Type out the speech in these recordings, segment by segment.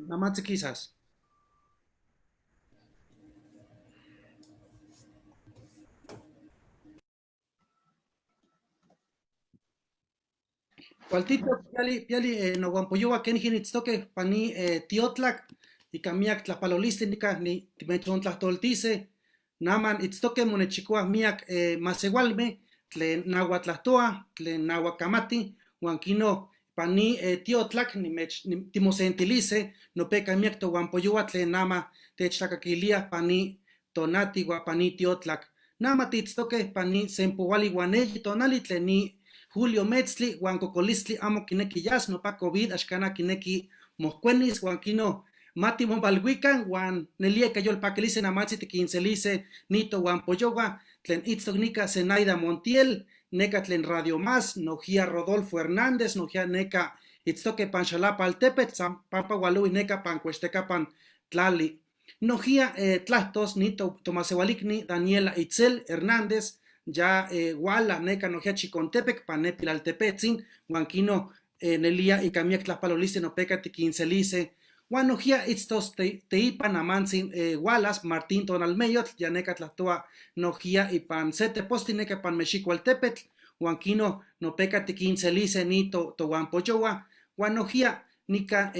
Namatzi quizás. Cualtito, piali, piali, nohuampoyohua kenijin itztoque pani tiotlac, ica miyac tlajpalolistli nica ni timechontlajtoltise, naman itztoque monechicohuaj miyac masehualme tlen nahuatlajtohuaj, tlen nahuacamatij, huan quino pani tiotlac nimech, timosentilise, nopeca miyac tohuampoyohua tlen nama techtlacaquilíaj pani tonati huan pani tiotlac. Nama tiitztoque pani sempohuali huan eyi tonali tlen ni julio metztli huan cocolistli amo quinequi yas nopa COVID axcana quinequi mojcuenis huan quino ma timovalhuican huan nelía ica yolpaquilise namatzi tiquinselise ni tohuampoyohua tlen itztoc nica Zenaida Montiel neca tlen Radio Más, nojía Rodolfo Hernández, nojía neca itztoque pan Xalapa altepetl, san pampa hualohui neca pan Cuextecapan tlali. Nojía tlahtos ni tomasehualicni Daniela Itzel Hernández, ya huala neca nojía Chicontepec pan ne Pilaltepetzin, huan quino nelía ica miyac tlajpalolistli nopeca tiquinselise. Huan nojía itztos teipa namantzin hualas Martín Tonalmeyotl, ya neca tlahtoa nojía ipan se tepostli neca pan Mexicoaltepetl, huan quino nopeca tiquinselise ni tohuampoyohua. Huan nojía nica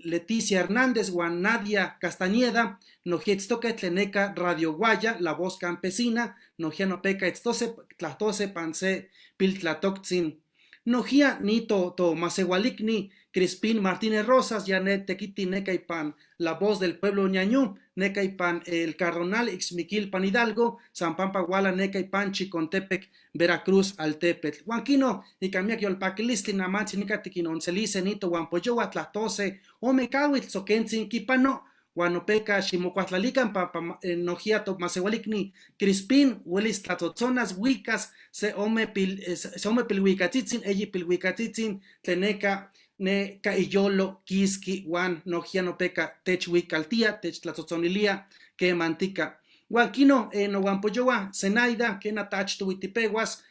Leticia Hernández huan Nadia Castañeda, nojía itztoque tlen neca Radio Guaya, La Voz Campesina, nojía nopeca itztose tlahtose pan se piltlatoctzin. Nojía ni tomasehualicni Crispín Martínez Rosas, ya ne tequiti neca ipan La Voz del Pueblo Ñañú, neca ipan El Cardonal, Ixmiquilpan Hidalgo, San Pampa Huala, neca ipan Chicontepec, Veracruz, Altepetl. Huan quino, ica miyac yolpaquilistli namatzi nica tiquinonselise ni tohuampoyohua tlahtose ome cahuitl tzoquentzin quipano, huan nopeca ximocuatlalican pampa nojía tomasehualicni Crispín huelis tlatzotzonas huicas se ome pil, se ome pilhuicatzitzin, eyi pilhuicatzitzin tlen neca neca iyolo quisqui huan nojía nopeca techhuicaltía, techtlatzotzonilia quemantica. Huan quino nohuampoyohua Zenaida, quena tachtohuitipehuas,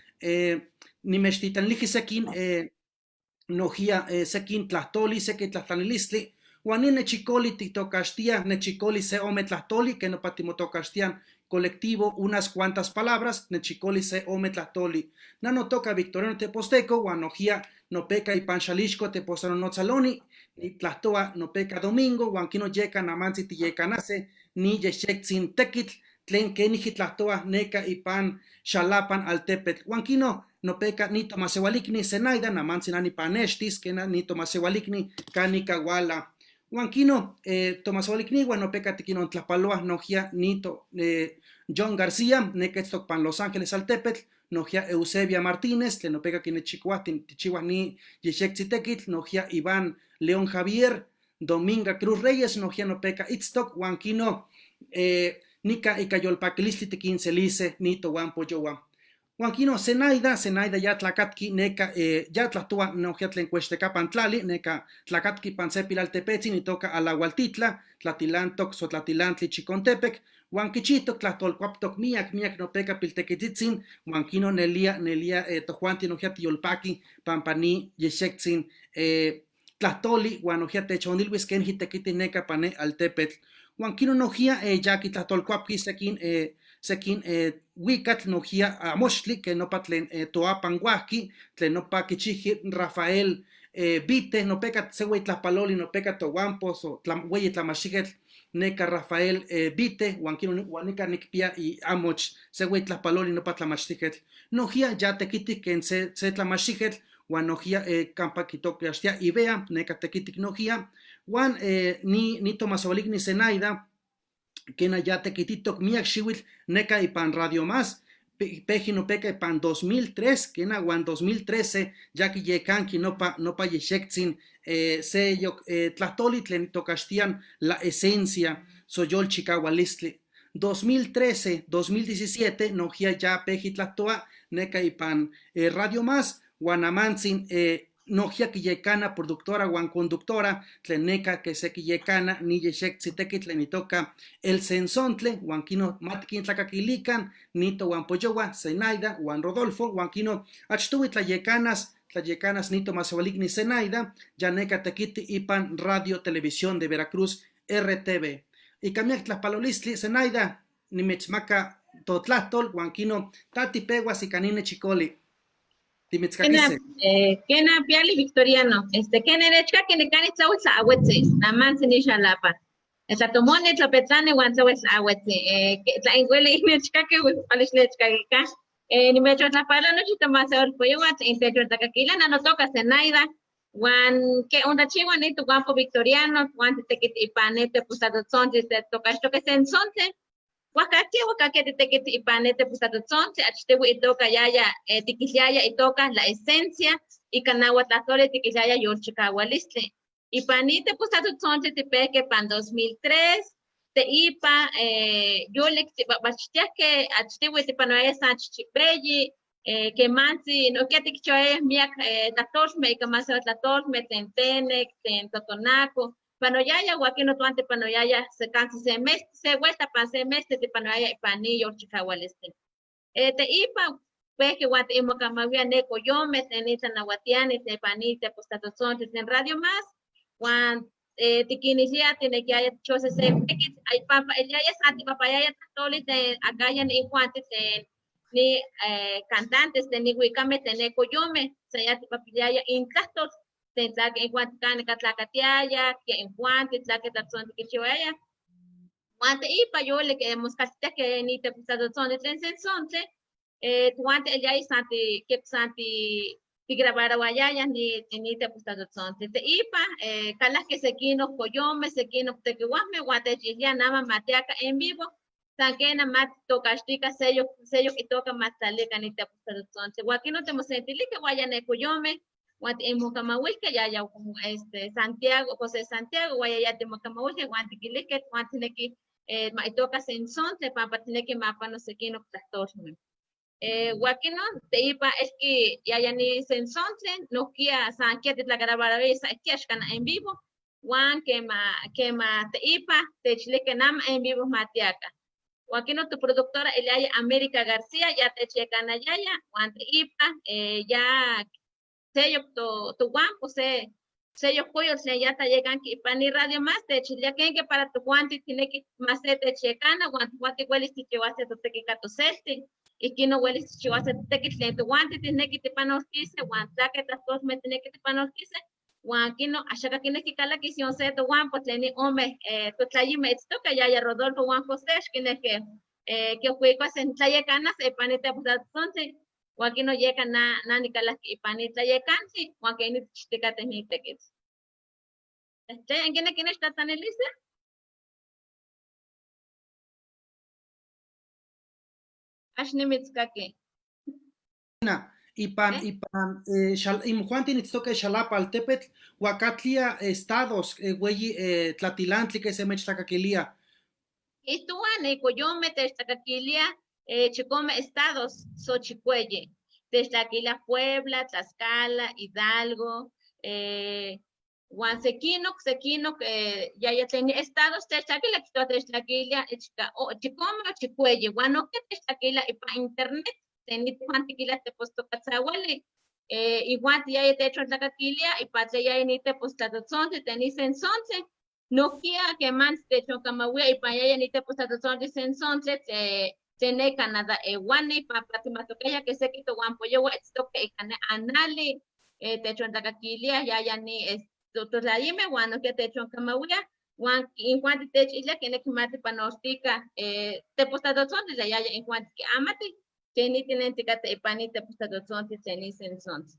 nimechtitlaniliji sequin nojía sequin tlahtoli, sequin tlahtlanilistli, huan ni nechicoli titocaxtia, nechicoli se ome tlahtoli, que nopa timotocaxtian colectivo unas cuantas palabras, nechicoli se ome tlahtoli. Na notoca Victoriano Teposteco, huan nojía nopeca ipan Xalixco Tepozanonotzaloni, ni tlahtoa nopeca domingo, huan quino yeca namantzi tiyecanase, ni yexyectzin tequitl, tlen keniji tlahtoa neca ipan Xalapan altepetl. Huan quino nopeca ni tomasehualicni Zenaida, namantzi na nipanextis, quena ni tomasehualicni canica huala. Huan quino tomasehualicnihuan nopeca tiquinontlapaloa nojía ni to John García, neca itztoc pan Los Ángeles altepetl, nojía Eusebia Martínez, tlen nopeca quinechicoa tichihuaj ni yexyectzi tequitl, nojía Iván León Javier, Dominga Cruz Reyes, nojía nopeca itztoc, huan quino nica ica yolpaquilistli tiquinselise ni tohuampoyohua. Huan quino Zenaida, Zenaida ya tlacatqui neca ya tlahtoa nojía tlen Cuextecapan tlali, neca tlacatqui pan se pilaltepetzin itoca Alahualtitla, Tlatilantoc, Sotlatilantli, Chicontepec, huan quichihtoc tlahtolcuaptoc miyac, miyac nopeca piltequitzitzin, huan quino nelia, nelia tojuanti nojía tiyolpaqui pampa ni yexyectzin tlahtoli, huan nojía techonilhuis kenji tequiti neca pane altepetl. Huan quino nojía ya quitlahtolcuapqui sequin sequin huicatl nojía amoxtli, que nopa tlen toapan huajqui, tlen nopa quichiji Rafael Vite, nopeca se hueyi tlajpaloli, nopeca tohuampo, so, hueyi tlamaxijel, neca Rafael Vite, huan quino huan nica nicpia y amoch se hueyi tlajpaloli nopa tlamaxtijetl. Nojía ya tequitic ken se tlamaxtijetl, huan nojía campa quitocaxtia Ibea, neca tequitic nojía, huan ni tomasehualicni Zenaida, quena ya tequititoc miyac xihuitl neca ipan Radio Más, peji nopeca ipan 2003, quena huan 2013, ya quiyecanqui nopa yexectzin seyoc tlahtoli tlen tocaxtian La Esencia, Soyolchicahualistli. 2013, 2017, nojía ya peji tlahtoa neca ipan Radio Más, huan amantzin nojía quiyecana productora huan conductora, tlen neca que se quiyecana ni yexectzi tequitl tlen itoca El Sensontle, huan quino matquintlacaquilican, nito huan poyohua, Zenaida, huan Rodolfo, huan quino achtohui tlayecanas Tlayecanas nito masehualicni Zenaida, ya neca tequiti ipan Radio Televisión de Veracruz, RTV. Ica miac tlajpalolistli, Zenaida, nimechmaca totlahtol, huan quino tati pehuas ica nine chicoli. Timitzcaquise. Kena piali Victoriano, kena nechca kene cani tlauel tlahuetzi, namantzin ixalapa. Tlatomoni, tlapetlani, huan tlauel tlahuetzi. Tlaincueli nechcaque, huipalish nechcaquica. Nimechotlapalo nochi tomasehualpoyohua, intechotlacaquila, nanotoca Zenaida, huan que ontachiua ni toguampo Victoriano, huan titequiti ipan ne tepostlatotzontli, tocaxtoque sentzontli. Huajcaquia, huajcaquia titequiti ipan ne tepostlatotzontli, achtihui itoca yaya, tiquiliaya itoca la esencia, ica nahuatl tiquiliaya yolchicahualistli. Ipan ni tepostlatotzontli tipehque pan 2003, teipa, yolik tibabachtiahque, achtihui tipanoaya san chichipeyi, quemantzi, nohkia tiquichiuaya miac tlatolme, ica maseo tlatolme, tlen Tenec, tlen Totonaco, panoyaya, huan toan tipanoyaya, se cantzi se mes, se vuelta pan se mes, tipanoyaya ipan ni yolchicahualistli. Teipa, pehque huan timocamawia ne coyome, tlen ni tlanahuatiani, tlen ipan ni tepostlatotzontli, tlen Radio Más, huan tiquinilia, tiene que haya chose se tekitl, ay pampa, eliaya santi papayaya tlatoli, tlen acaya ni juanti, tlen ni cantantes, tlen ni huicame, tlen ne coyome, se ya tipapiliaya intlahtol, tlen tlaque en juanti kane katlacatiaya, que en juanti, tlaque tlatzonti quichihuaya. Huan teipa yole que moscaltitia que ni tepostlatotzontli, tlen sentzontli, tuante eliaya santi, que santi, tigrabarawayaya ni tepostlatotzontli. Teipa, calahque sequino coyome, sequino tequihuahme, huan techilia nama mateaca en vivo, san que na mat tocaxtica sello, sello itoca matlalica ni tepostlatotzontli. Huan aquí no temosentilique, guaya ne coyome, huan timocamahuilque, ya, ya, Santiago, José Santiago, guaya ya timocamahuilque, huan tiquilique, huan tinequi, ma itoca sensontle, pampa tinequi mapa no sequino tlahtolme. Huaquino, teipa es que ya ya ni sensontle, no quia san quia titlacarabarabe, sa quia xcana en vivo, huan quema teipa, techlique nama en vivo matiaca. Huaquino tu productora Eliaya América García, ya te checana yaya, huan teipa, ya sello tu guampo, se sello cuyo, se ya te llegan que pa ni radio más, te chile que que para tu guante tiene que más se te checana, guante guante huelis te llevaste tu tequica tu celti. Y que no huelis te llevaste tu tequica tu guante tiene que te panortice, guante que tas dos me tiene que te panortice, guante no, achaca tiene que cala que si on se tu guampo, tiene hombre, tu tlayime, esto que ya ya Rodolfo Juan José, que tiene que juega en tlayecana, se panete pues entonces, guante no llega na, na ni cala que panete tlayecansi, guante ni chiticate ni tequit. ¿En quién está tan elisa? Axnimitzkaki. Ipan, ipan, imjuanti nitztoque Xalapa altepetl, huacatlia estados, güeyi, tlatilantli que se mechtlacaquilia. Istuan, coyome, techtlacaquilia, chicome estados, Xochicueye, techtlaquilia Puebla, Tlaxcala, Hidalgo, huan sequinoc, sequinoc, ya ya tenía estados, techtlaquilia, quito techtlaquilia, chica, o, chicome o chicueye, huan no que techtlaquilia, y pa internet, tenit juan tequila te postocatzahuali, igual ya ya te hecho tlacaquilia, y pa ya ni te postatotzonte, tenis sensonte, no quia que man te hecho camahuia, y pa ya ya ni te postatotzonte sensonte, tene Canadá eguani, pa patimatoqueya que se quito guampo yo, esto que cana anali, te hecho tlacaquilia, ya ya ni es, totlaime, guano que te hecho camahuia, guan, en cuanto te hecho isla, que ne que mate panostica, te postatotzonte, ya ya en cuanto que amate, Teni tienen ticate ipani te postatotzonte, teni sensonte.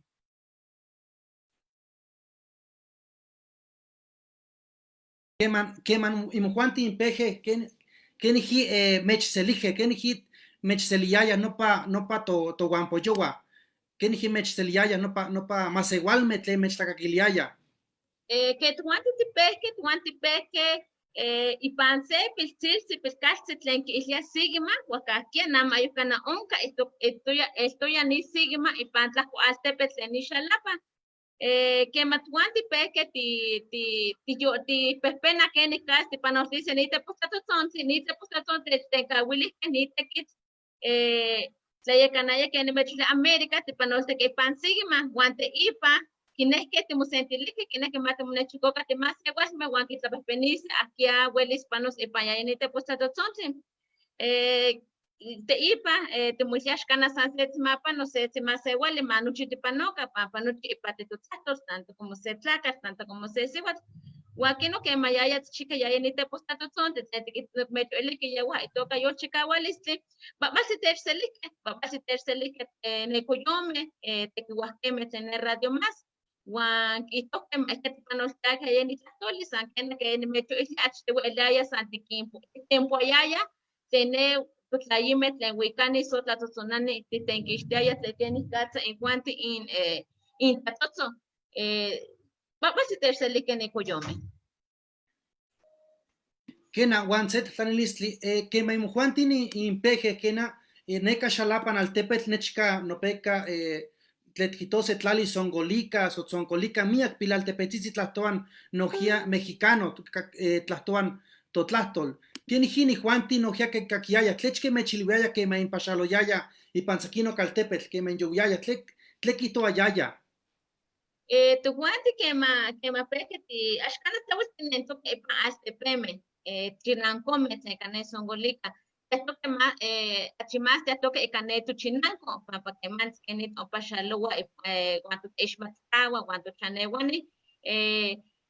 Queman, queman, imjuanti impeje, ken, keniji, mechselige, keniji mechseliyaya, no pa, no pa to, to guampoyowa, keniji mechseliyaya, no pa, no pa masegualme tle mechtlacaquiliaya. Que tuanti tipehque, tuanti pehque, ipan se piltziltzi, pilcaltzi, tlen kiilia sigma, huacahquia, nama ayucana onca, esto, esto ya, esto ya ni sigma, ipan tlacualtepetl tlen ni Xalapa. Que matuanti pehque ti, ti, ti, yo, ti pehpena que ni cas, ti panortice, ni te postatotzontzin, ni te postatotzontzin, te cahuilisque, ni te quitz, Tlayacanaya que nimechilhuia América tipanoltihque ipan sigma huan teipa quinejque timosentilijque, quinejque ma timonechcoca timasehualme huan quitlapejpenise ajquia huelis panos ipan yaya ni tepostlatotzontli. Teipa timoilhuia axcana san se tzimapano, se tzimasehuali ma nochi tipanoca, pampa nochi ipati totlahtol, tanto como se tlacatl, tanto como se sihuatl. Huan quino quema yaya chica yaya ni tepostlatotzontli, tlen tiquimechilihque yehua itoca yolchicahualistli, papaltzi techselihque, papaltzi techselihque necoyome, tequihuajqueme tlen ne Radio Más, huan quiijtojque ma tipanoltiaca yaya ni tlahtoli, san quena que nimechoilhui achtihueliaya san tiquimpoayaya tlen ne totlayime tlen huicani so tlatzotzonani titenquixtiaya tlen kenicatza injuanti in tlatzotzon. Papaltzi techselihque necoyome. Kena, huan se tlatlanilistli, quema imojuanti inpeje, kena, neka xalapan altepetl nechca nopeca tletquitose tlali songolica, sotzoncolika, miak pilaltepetzitzi tlahtoan nojia mexicano, tlahtoan totlahtol. Tienijini juanti nojia que kakiaya, tlechque mechilhuiaya quema inpaxaloyaya ipan sequinoc altepetl, quema inyohuiaya, tlequitoayaya. Tojuanti quema peje ti, axcana tlahuel tinentoque ipan altepeme, chinancome tlen ica ne Songolica. Tiahtoque ma, achi más tiahtoque ica ne tochinanco, pampa quemantzi quenit ompa xaloua huan toteixmatcahua huan tochaneuani.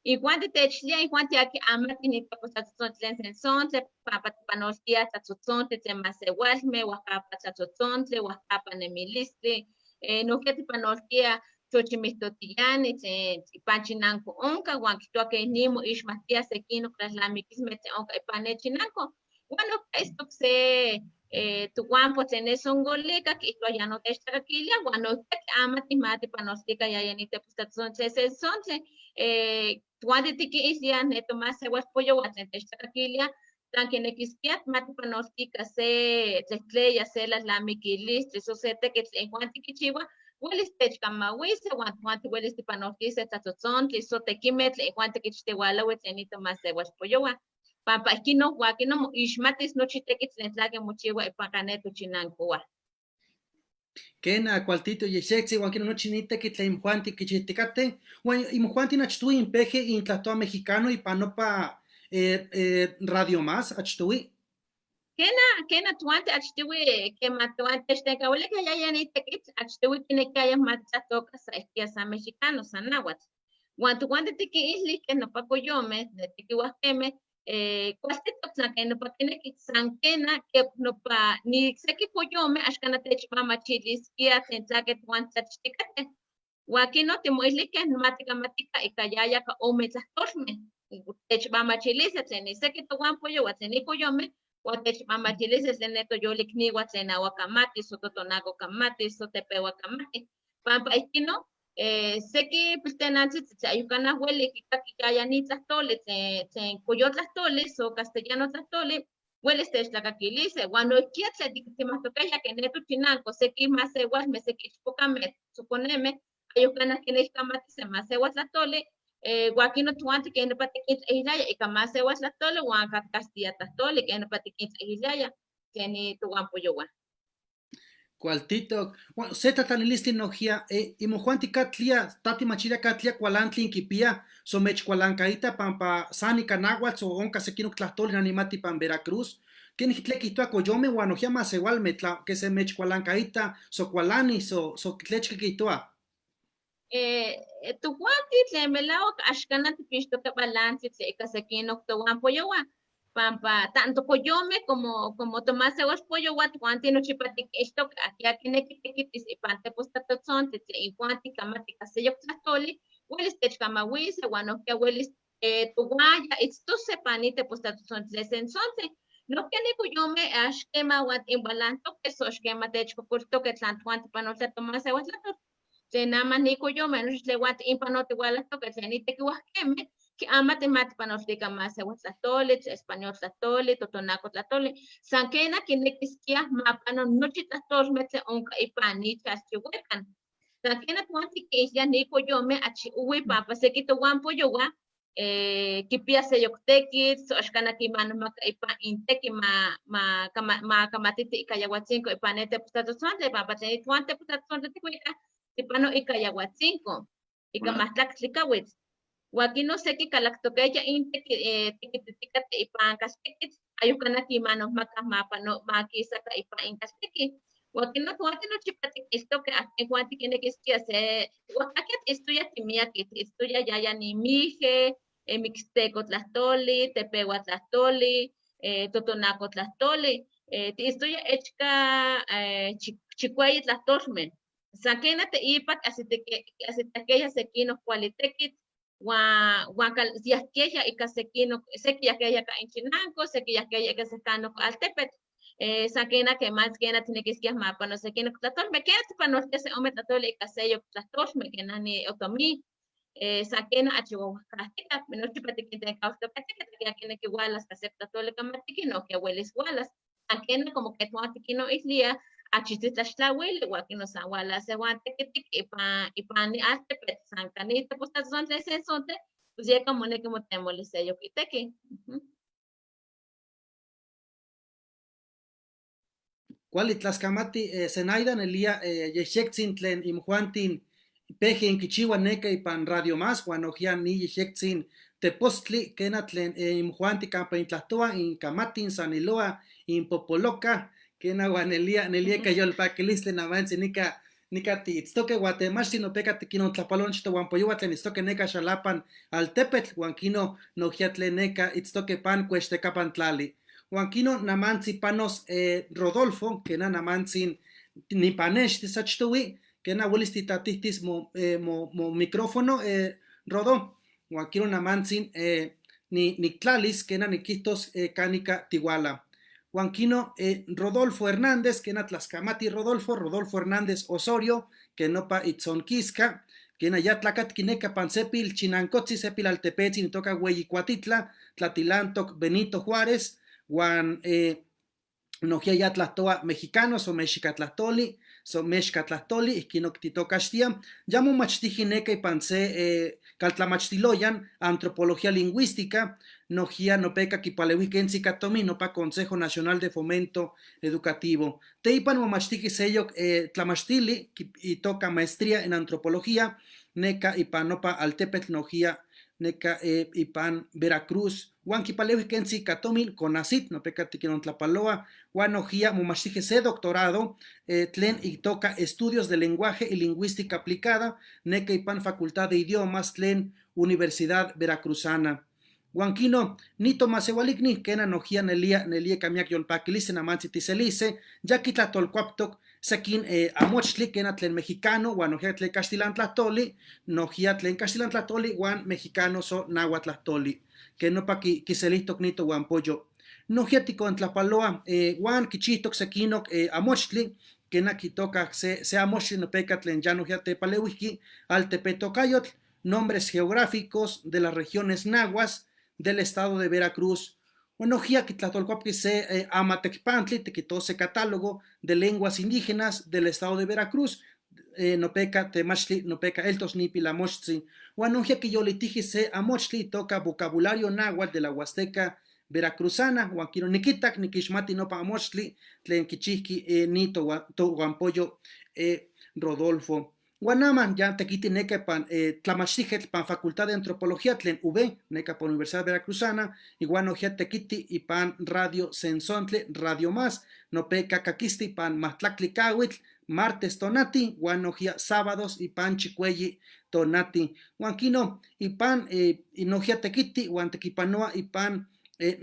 Igual techlia, igual te aquí amati ni tepostlatzontli tlen sensontle, pampa tipanoltia tlatzontli tlen masewalme, oaxcapa tlatzontli, oaxcapa nemilistli, nohkia tipanoltia xochimihtotiani tlen ipan chinanco onka, huan quihtoua que nimo ixmahtia sequinoc tlalnamiquismeh tlen onka ipan ne chinanco. Huan nohkia itztoc se tohuampo tlen ne Songolica, quihtoua ya no techtlacaquilia, huan nohkia amati ma tipanoltica yaya ni tepostlatzontli sensontle. Tohuan tiquiilhia ne tomaseualpoyohua tlen techtlacaquilia, tlan quinequisquia ma tipanoltica se tlehtleya, se tlalnamiquilistli, so se tequitl tlen injuan tiquichiua, huelis techcamauise, huan tojuan tihuelis tipanoltise tlatzontli, so tequimeh tlen injuan tiquichtihualaui tlen ni tomaseualpoyohua. Pampa ihquino, huan aquino moixmatis nochi tequitl tlen tlaque mochiua ipan ca ne tochinancoa. Kena, cualtito yexexi, huan quino nochi ni tequitl tlen imojuanti quichihticate, huan imojuanti achtui inpeje intlahtoa mexicano ipan nopa Radio Más achtui. Kena, kena tojuanti achtiui quema tojuanti techtencahuilijque yaya ni tequitl, achtiui quinequiaya ma titlahtoca sa ihquia san mexicano, san náhuatl. Huan tojuanti tiquilihque nopa coyome, ne tequihuajqueme, cualtitoc tlan que nopa quinequi, san quena que nopa ni sequi coyome axcana techmamachilisquia tlen tlaque tojuan tlachticate. Huan quino timoilihque ma ticamatica ica yaya ca ome tlahtolmeh, techmamachilise tlen ni sequi tohuampoyo huan tlen ni coyome, huan techmamachilise tlen ne toyolicniua tlen ahuacamati, so totonacocamati, so tepehuacamati. Pampa ihquino, sequi piltenantzitzi tlen ayucana hueli quicaqui yaya ni tlahtoli, tlen coyotlahtoli, so castellano tlahtoli, huelis techtlacaquilise, huan nohkia tlen timahtoqueya que ne tochinanco, sequi masewalme, sequi ichpocame, tzoconeme, ayucana quinexcamatise masewaltlahtoli, huan quino tojuanti que nopa tiquintlailiaya ica masewaltlahtoli, huan ca castilla tlahtoli, que nopa tiquintlailiaya, tlen ni tohuampoyohua. Cualtitoc. Huan se tlatlanilistli nohkia, imojuanti katlia, tatimachilia katlia cualantli inquipia, so mechcualancaita pampa san ica náhuatl, so onca sequinoc tlahtoli nanimati pan Veracruz. Quenih tle quihtoua coyome huan nohkia masewalme tla que se mechcualancaita, so cualani, so tlechque quihtoua. Tojuanti tlen melauac axcana tipixtoque balantli tlen ica sequinoc tohuampoyohua, pampa tanto coyome como tomasewalpoyohua tojuanti nochipa tiquixtoque ajquia quinequi tequitis ipan tepostlatotzontli tlen injuanti camati ica seyoc tlahtoli, huelis techcamauise huan nohkia huelis tohuaya itztose pan ni tepostlatotzontli sentzontli. Nohkia ni coyome ax quema huan inbalantoque, so ax quema techcocoltoque tlan tojuanti panoltia tomasewaltlahtol. Tlen aman ni coyome, nochi tlen huan impanotihualahtoque tlen ni tequihuajqueme, que amati ma tipanoltica masewaltlahtoli, tlen español tlahtoli, totonaco tlahtoli, san quena quinequisquia ma pano nochi tlahtolmeh tlen onca ipan ni chalchihuecan. San quena tojuanti quiilhia ni coyome achi uwi pampa sequi tohuampoyohua, Kipia seyok tekitl, so axkan kimanomaka ipan inteki ma kamatiti ika Yahuatzinco ipan ne Tepoztlatzontli, ipampa tlen tojuan Tepoztlatzontli tikuikaj, tipano ika Yahuatzinco, ika majtlaktli kawitl. Huan kino seki kalaktokeya inteki tekititikate ipan kaltekitl, ayok kana kimanomaka ma pano ma kisaka ipan inkalteki. Huan kino tojuanti nochipa tikiltoke, hasta tojuanti kinekiskia se, huan tiitztoya timiaki, tiitztoya yaya nimije, mixteco tlahtoli, tepehua tlahtoli, totonaco tlahtoli, tiitztoya echka chikueyi tlahtolmeh. San kena teipa asitakeya sekinoc kuali tekitl, huan yahkeya ika sekinoc, seki yahkeya ika inchinanco, seki yahkeya ika sekanok altepetl. San kena kematz kena tijnekiskiaj ma pano sekinoc tlahtolmeh, kena tipanoltia se ome tlahtoli ika seyok tlahtolmeh, kenani otomí, san kena achi wawajkajtika, nochipa tikintenkawtokatika, tla kineki walas ka se tlahtoli kamatiki, nohkia welis walas. San kena como que tojuanti kinoilwia, achi titlaxtlawili, huan kino san walas se huan tekitik ipan ni altepetl, san kani Tepoztlatzontli Sensontle, pues yeka moneki motemolis seyok iteki. Kuali tlaskamati, Zenaida nelia yehyektsin tlen imjuantin peje inkichiwa neka ipan Radio Más, huan nohkia ni yehyektsin tepostli, kena tlen imjuanti kampa intlahtoa, inkamatin, saniloa, inpopoloka, kena huan nelia ka yolpakilistli namantzi nika tiitztoke, huan temachti nopeka tikinontlapalo nochi tohuampoyohua tlen itztoke neka xalapan altepetl, huan kino nohkia tlen neka itztoke pan kuextekapan tlali. Huan kino namantzi panos Rodolfo, kena namantzin nipanextis achtohui, kena welis titatihtis mo micrófono, Rodó, huan kino namantzin niktlalis, kena nikihtos kanika tiwala. Huan kino Rodolfo Hernández, kena tlaskamati Rodolfo, Rodolfo Hernández Osorio, que nopa itzonkiska, kena ya tlakatki neka pan sepil chinancotzi, sepil altepetzi, nitoka Hueyicuatitla, Tlatilantoc Benito Juárez, huan nohkia ya tlahtoa mexicanos o mexicatlahtoli, so mexcatlahtoli, ihkin titokaxtia, ya momachtiji neka ipan se kaltlamachtiloyan, antropología lingüística, nohkia nopeka kipalewi kentzi katomi, nopa Consejo Nacional de Fomento Educativo. Teipan momachtiji seyok tlamachtili, itoka maestría en antropología, neka ipan nopa altepetl nohkia neka ipan Veracruz, huan kipalewi kentzi katomin CONACYT, nopeka tikinontlapaloa, huan nohkia momachtiji se doctorado tlen itoka Estudios de Lenguaje y Lingüística Aplicada, neka ipan Facultad de Idiomas tlen Universidad Veracruzana. Huan kino, nito masehualikni, kena nohkia nelia kamiak yolpakiliste namantzi tiselise, ya kitlahtolkuaptok sekin amochtli, kena tlen mexicano, huan nohkia tlen caxtilantlahtoli, nohkia tlen caxtilantlahtoli, huan mexicano so nahuatlahtoli, que nopa kiselihtok nito huan pollo. Nohkia tikontlapaloa, huan kichihtok sekinok amochtli, kena kitoka se amochtli nopeka tlen ya nohkia tepaleuihki, altepetokayotl, nombres geográficos de las regiones nahuas del estado de Veracruz. Bueno, nohkia kitlahtolkuapki se amatecpantli, tequitó se catálogo de lenguas indígenas del estado de Veracruz, nopeka temachtli, nopeka eltos nipi la mochtzi. Huan nohkia kiyolitiji se amochtli toca vocabulario náhuatl de la Huasteca Veracruzana, huan kino nikitak nikixmati nopa amochtli tlen kichihki ni tohuampollo Rodolfo. Huan aman ya tekiti neka pan tlamachtijetl pan Facultad de Antropología tlen UV, neka pan Universidad Veracruzana, igual nohkia tekiti ipan Radio Sensontle, Radio Más, nopeka kakisti pan majtlaktli kawitl, martes tonati, huan nohkia sábados ipan chikueyi tonati. Huan kino ipan nohkia tekiti, huan tekipanoa ipan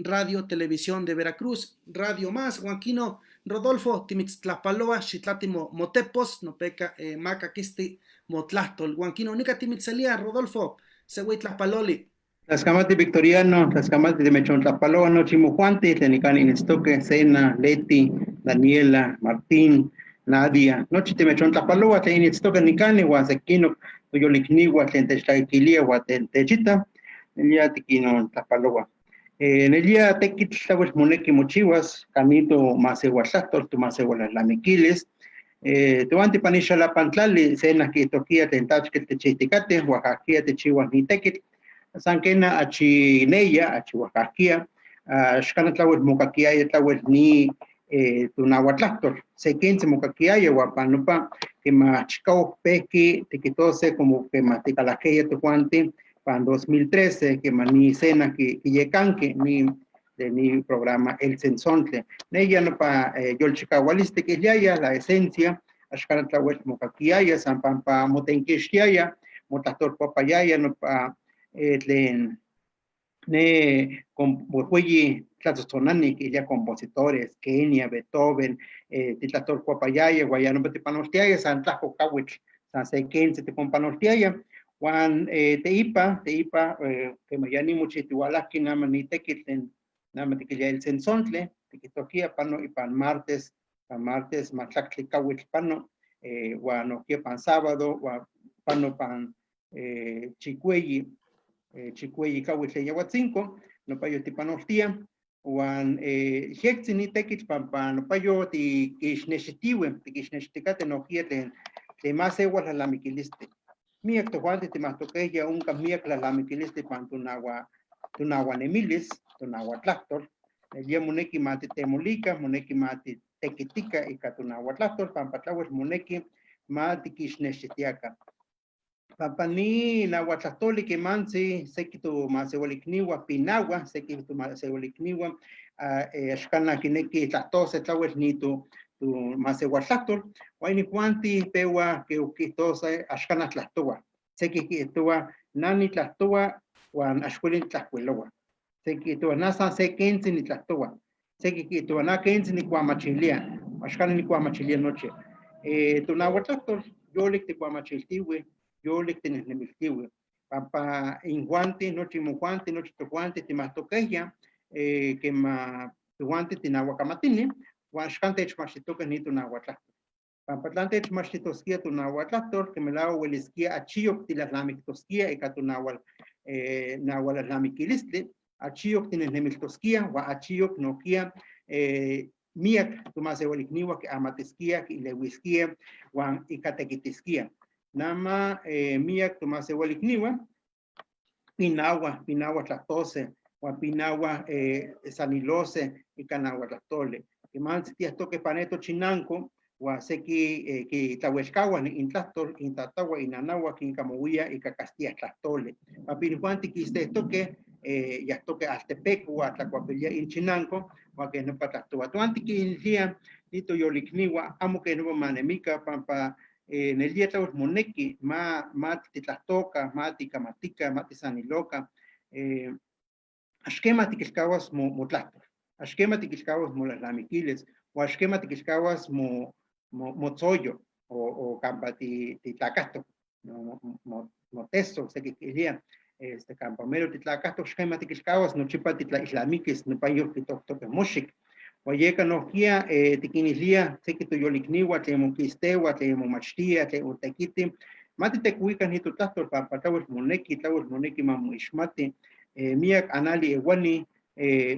Radio Televisión de Veracruz, Radio Más, huan kino Rodolfo timitztlapaloa, xitlati motepos, nopeka macaquisti motlahtol. Huan kino nika timitzelia, Rodolfo, sehui tlapaloli. Tlaxcamati Victoriano, tlaxcamati de Mechontlapaloa, nochi mojuanti, tlenicani initztoque, Sena, Leti, Daniela, Martín, Nadia, nochi timechontlapaloa, tlen initztoque nicani, huan sequinoc, toyolicniua, tlen techtlaquilia, huan techita, nelia tiquinontlapaloa. Nelia tekitl tlawel moneki mochiwas, canito masewaltlahtol, tomasewaltlamiquilis, toan tipanixalapantlali, sena kihtokia tlen tachketl techihtikateh, oaxaquia techiuah ni tekitl, San kena achi neya, achi huajajkia, axcana tlawel mocaquiaya tlawel ni tonahuatlahtol, se quince mocaquiaya huan nopa quema chicawak pejqui tiquitose como quema ticalaqueya tojuanti pan 2013 quema ni cena quiyecanqui ni de ni programa El Cenzontle. Neya nopa yolchicahualistli quiliaya la esencia, axcana tlawel mocaquiaya, san pampa motenquixtiaya, motlahtolcuapayaya nopa tlen ne huejueyi tlatzotzonani quilia compositores, Kenia, Beethoven, titlahtolcuapayaya, huan ya nopa tipanoltiaya san tlajco cahuitl, san se quentzi ticonpanoltiaya, huan teipa, quema ya nimochihtihualajqui nama ni tequitl tlen nama tiquilia El Cenzontle, tiquihtoquia pano ipan martes, pan martes mahtlactli cahuitl pano, huan nojquiya pan sábado, huan pano pan chicueyi, chicueyi cahuitl tlen yahuatzinco, nopa tipanoltia, huan yejtzi ni tequitl pampa nopayo tiquixnexitihui, tiquixnexticate nojquiya tlen más ewal tlalamiquilistli. Miyac tojuanti timahtoqueya onca miyac tlalamiquilistli pan tonahuanemilis, tonahuatlahtol, nelía moneki ma titemolika, moneki ma titequitica ika tonahuatlahtol, pampa tlawel moneki ma tiquixnexitiaca. Pampa ni nahuatlahtoli quemantzi seki tomaseualicniua pinahua, seki tomaseualicniua axcana kineki tlahtose tlawel ni tomaseualtlahtol, huan inijuanti peua quihtose axcana tlahtoua. Seki quihtoua na nitlahtoua huan ax hueli nitlajcuiloua. Seki quihtoua na san se quentzi nitlahtoua. Seki quihtoua na quentzi nicuamachilia, axcana nicuamachilia nochi. Tonahuatlahtol yolic ticuamachiltihui, yolic tinehnemiltihui. Pampa injuanti, nochi mojuanti, nochi tojuanti timahtoqueya, quema tojuanti tinahuacamatini, huan axcan techmachtitoque ni tonahuatlahtol. Pampa tlan techmachtitosquia tonahuatlahtol, que melahua huelisquia achiyoc tilalnamictosquia ika tonahual, nahualalnamiquilistli, achiyoc tinehnemiltosquia, huan achiyoc nohquiya miyac tomaseualicniua quiamatisquia, quiileuisquia, huan ika tequitisquia. Nama miyac tomaseualicniua pinahua, pinahua tlahtose, huan pinahua sanilose ika nahuatlahtoli. Quemantzi tiahtoque paneto chinanco, huan seki quitlauelcahuah intlahtol, intatahua, inanahua, quincamouia ika castilla tlahtoli. Pampa inijuanti quistehtoque, yahtoque altepeco huan tlacuapilia inchinanco, huan quej nopa tlahtoua. Tojuanti quinilhia ni toyolicniua amo quej nopa manemica, pampa nelia tlawel moneki ma titlahtoca, ma ticamatica, ma tisaniloca, ax quema tiquilcahuas motlahtol, ax quema tiquilcahuas molalnamiquilis, o ax quema tiquilcahuas motzoyo, o campa titlacahtoc, moteso, seki quilia, campa mero titlacahtoc, ax quema tiquilcahuas, nochipa titlailnamiquis, nopa yol quitohtoque moxic. Huan yeka nohquiya tiquinilhia seki toyolicniua tlen moquisteua, tlen momachtia, tlen otequiti, ma titecuica ni totlahtol pampa tlawel moneki, tlawel moneki ma moixmati, miyac anali ewani,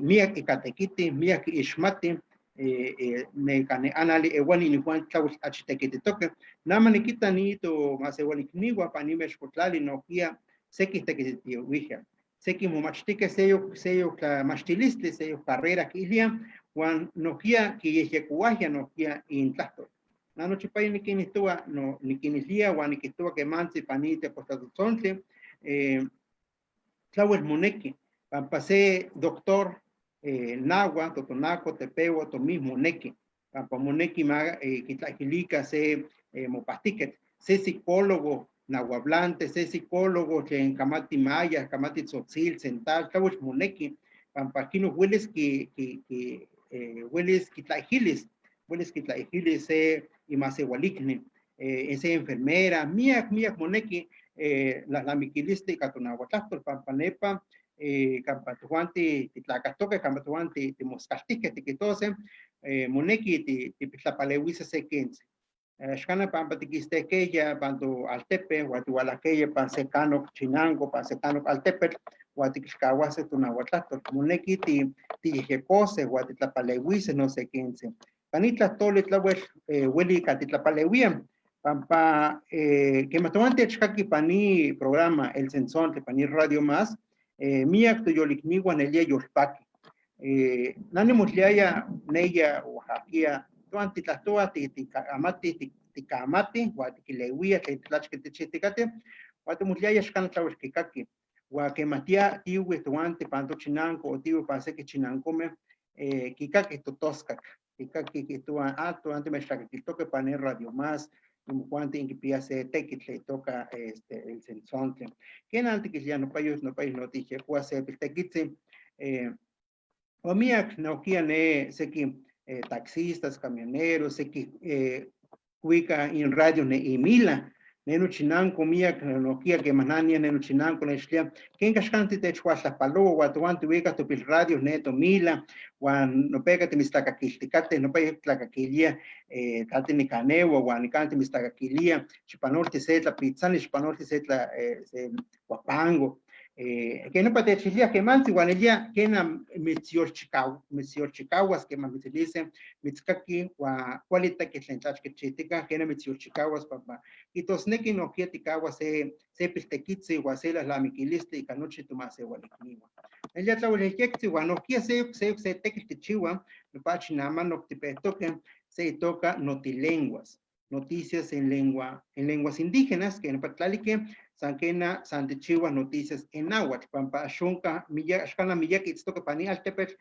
miyac ikatequiti, miyac ixmati, ne anali ewani inijuan tlawel achitequititoque. Nama niquita ni tomaseualicniua pan nimexcotlali nohquiya seki tequititiuija. Seki momachtique seyok tlamachtilistli, seyok carrera quilia, huan nohquiya quiyejyecohuahya nohquiya intlahtol. Na nochipa niquinihtoua, no, niquinilhia huan niquihtoua quemantzi pani tepostlatotzontli, tlawel moneki, pampa se doctor nahua, totonaco, tepehua, tomih moneki, pampa moneki ma quitlahilica se mopahtiquetl, se psicólogo nahuablante, se psicólogo tlen camati maya, camati tzotzil, tzental, tlawel moneki, pampa quino huelis ki huelis quitlahilis, huelis quitlahilis se imaseualicni, se enfermera, miyac, miyac moneki tlalnamiquilistli ika tonahuatlahtol, pampa nepa campa tojuanti titlacahtoque, campa tojuanti timoscaltihque, tiquitose, moneki tipitlapaleuise se quentzi. Axcana pampa tiquistehqueya pan to altepe, huan tihualahqueya pan secanoc chinanco, pan secanoc altepetl, huan tiquilcahuase tonahuatlahtol. Moneki tiyejyecose, huan titlapaleuise no se quentzi. Pan itlahtoli tlawel hueli ika titlapaleuia, pampa quema tojuanti achcaqui pan ni programa El Cenzontle, pan ni Radio Más, Miyac toyolicnihua nelia yolpaqui. Na nimotliaya neya Oaxaquia, toan titlahtoa tikamati, tikamati, huan tiquileuia tlen tlachque tichihticateh, huan timotliaya xcana tlauel kikaki. Huan quemahtia tiuih tohuan tipan tochinanco o tiuih pan seki chinancomeh, kikakih totoscac, kikakih kihtohuah, ah, tohuan timechtlakakiltoque pan ne Radio Más, imojuanti inquipiyah se tequitl itoca El Cenzontle. Quena tiquilhia nopayos, nopayos notihyecoa se piltequitzin, huan miyac nohquiya ne seki taxistas, camioneros, seki cuica in radio ne imila, ne nochinanco miyac nohquiya quemah nania ne nochinanco nechilhia quenca axcan techhualtlajpaloa huan tohuan tihuicah topilradio ne tomila huan nopeca timitztlacakilticateh, nopa tlacaquilia tla tinicaneua huan nican timitztlacaquilia xipanolti se tlapitzani, xipanolti se tla se huapango. Que nopa techilhia quemantzi huan nelia quena mitzyolchikahuas quema mitzilise mitzcaqui huan cuali tequitl tlen tlachque chihtica quena mitzyolchikahuas pampa quitosnequi nohquiya ticahuas se piltequitzi huan se lahlamiquilistli ica nochi tomasehualicnihuan. Nelia tlauel yejyectzi huan nohquiya seyok se tequitl tichiua nopa achi naman noctipehtoque se itoca notilenguas, noticias en lenguas indígenas, que nopa tlalique, san quena san tichiua noticias en náhuatl, pampa axonca miyac, axcana miyac itztoque pani altepetl,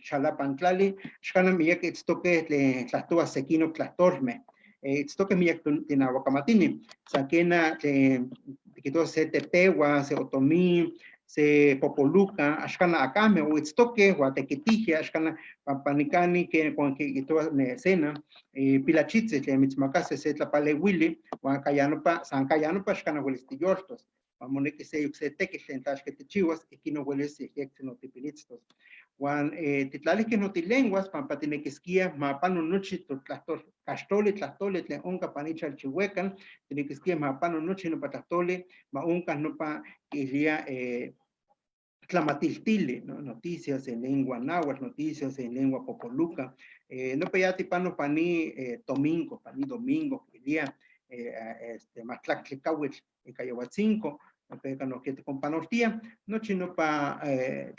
Xalapan tlali, axcana miyac itztoque tlen tlahtoa sequino tlahtolmeh, itztoque miyac tinahuacamatini, san quena tlen tiquitoa se tepehua, se otomí, se popoluca, axcana acame o itztoque, huan tequitijia, axcana pampa nicani, que cuan quitoa ne cena, pilachitzi, tlen mitzmacase se tlapaleuili, huan cayanopa, san cayanopa axcana huelis tiyoltos, huan moneki seyok se tequitl tlen tlachque tichihuas, ihquin no huelis yejyectzi notipilitztos. Huan titlalihque notilenguas, pampa tinequisquia mapano nochi totlahtol, caxtoli, tlahtoli, tlen onca panichalchihuecan, tinequisquia mapano nochi nopa tlahtoli, ma onca nopa quilia tlamatiltili, ¿no? Noticias en lengua náhuatl, noticias en lengua popoluca, nopa ya tipano pani domingo, pani domingo, quilia matlactli cahuitl, ica yahuatzinco, nopeca nohquiya ticonpanortia, nochi nopa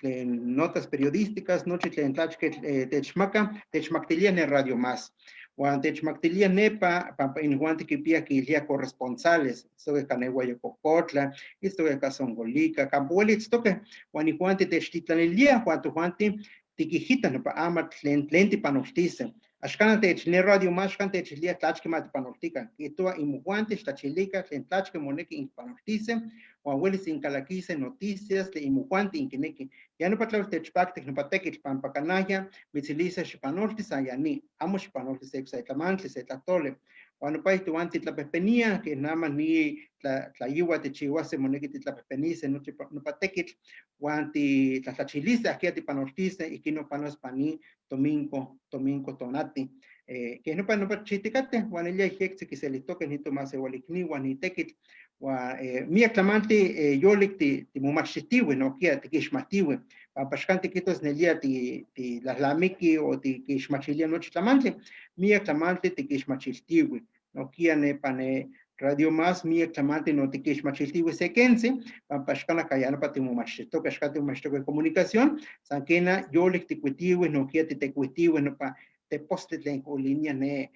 tlen notas periodísticas, nochi tlen tlachque techmaca, techmactilia ne Radio Más. Huan techmactilia nepa, pampa injuanti quipia quilia corresponsales, itztoque Canehuayococotla, itztoque Cazongolica, Campo Hueli itztoque, huan injuanti techtitlanilia, huan tojuanti tiquijita nopa ama tlen tipanoltise. Axcana tech ne Radio Más, axcan techilia tlachque ma tipanoltica, quitoa imojuanti xtlachilica tlen tlachque moneki inpanoltise, huan huelis incalaquise noticias tlen imojuanti inquinequi. Ya nopa tlauel techpactic nopa tequitl pampa canaya, mitzilise xipanolti san ya ni, amo xipanolti se se tlamantli, se tlahtoli. Huan nopa itohuan titlapehpenia, que nama ni tlayiua tichihuase moneki titlapehpenise nochi nopa tequitl, huan titlatlachilise, ajquia tipanoltise, ihquin nopanos pani domingo, domingo tonati. Que nopa nopa chihticate, huan nelia yejyectzi quiselihtoque ni tomaseualicnihuan ni tequitl, huan miyac tlamantli yolic timomachtihtihue, nohquiya tiquixmahtihui, pampa axcan tiquihtos nelia tilahlamiqui o tiquixmachilia nochi tlamantli, miyac tlamantli tiquixmachiltihui, nohquiya nepa ne Radio Más miyac tlamantli no tiquixmachiltihui se quentzi, pampa axcana cayanopa timomachtihtoque, axcan timomachtihtoque comunicación, san quena yolic ticuitihue, nohquiya titecuitihue nopa tepostli tlen colinia ne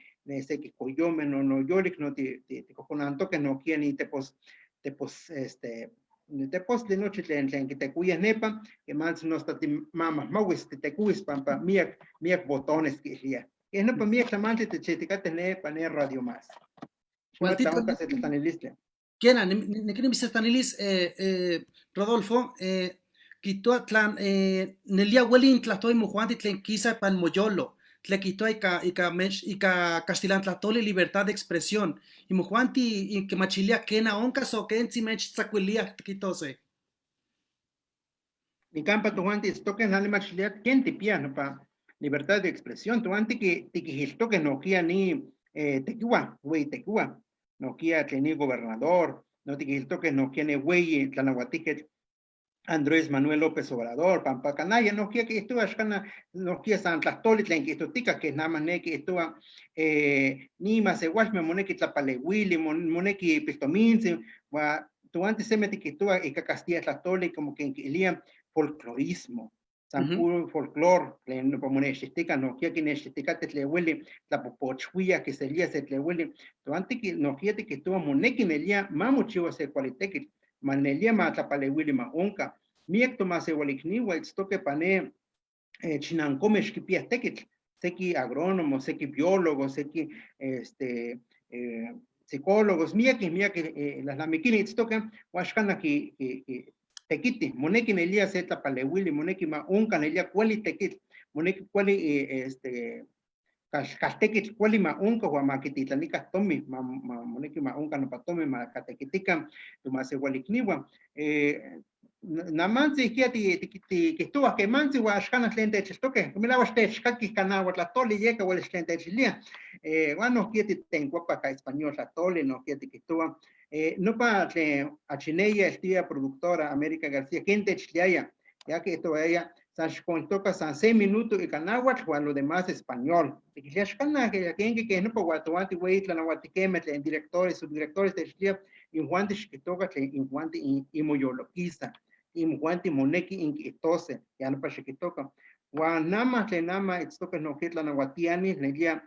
seki coyome, no, no yolic no ticoconantoque, nohquiya ni tepos, tepos, este, ni tepostli nochi tlen quitecuia nepa, que más no está timamahmawis titecuis, pampa miyac botones quihlia. Que nopa miyac tlamantli techehticate nepa ne Radio Más. Cualtito, Ximata onca se tlatanilistle. Quena, ni mitztlanilis, Rodolfo, quitoa tlan nelia hueli tlahtoi mojuanti tlen quisa pan moyolo, tlen quitoa ika mech, ika castellan tlahtoli libertad de expresión, y mojuanti y que machilia kena onca so kentzi mech tzacuilia quitose. Nikampa tojuanti itztoque nali machilia ken tipia nopa libertad de expresión, tojuanti tiquijiltoque nohkia ni tequiwa, güey tequiwa, nohkia tlen ni gobernador, no tiquijiltoque nohkia ni güey tlanahuatiquetl Andrés Manuel López Obrador, pampa canalla, nohkia quihtoa axcana, nohkia san tlahtoli tlen quihtotica, que nada más ne quihtoa ni masewalme moneki tlapalewili, moneki piltomintzi, wa Tojuanti seme tiquihtohuaj ica castilla tlahtoli como que quiilían folclorismo. San puro folclor tlen nopa monextihtica, nohkia kinextihticateh tlen ueli tlapopochhuia, kiselia se tlen ueli. Tojuanti nohkia tiquihtohuaj moneki nelia ma mochiua se kuali tekitl, ma nelia ma tlapalewili ma onka. Miak tomaseualikniua itztoque pa ne chinankomeh xquipiah tekitl, seki agrónomos, seki biólogos, seki psicólogos, miakih, miakih tlalnamiquini itztoque, huan axcana tekiti, moneki nelia se tlapalewili, moneki ma onka nelia kuali tekitl, moneki kuali kaltekitl kuali ma onka huan ma kititlanika tomi, moneki ma onka nopa tomi ma katekitika tomaseualikniua. Namantzi ihkia tikihtohuaj kemantzi huan axcana tlen techiltoque, melauac techcaquij ka nahuatl yeka uelis tlen techilia. Huan nohkia titenkuapa ka español tlahtoli, nohkia tikihtohua. Nopa tlen achineya eltia productora América García, ken techiliaya, ya kihtohuaya san xikontoca san se minuto ika náhuatl huan lo demás español. Tiquilia axcana ken que nopa huan tojuanti hueyi tlanahuatijquemeh tlen directores, subdirectores techilia, injuanti xiquihtoca tlen injuanti imoyolokisa, injuanti moneki inquihtose, ya nopa xiquihtoca. Huan nama tlen nama itztoque nohkia tlanahuatiani, nelia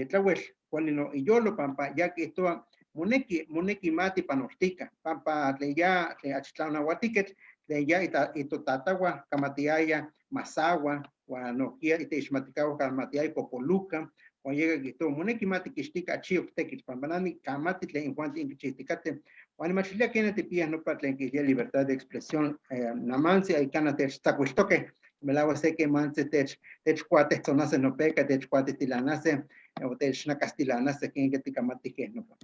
tlawel kuali no iyolo pampa ya kihtoua moneki ma tipanoltika, pampa tlen ya tlen achtlanahuatiketl, tlen ya itotatahua kamatiaya Mazahua, huan nohkia iteixmatikahua kamatiaya Popoluca, huan yeka kihtoua moneki ma tikixtika achiyok tekitl, pampa nani kamati tlen injuanti inkichihtikateh. Huan nimachilia kena tipiah nopa tlen kilia libertad de expresión, namantzi aikana techtzakuiltoque, melauak se kemantzi techcuatehtzonase nopeka, techcuatehtilanase, o technakastilanase, ken que tikamati keh nopa.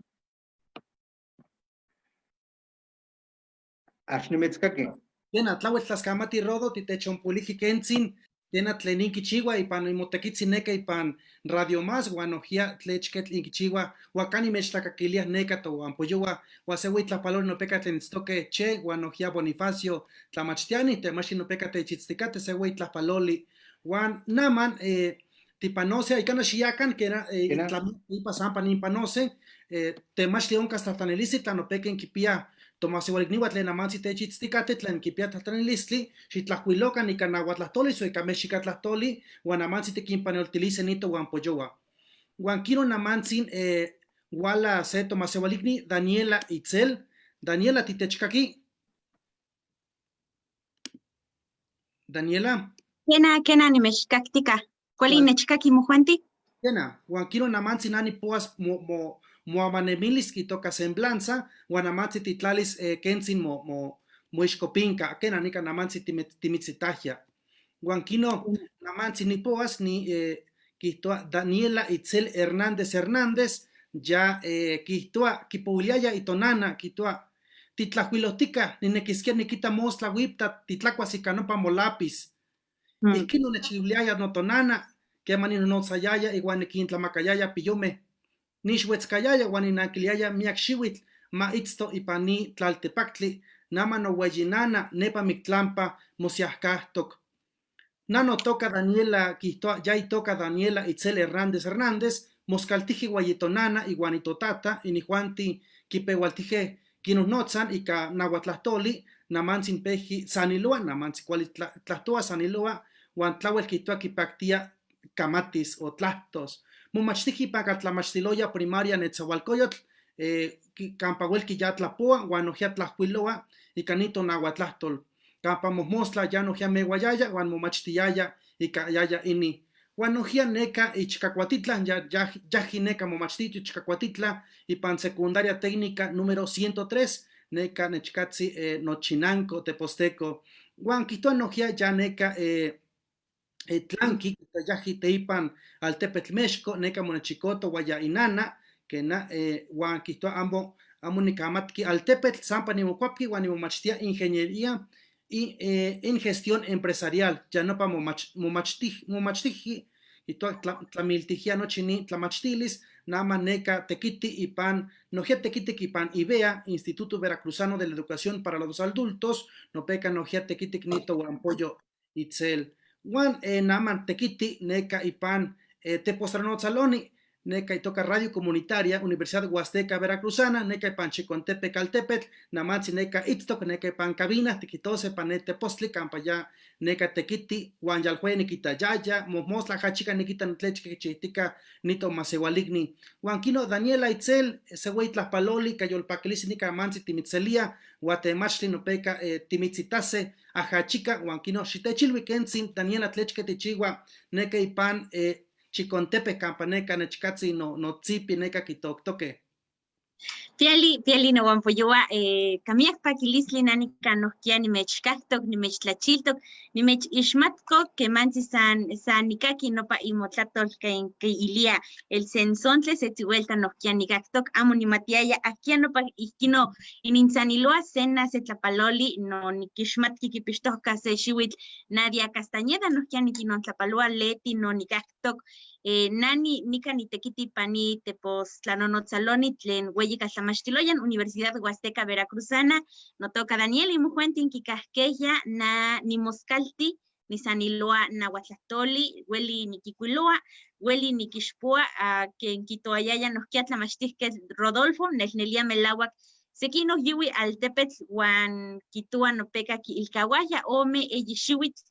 Ax nimitzkaki. Kena, tlawel tlaskamati Rodo, titechonpuliji kentzin, kena tlen inkichiua ipan imotekitzin neka ipan Radio Más, huan nohkia tlechketl inkichiua, huan kani mechtlakakiliah neka tohuampoyohua, huan se hueyi tlapaloli nopeka tlen itztoque Che, huan nohkia Bonifacio tlamachtiani, temachti nopeka techitzticate se hueyi tlapaloli, huan naman tipanose, aikana xiyakan, kena ipa sampa ninpanose, temachti onkas tlatlanilistli, tla nopeka inquipia tomaseualikniua tlen namantzi techitzticate, tlen quipia tlatlanilistli, xitlajcuilocan ika nahuatlahtoli, so ika mexicatlahtoli, huan namantzi tiquinpanoltilise nito huampoyohua. Huan kino namantzin huala se tomaseualikni Daniela Itzel. Daniela, titechkaki. Daniela. Kena, kena, nimechkaktika. Kuali nechkaki mojuanti. Kena, huan kino namantzi nani poas moamanemilis itoka semblanza, huan namantzi titlalis kentzin moixcopinca, kena nika namantzi timitzitahia. Huan kino namantzi nipoas ni kihtoa Daniela Itzel Hernández Hernández, ya kihtoa kipouiliaya itonana, kihtoa titlajuilohtika, ninekiskia nikita mostla huipta, titlacuas ika nopa molapis. Ihkin nonechiliaya notonana, quema ninonotzayaya iuan nikintlamakayaya piyumeh. Nixuetzkayaya uan ninankiliaya miak xiuitl ma itzto ipan ni tlaltepaktli, nama noueyinana nepa mictlampa mosiahcahtoc. Na notoka Daniela kihtoa ya itoka Daniela Itzel Hernández Hernández, moskaltiji ueyitonana iuan itotata, inijuanti kipeualtije kinuhnotzan ika nahuatlahtoli, namantzin peji saniloa, namantzi kuali tlahtoa saniloa, uan tlawel kihtoa kipaktia kamatis o tlahtos. Momachtiji ipan kaltlamachtiloya primaria Netzahualcoyotl, kampa uelki ya tlapoa, uan nohkia tlajkuiloa ika nito nahuatlahtol. Kampa mojmostla ya nohkia mewayaya uan momachtiyaya ika yaya ini. Huan nohkia neka Ichcacuatitla, yaji neka momachtito Ichcacuatitla, ipan secundaria técnica número 103, neka nechkatzi nochinanco teposteco. Huan kihtoa nohkia ya neka tlanki, yaji teipan altepetl Mexco, neka monechikoto huaya inana, kena huan kihtoa amo nikamatki altepetl, sampa nimokuapki huan nimomachtia ingeniería y en gestión empresarial, ya nopa momachtiji, kihtoa tlamiltijia nochi ni tlamachtilis, nama neka tekiti ipan, nohkia tekitik ipan IBEA, Instituto Veracruzano de la Educación para los Adultos, nopeka nohkia tekitik nito huampoyo Itzel. Huan naman tekiti neka ipan tepostranotzaloni, Neka itoka Radio Comunitaria, Universidad Huasteca Veracruzana, neka ipan Chicontepec altepetl, namantzi neka itztok, neka ipan cabina, tiquitose pan ne tepostli, campa ya neka tequiti, huan yalhue nikita yaya, mojmostla ajachica nikita tlechque kichihtika nito masehualigni. Huan kino Daniela Itzel, se güey tlajpaloli, cayolpaquilisi nika amantzi timitzelia, guatemachli nopeka timitzitase, ajachica, huan kino xitechilui kentzin, Daniela tlechque tichihua, neka ipan Chicontepec, campa neka nechcatzi no, no tzipi neka kitoktoque. Piali, piali nohuampoyoa, kamiak paquilisli nanika nohkia nimechkaktok, nimechtlachiltok, nimechixmatkok, kemantzin san nikaki nopa imotlatol ken ilia el cenzontle setzihuelta nohkia nikaktok, amo nimatiaya ahkia nopa ihkino inintzaniloa sena setlapaloli, no nikixmatki kipixtohka se xiwitl Nadia Castañeda nohkia nikinontlapaloa Leti no nikaktok, nani nika nitekiti pani tepostlanonotsaloni tlen ueyi kaltlamachtiloyan Universidad Huasteca Veracruzana, notoka Daniel imojuantin kikahkeya na nimoskalti nisaniloa nahuatlahtoli, ueli nikikuiloa, ueli nikixpoa, ken kitoayaya nohkia tlamachtihketl Rodolfo, nelnelia melauak, sekinoh yiui altepetl uan kitoa nopeka kiilkauaya ome eyi xiuitl,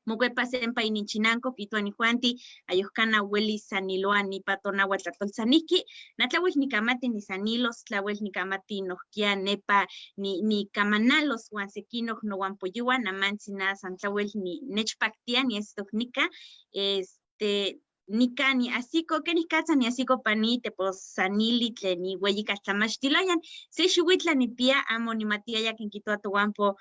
mokuepa sempa ininchinanko kitoa nijuanti, ayohkana ueli saniloa nipa tonahuatlatolsanihki, natlauel nikamati nisanilos, tlauel nikamati nohkia nepa nikamanalos uan sekinoh nohuampoyoua namantzi na san tlauel nechpaktia niestok nika, nika niasiko, kenikatza niasiko pani teposanili tlen iueyi kaltlamachtiloyan, se xiuitla nipia amo nimatiaya ken kitoa tohuampo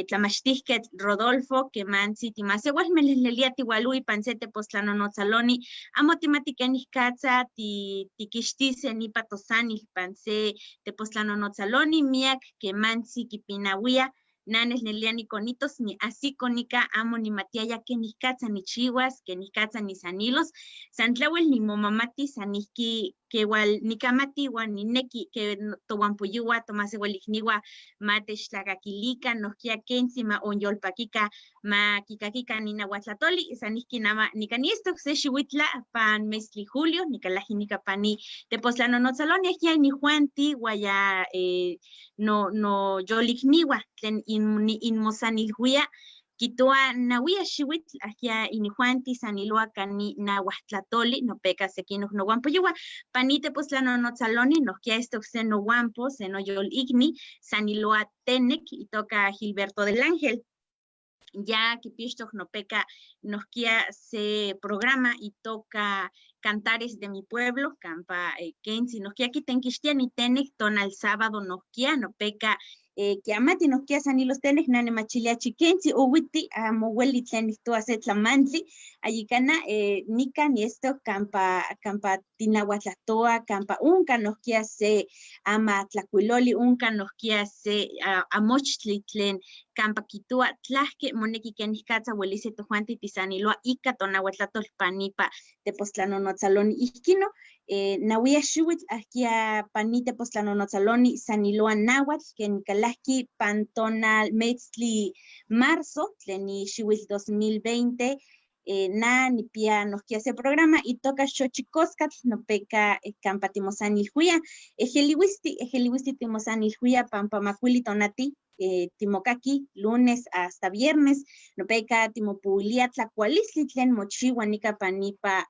tlamachtihketl Rodolfo, kemantzi timaseualmeh nelnelia tiualui ipan se tepostlanonotsaloni, amo timati kenikatza tikixtise nipa tosanil pan se tepostlanonotsaloni, miak kemantzi kipinauia, na nelnelia nikonitos ni asiko nika amo nimatiaya kenikatza nichihuas, kenikatza nisanilos, san tlauel nimomamati san ihki kewal nikamati uan nineki ke tohuampoyoua tomaseualikniua ma techtlakakilika nohkia kentzi ma onyolpakika ma kikakika ni nahuatlatoli, san ihki nama nikaniestok se xiuitla pan meztli julio, nikalaji nika pani tepostlanonotsaloni ahkia inijuanti uaya no yolikniua tlen inmosanilhuia kitoa nawia xiuitl ahkia inijuanti saniloa kani nahuatlatoli nopeka sekinoh nohuampoyoua pani tepostlanonotsaloni nohkia estok se nohuampo se noyolikni saniloa Tenec itoka Gilberto del Ángel. Ya kipixtok nopeka nohkia se programa itoka Cantares de mi Pueblo, kampa kentzi nohkia kitenkixtia ni Tenec tonal sábado nohkia nopeka kiamati nohkia sanilos Tenec na nemachilia chikentzi owiti amo ueli tlen niktoa se tlamantli, ayikana nika niestok kampa tinahuatlahtoa, kampa onka nohkia se amatlakuiloli, onka nohkia se amochtli tlen kampa kitoa tlahke moneki kenikatza uelise tojuanti tisaniloa ika tonahuatlatol panipa tepostlanonotsaloni ihkino, nawia xiuitl ahkia pani tepostlanonotsaloni saniloa nahuatl ken nikalahki pan tonal metztli marzo tlen ixiuitl 2020, na nipia nohkia se programa itoka Xochicóscatl nopeka kampa timosanilhuia, ejeliuisti, ejeliuisti timosanilhuia pampa makuili tonati, timokaki lunes hasta viernes, nopeka timopuilia tlakualistli tlen mochiua nika panipa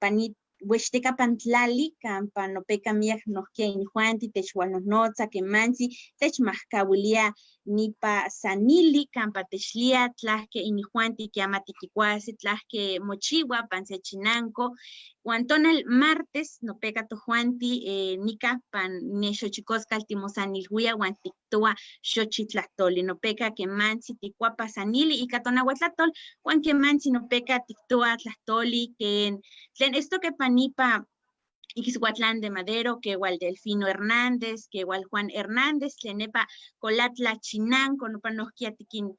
pani Huextecapan tlali, kampa nopeka miak nohkia inijuanti techualnohnotza kemantzi techmajkauilia nipa sanili kampa techlia tlahke inijuanti kiamati kikuase tlahke mochiua pan se chinanko, uan tonal martes nopeka tojuanti nika pan ne Xochicóscatl timosanilhuia uan tiktoa xochitlahtoli, nopeka kemantzi tikuapa sanili ika tonahuatlatol, uan kemantzi nopeka tiktoa tlahtoli ken tlen estoke panipa Ixhuatlán de Madero, que igual Delfino Hernández, que igual Juan Hernández, tlen nepa Colatla Chinanco, nopa nohkia tikin,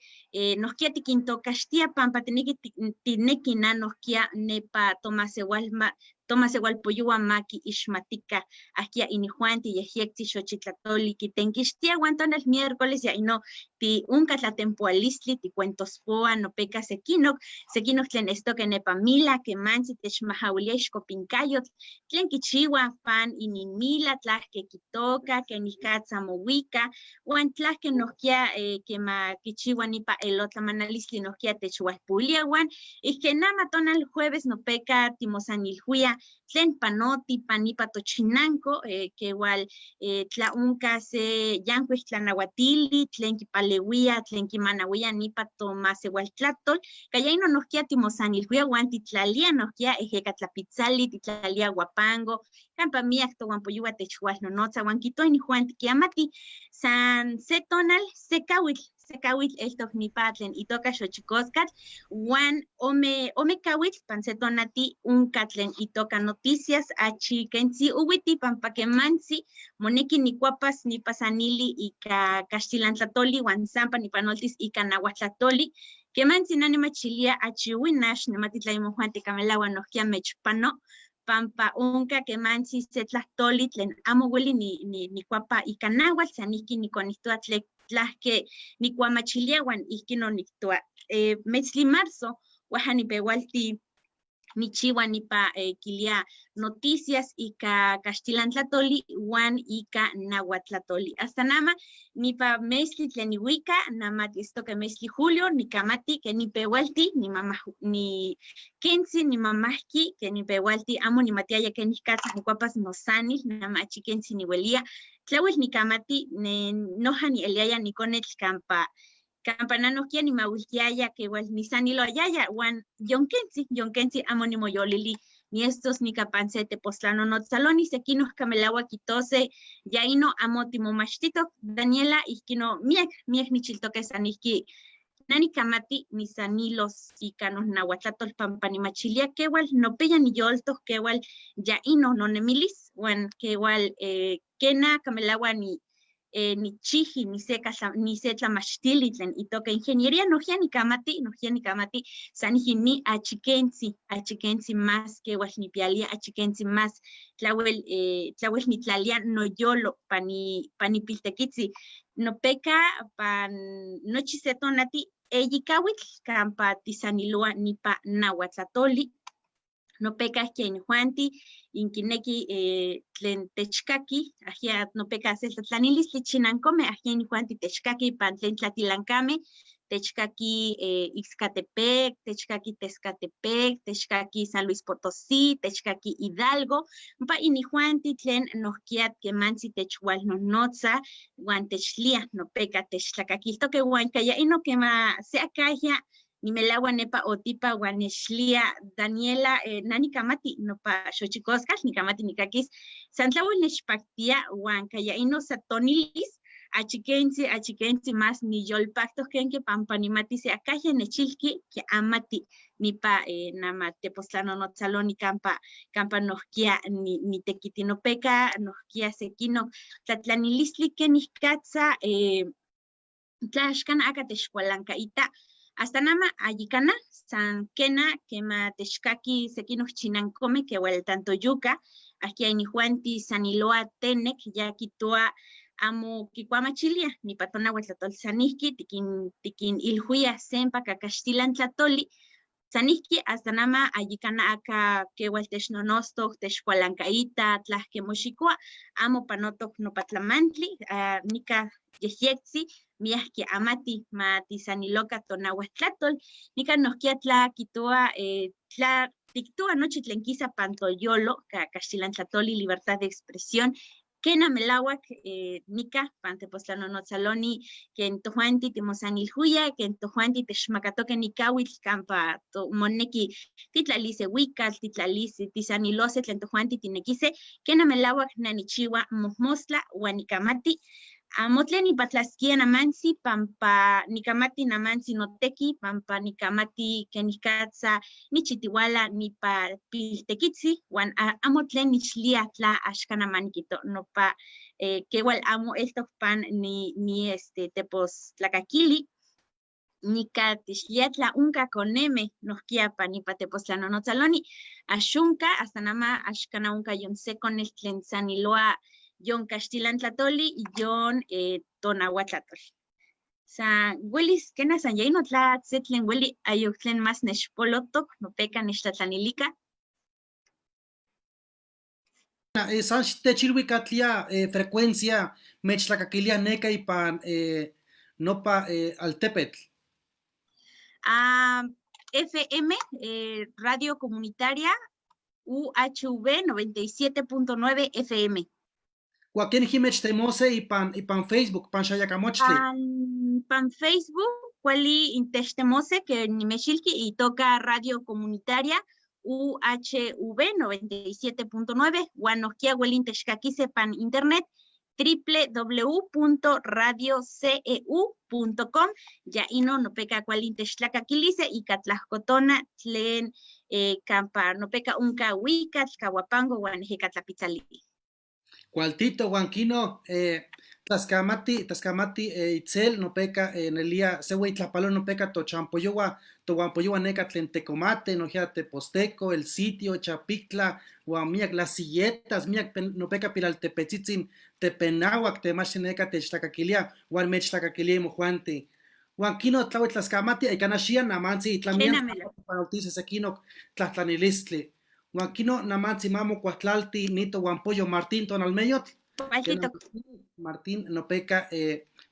nohkia tikintokaxtia pampa tineki tineki na nohkia nepa tomaseualma, Tomasewalpoyohua ma quiixmatica ajquia inijuanti yejyectzi xochitlatoli quitenquixtia huan tonal miércoles ya ino ti onca tlatempoalistli ticuentospoa nopeca sequinoc, sequinoc tlen estoque nepa mila quemantzi techmajauilia ixcopincayotl tlen quichihuaj pan ininmila, tlajque quitoca, quenicatza mohuica, huan tlajque nohquia quema quichihua nipa elotlamanalistli nohquia techualpulia huan ijque nama tonal jueves nopeca timosanilhuia tlen panoti pan nipa tochinanco, quehual tlaonca se yancuic tlanahuatili tlen quipaleuia, tlen quimanauia nipa tomasewaltlatol, cayaino nohquia timosanilhuia huan titlalia nohquia ejecatlapitzali, titlalia huapango, campa miac tohuampoyohua techualnonotza huan quitoa inijuanti quiamati san se tonal se cahuitl, se cahuitl eltoc nipa tlen itoca xochicoscatl huan ome cahuitl pan se tonati onca tlen itoca noticias achi quentzi uhuiti pampa quemantzi moneki nicuapas nipasanili ica caxtilantlatoli huan sampa nipanoltis ica nahuatlatoli, quemantzi na nimachilia achi huinax nimati tla imojuanti camelahua nohquia mechpano, pampa onca quemantzi se tlahtoli tlen amo hueli nicuapa ica nahuatl, san ihqui niconihtoa tlajque nicuamachilia huan ihqui no nictoa. Metzli marzo, huaja nipehualti nichiwa nipa quilia noticias ica caxtilantlatoli huan ica nahuatlatoli. Hasta nama nipa meztli tlen nihuica, nama tiestoque meztli julio, nicamati que nipehualti, ni mama, ni quentzi, ni mamajqui, que nipehualti, amo nimatiaya que nicatza nicuapas nosanil, nama achi quentzi nihuelia, tlauel nicamati, ne, noja ni eliaya niconetl campa, campa nanohkia nimawiltiaya que igual nisaniloayaya huan yonkentzi, yonkentzi amo nimoyolili ni estos ni capanse tepostlanonotsaloni sequinoc camelahua quitose ya ino amo timomachtitoc Daniela ihquino miac, miac nichiltoque san ihqui nani kamati nisanilos ica nonahuatlatol pampa nimachilia quehual nopeya niyoltoc quehual ya ino nonemilis huan quehual quena camelahua ni nichiji, ni se ni se tlamachtili tlen itoca ingeniería, nohkia nikamati, nohkia nikamati, san iji ni achiquentzi, achiquentzi más quehual nipialia, achiquentzi más tlauel, tlauel nitlalia noyolo panipiltequitzi, nopeca pan nochi se tonati eyicauitl campa tisaniloa nipa nahuatlatoli, nopeca ihkia inijuanti, inkineki tlen techkaki, ajia nopeca se tlatlanilistli chinancome, ajia inijuanti techkaki pan tlen tlatilancame, techkaki Ixcatepec, techkaki Texcatepec, techkaki San Luis Potosí, techkaki Hidalgo, ompa inijuanti tlen nohkia quemantzi techualnonotza huan techlia nopeca techtlakaquiltoque huan caya ino quema se acahia nimelahua nepa otipa huan nechlia Daniela, nani kamati nopa xochicoscatl nikamati nikakis san tlauel nechpaktia huan caya ino satonilis achiquentzi, achiquentzi más niyolpactoc kenque pampa nimati se acahia nechilqui que amati nipa nama tepostlanonotsaloni campa, campa nohkia nitequitinopeca nohkia sequinoc tlatlanilistli kenicatza tlaxcan aka techcualancaita hasta nama ayicana san quena quema techkaki sequinoc chinancome quehual tanto yuca ajquia inijuanti saniloa tenec ya quitoa amo kikuamachilia nipa tonahuatlatol sanihki tikin ilhuia sempa cacaxtilantlatoli sanihki hasta nama ayicana aka quehual technonostoc techcualancaita tlajque moxicoa amo panotoc nopa tlamantli nica yejyectzi miajki amati ma tisaniloca tonahuatlatol nica nohkia tla quitoa tla tictoa nochi tlen quisa pantoyolo cacaxtilantlatoli libertad de expresión kena melawak nika pan tepostlanonotsaloni ken tojuanti timosanilhuia ken tojuanti techmakatoke nikauitl kampa to moneki titlalise huikatl titlalise tisanilose tlen tojuanti tinekise kena melawak nanichiwa mohmostla uan nikamati amo tlen nipatlaskia namantzi pampa nikamati namantzi noteki pampa nikamati kenikatza nichitiwala nipa piltekitzi uan amo tlen nichlia tla axkan amaniquito nopa kewal amo eltok pan ni este tepos tlakakili. Nika tixlia tla unka koneme nohkia panipa tepostlanonotsaloni, axunka hasta nama axkana unka yon se konel tlen saniloa yon kaxtilan tlatoli y yon tonahuatlatol. San welis kena san yaino tla se tlen weli ayok tlen mas nexpolotok nopeka nextlatlanilika. San techilui katlia frecuencia mechtlakakilia neka ipan nopa altepetl. Ah, FM, Radio Comunitaria UHV 97.9 FM. Joaquín Jimech Temose y pan Facebook, pan Xayacamochtli. Pan Facebook, kuali intechtemose que nimechilki y toca Radio Comunitaria UHV 97.9, huan nohkia hueli intechcaquise pan internet www.radioceu.com, ya ino nopeka kuali intechtlakaquilise ika tlahkotona tlen kampa nopeka unka huicatl, cahuapango, huan ejecatlapitzali. Cualtito, huanquino, tlaskamati, tlaskamati, itzel, nopeka, nelia, se tlapalo nopeka, tochampoyowa, tohuampoyowa neka tlen tecomate, nojia teposteco, el sitio, chapictla, huan miak las silletas, miak nopeka pilaltepetzitzin, tepenahuac, temachtli neka techtlakaquilia, huan mechtlakaquilia imojuanti. Huan kino tlawel tlaskamati, aikanaxia namantzi itlamian Llénamelo. panoltise sequinoc tlahtlanilistli. Huan kino namantzi mamo cuatlalti nito huan pollo Martín tonalmeyotl. Cualtito. Martín nopeka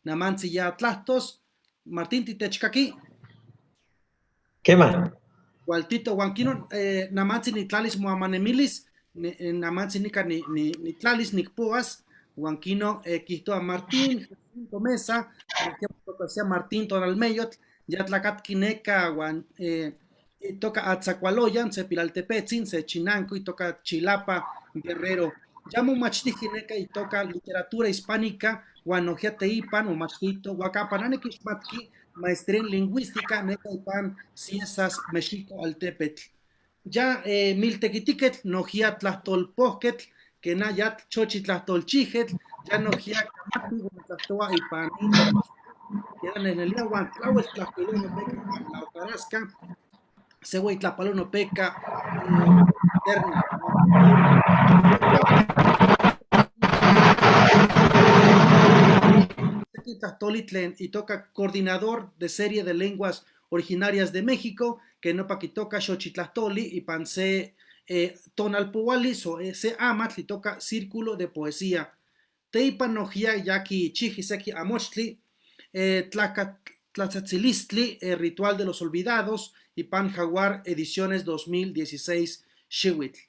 namantzi ya tlahtos. Martín titechkaki. Kema. Cualtito huan kino namantzi nitlalis moamanemilis, namantzi nika ni nitlalis nikpoas. Huan kino kihtoa Martín Jacinto Mesa, sea Martín tonalmeyotl, ya tlacatqui neka huan toca Atzacualoyan, se Pilaltepetzin, se Chinanco y toca Chilapa, Guerrero. Ya momachtiji neka y toca literatura hispánica, huan nohkia teipan, momachtito, huacapanane kixmatki, maestría en lingüística, neka ipan Ciesas, Mexico, Altepetl. Ya miltequitiquetl, nohkia tlahtolpohquetl, que na ya chochi tlahtolchijetl, ya nohkia kamati huan tlahtoa ipan ya nenelia huan tlawel tlahcuilo nopeka ipan la hojarasca, se güey tlapalo nopeka eterna. Tlahtoli tlen y toca coordinador de serie de lenguas originarias de México, que no paquitoca xochitlahtoli y pan se tonalpouali so se amatl y toca círculo de poesía. Teipa nohkia yaki chiji seki amochtli, tlatzatzilistli, ritual de los olvidados, y pan Jaguar Ediciones 2016 xiuitl.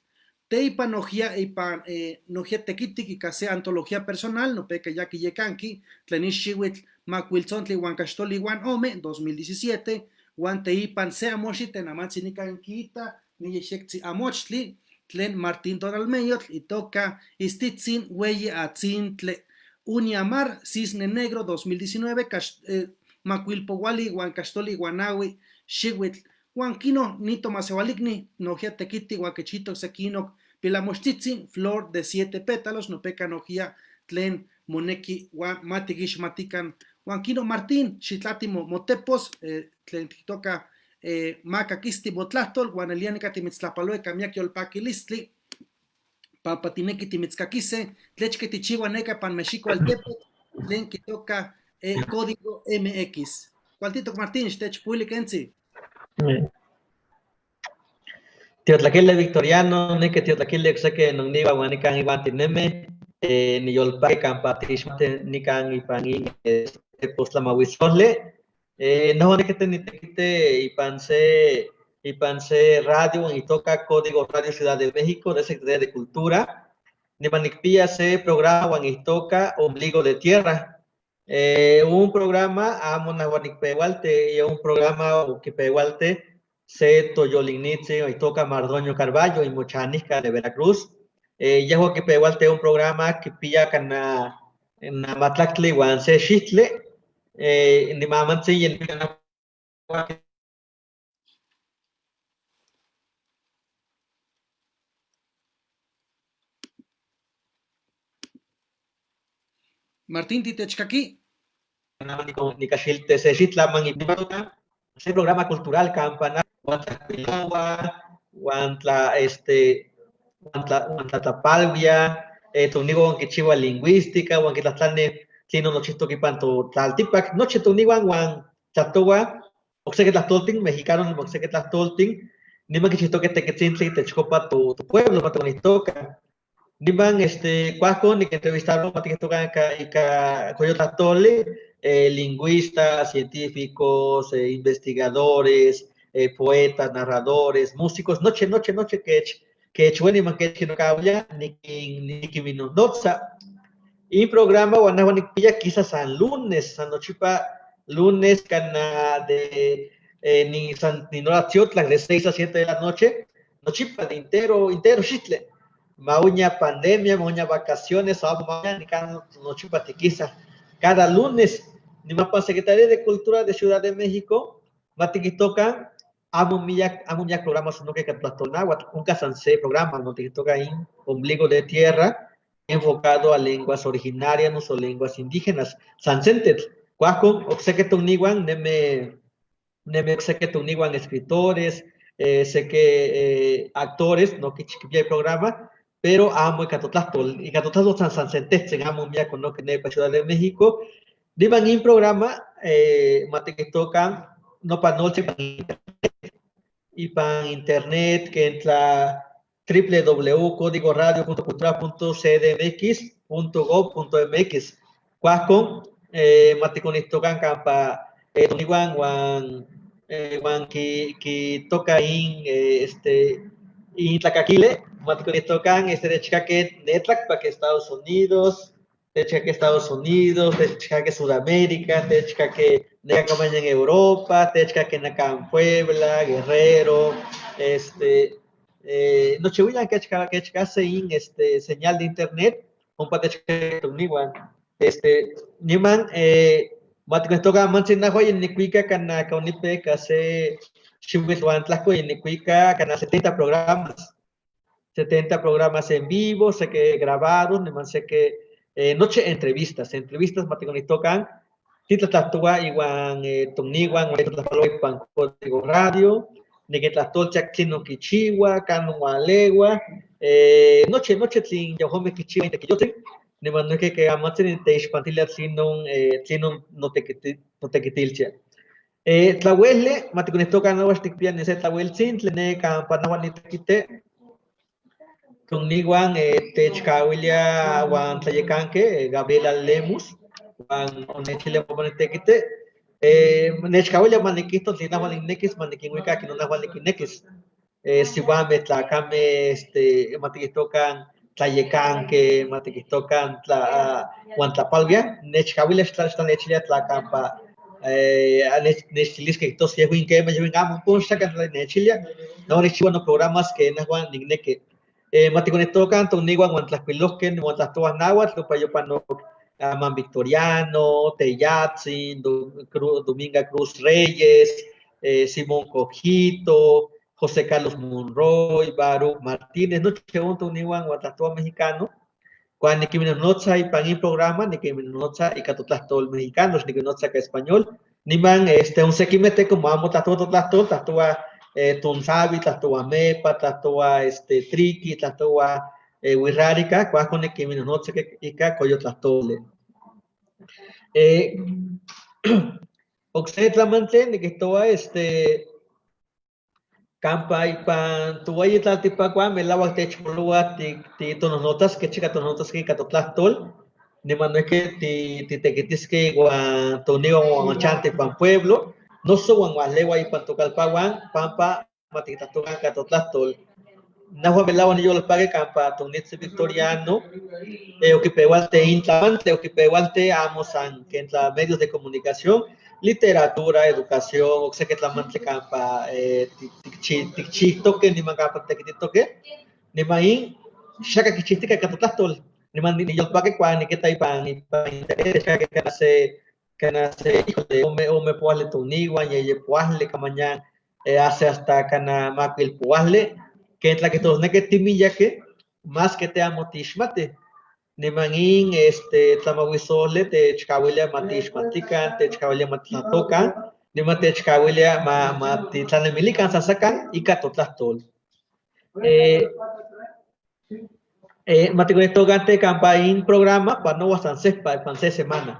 Teipa nohkia ipan nohkia tequitic ika se antología personal, nopeka yaki yekanki, tlen xiuitl macuiltzontli huan caxtoli huan ome, 2017, huan teipan se amochtli tenamantzi nikan kita, niyexektzi amochtli, tlen Martín Tonalmeyotl y toca Istitzin hueyi atzintle. Uniamar, Cisne Negro, 2019, Macuilpouali, huan caxtoli huan nahui, xiuitl. Huan kino, nito masehualicni, nohkia tequiti, huan quechito sequinoc, pilamochtzitzin, flor de 7 pétalos, nopeka nohkia tlen moneki huan matikixmatikan. Huan kino Martín, xitlati motepos, tlen toca macaquisti motlahtol, huan elia nika timitztlapaloe miak yolpaquilistli, pampa tineki timitzcaquise, tlechque tichiua neka pan Mexico altepetl, tlen kitoka código MX. Cualtito Martín, xtechpuili kentzi. Tiotlaquile Victoriano, neke tiotlaquile okseki nokniwa uan nikan iwan tineme, niyolpaki kampa tixmati nikan ipan in Tepoztlamahuisoltle. No nekete nitekite ipan se radio itoka Código Radio Ciudad de México de Secretaría de Cultura. Niman nikpia se programa uan itoka Ombligo de Tierra. Un programa amo nahuanicpehualte y un programa oquipehualte se Toyolinitzi itoka Mardonio Carballo y Mochanisca de Veracruz. Yehua quipehualte un programa que pilla cana na matlactli uan se xitle. Nimamantzi yen Martín titechkaki. Nikaxilte se xitlaman se programa cultural campana huan tlajcuilohua huan tla este huan tla huan tlatlapalhuia tonihuan quichiua lingüística huan quitlajtlani tlinon nochijtoc ipan totlaltipac nochi tonihuan huan tlahtohua ocseki tlahtoltin mexicano niman ocseki tlahtoltin niman quichijtoque tequitzintli itechcopa topueblo ma ticonihtoca. Niman este cuajcon niquentrevistaro ma tiquihtocan ika coyotlahtoli lingüistas, científicos, investigadores, poetas, narradores, músicos, nochi, nochi, nochi kech kech weni niman kech kinokaulia nikin nikinminnotza. In programa huan nehua nikpiya kisa san lunes, san nochipa lunes cana de ni san ni hora tiotlak de 6 a 7 de la noche, nochipa de intero, intero xitle. Mauña pandemia, mauña vacaciones, amo mauña nikan nochipa tiquisa. Cada lunes, niman Secretaría de Cultura de Ciudad de México, matiquitoca, amo miak programa sino que tlahtonáhuatl, onka san se programa, no tiquitoca in Ombligo de Tierra, enfocado a lenguas originarias, no son lenguas indígenas. San sentetl, cuajcon, ocseki toknihuan, neme, neme ocseki toknihuan escritores, seki actores, no kichiquipia programa, pero amo ika totlahtol, ika totlahtol san san sentetzen, amo miak no que nepa Ciudad de México. Niman in programa, matiquitocan, no panolche ipan internet, que entra www.códigoradio.cultura.cdmx.gob.mx. Cuajcon, maticonihtocan campa tonihuan huan huan ki ki toca in este in tlacaquile, maticonihtocan este nechcaque netlacpac Estados Unidos, techcaque Estados Unidos, techcaque Sudamérica, techcaque necacamaña en Europa, techcaque nacan Puebla, Guerrero, este nochihuilan quechca quechcase in este señal de internet, ompa techcaque toknihuan. Este niman maticonihtocan mantzin nahua nicuica cana caonipec se xiuitl huan tlahco nicuica cana 70 programas. 70 programas en vivo, sé que grabados, niman sé que noche entrevistas, entrevistas maticonihtocan, titlatlahtoua iwan toknihuan, tlatlahpaloa ipan Código Radio, niquintlahtoltia tlinon kichiua, kanon ualeua, nochi, nochi tlin yejuanmeh kichiua intekiyotzin, niman noihki ke amatzin teixpantilia tlinon tlinon notequitiltia. Tlauele, maticonihtocan nohuax tikpia ni se tlaueltzintli ne kampa nahua nitequite, toknihuan techkauilia huan tlayecanque Gabriela Lemus, huan onechilia manitequite, nechkauilia maniquihto tlin nahua niknekis, maniquinuica akinon nahua niquinnekis. Sihuameh, tlacameh, este, matiquihtocan tlayecanque, matiquihtocan tla huan tlapalvia, nechkauilia xtlanechilia tla nechtilisque tos yehuin quema, yehuin amo, pon xacan nechilia, no nikchiua no programas que nahua nikneki. Maticonihtocan toknihuan huan tlahcuilohque huan tlahtohuah náhuatl, ompa yopanok Aman Victoriano, Teyatzin, Dominga Cruz Reyes, Simón Cojito, José Carlos Monroy, Baruch Martínez, nochi on toknihuan huan tlahtohuah mexicano, cuando niquiminnotza ipan in programa, niquiminnotza ika totlahtol mexicano, niquiminnotza ika español, niman este onsekimeh como amo tlahtohua totlahtol, tlahtohua tonsavi, tlahtohua mepa, tlahtohua este triqui, tlahtohua wixárika, cuajcon niquiminnotza ika coyotlahtoli. Okse tlamantli niquihtoua este kampa ipan tohueyi tlaltipakuan melauak techpoloua titonohnotzaskeh, chika tonohnotzaskeh ika totlahtol, niman noihki titequitiskeh iwan tokniwan huan chantih ipan pueblo, noso huan ualeuah ipan tokalpahuan pampa matiquitahtocan ika totlahtol. Nahua melauak niyolpaki kampa toknitzi Victoriano okipeualte in tlamantli, okipeualte amo san ken tla medios de comunicación, literatura, educación, okseki tlamantli kampa tikchihtoque niman kampa tequititoque, niman in xaka kichihtika ika totlahtol, niman niyolpaki cuando niquita ipan internet, xaka kana se híjole, ome ome pohuali toknihuan, yeye pohuali, kamañan hace hasta kana makuil pohuali, ken tlaquitosneki timiyake, más que te amo tixmati. Niman in este tlamahuisole techcahuilia ma tixmatican, techcahuilia ma ttlahtocan, niman techcahuilia ma titlanemilican san sacan ika totlahtol. Ma ticonectocan te campa in programa pa nowa san sejpa pan se semana,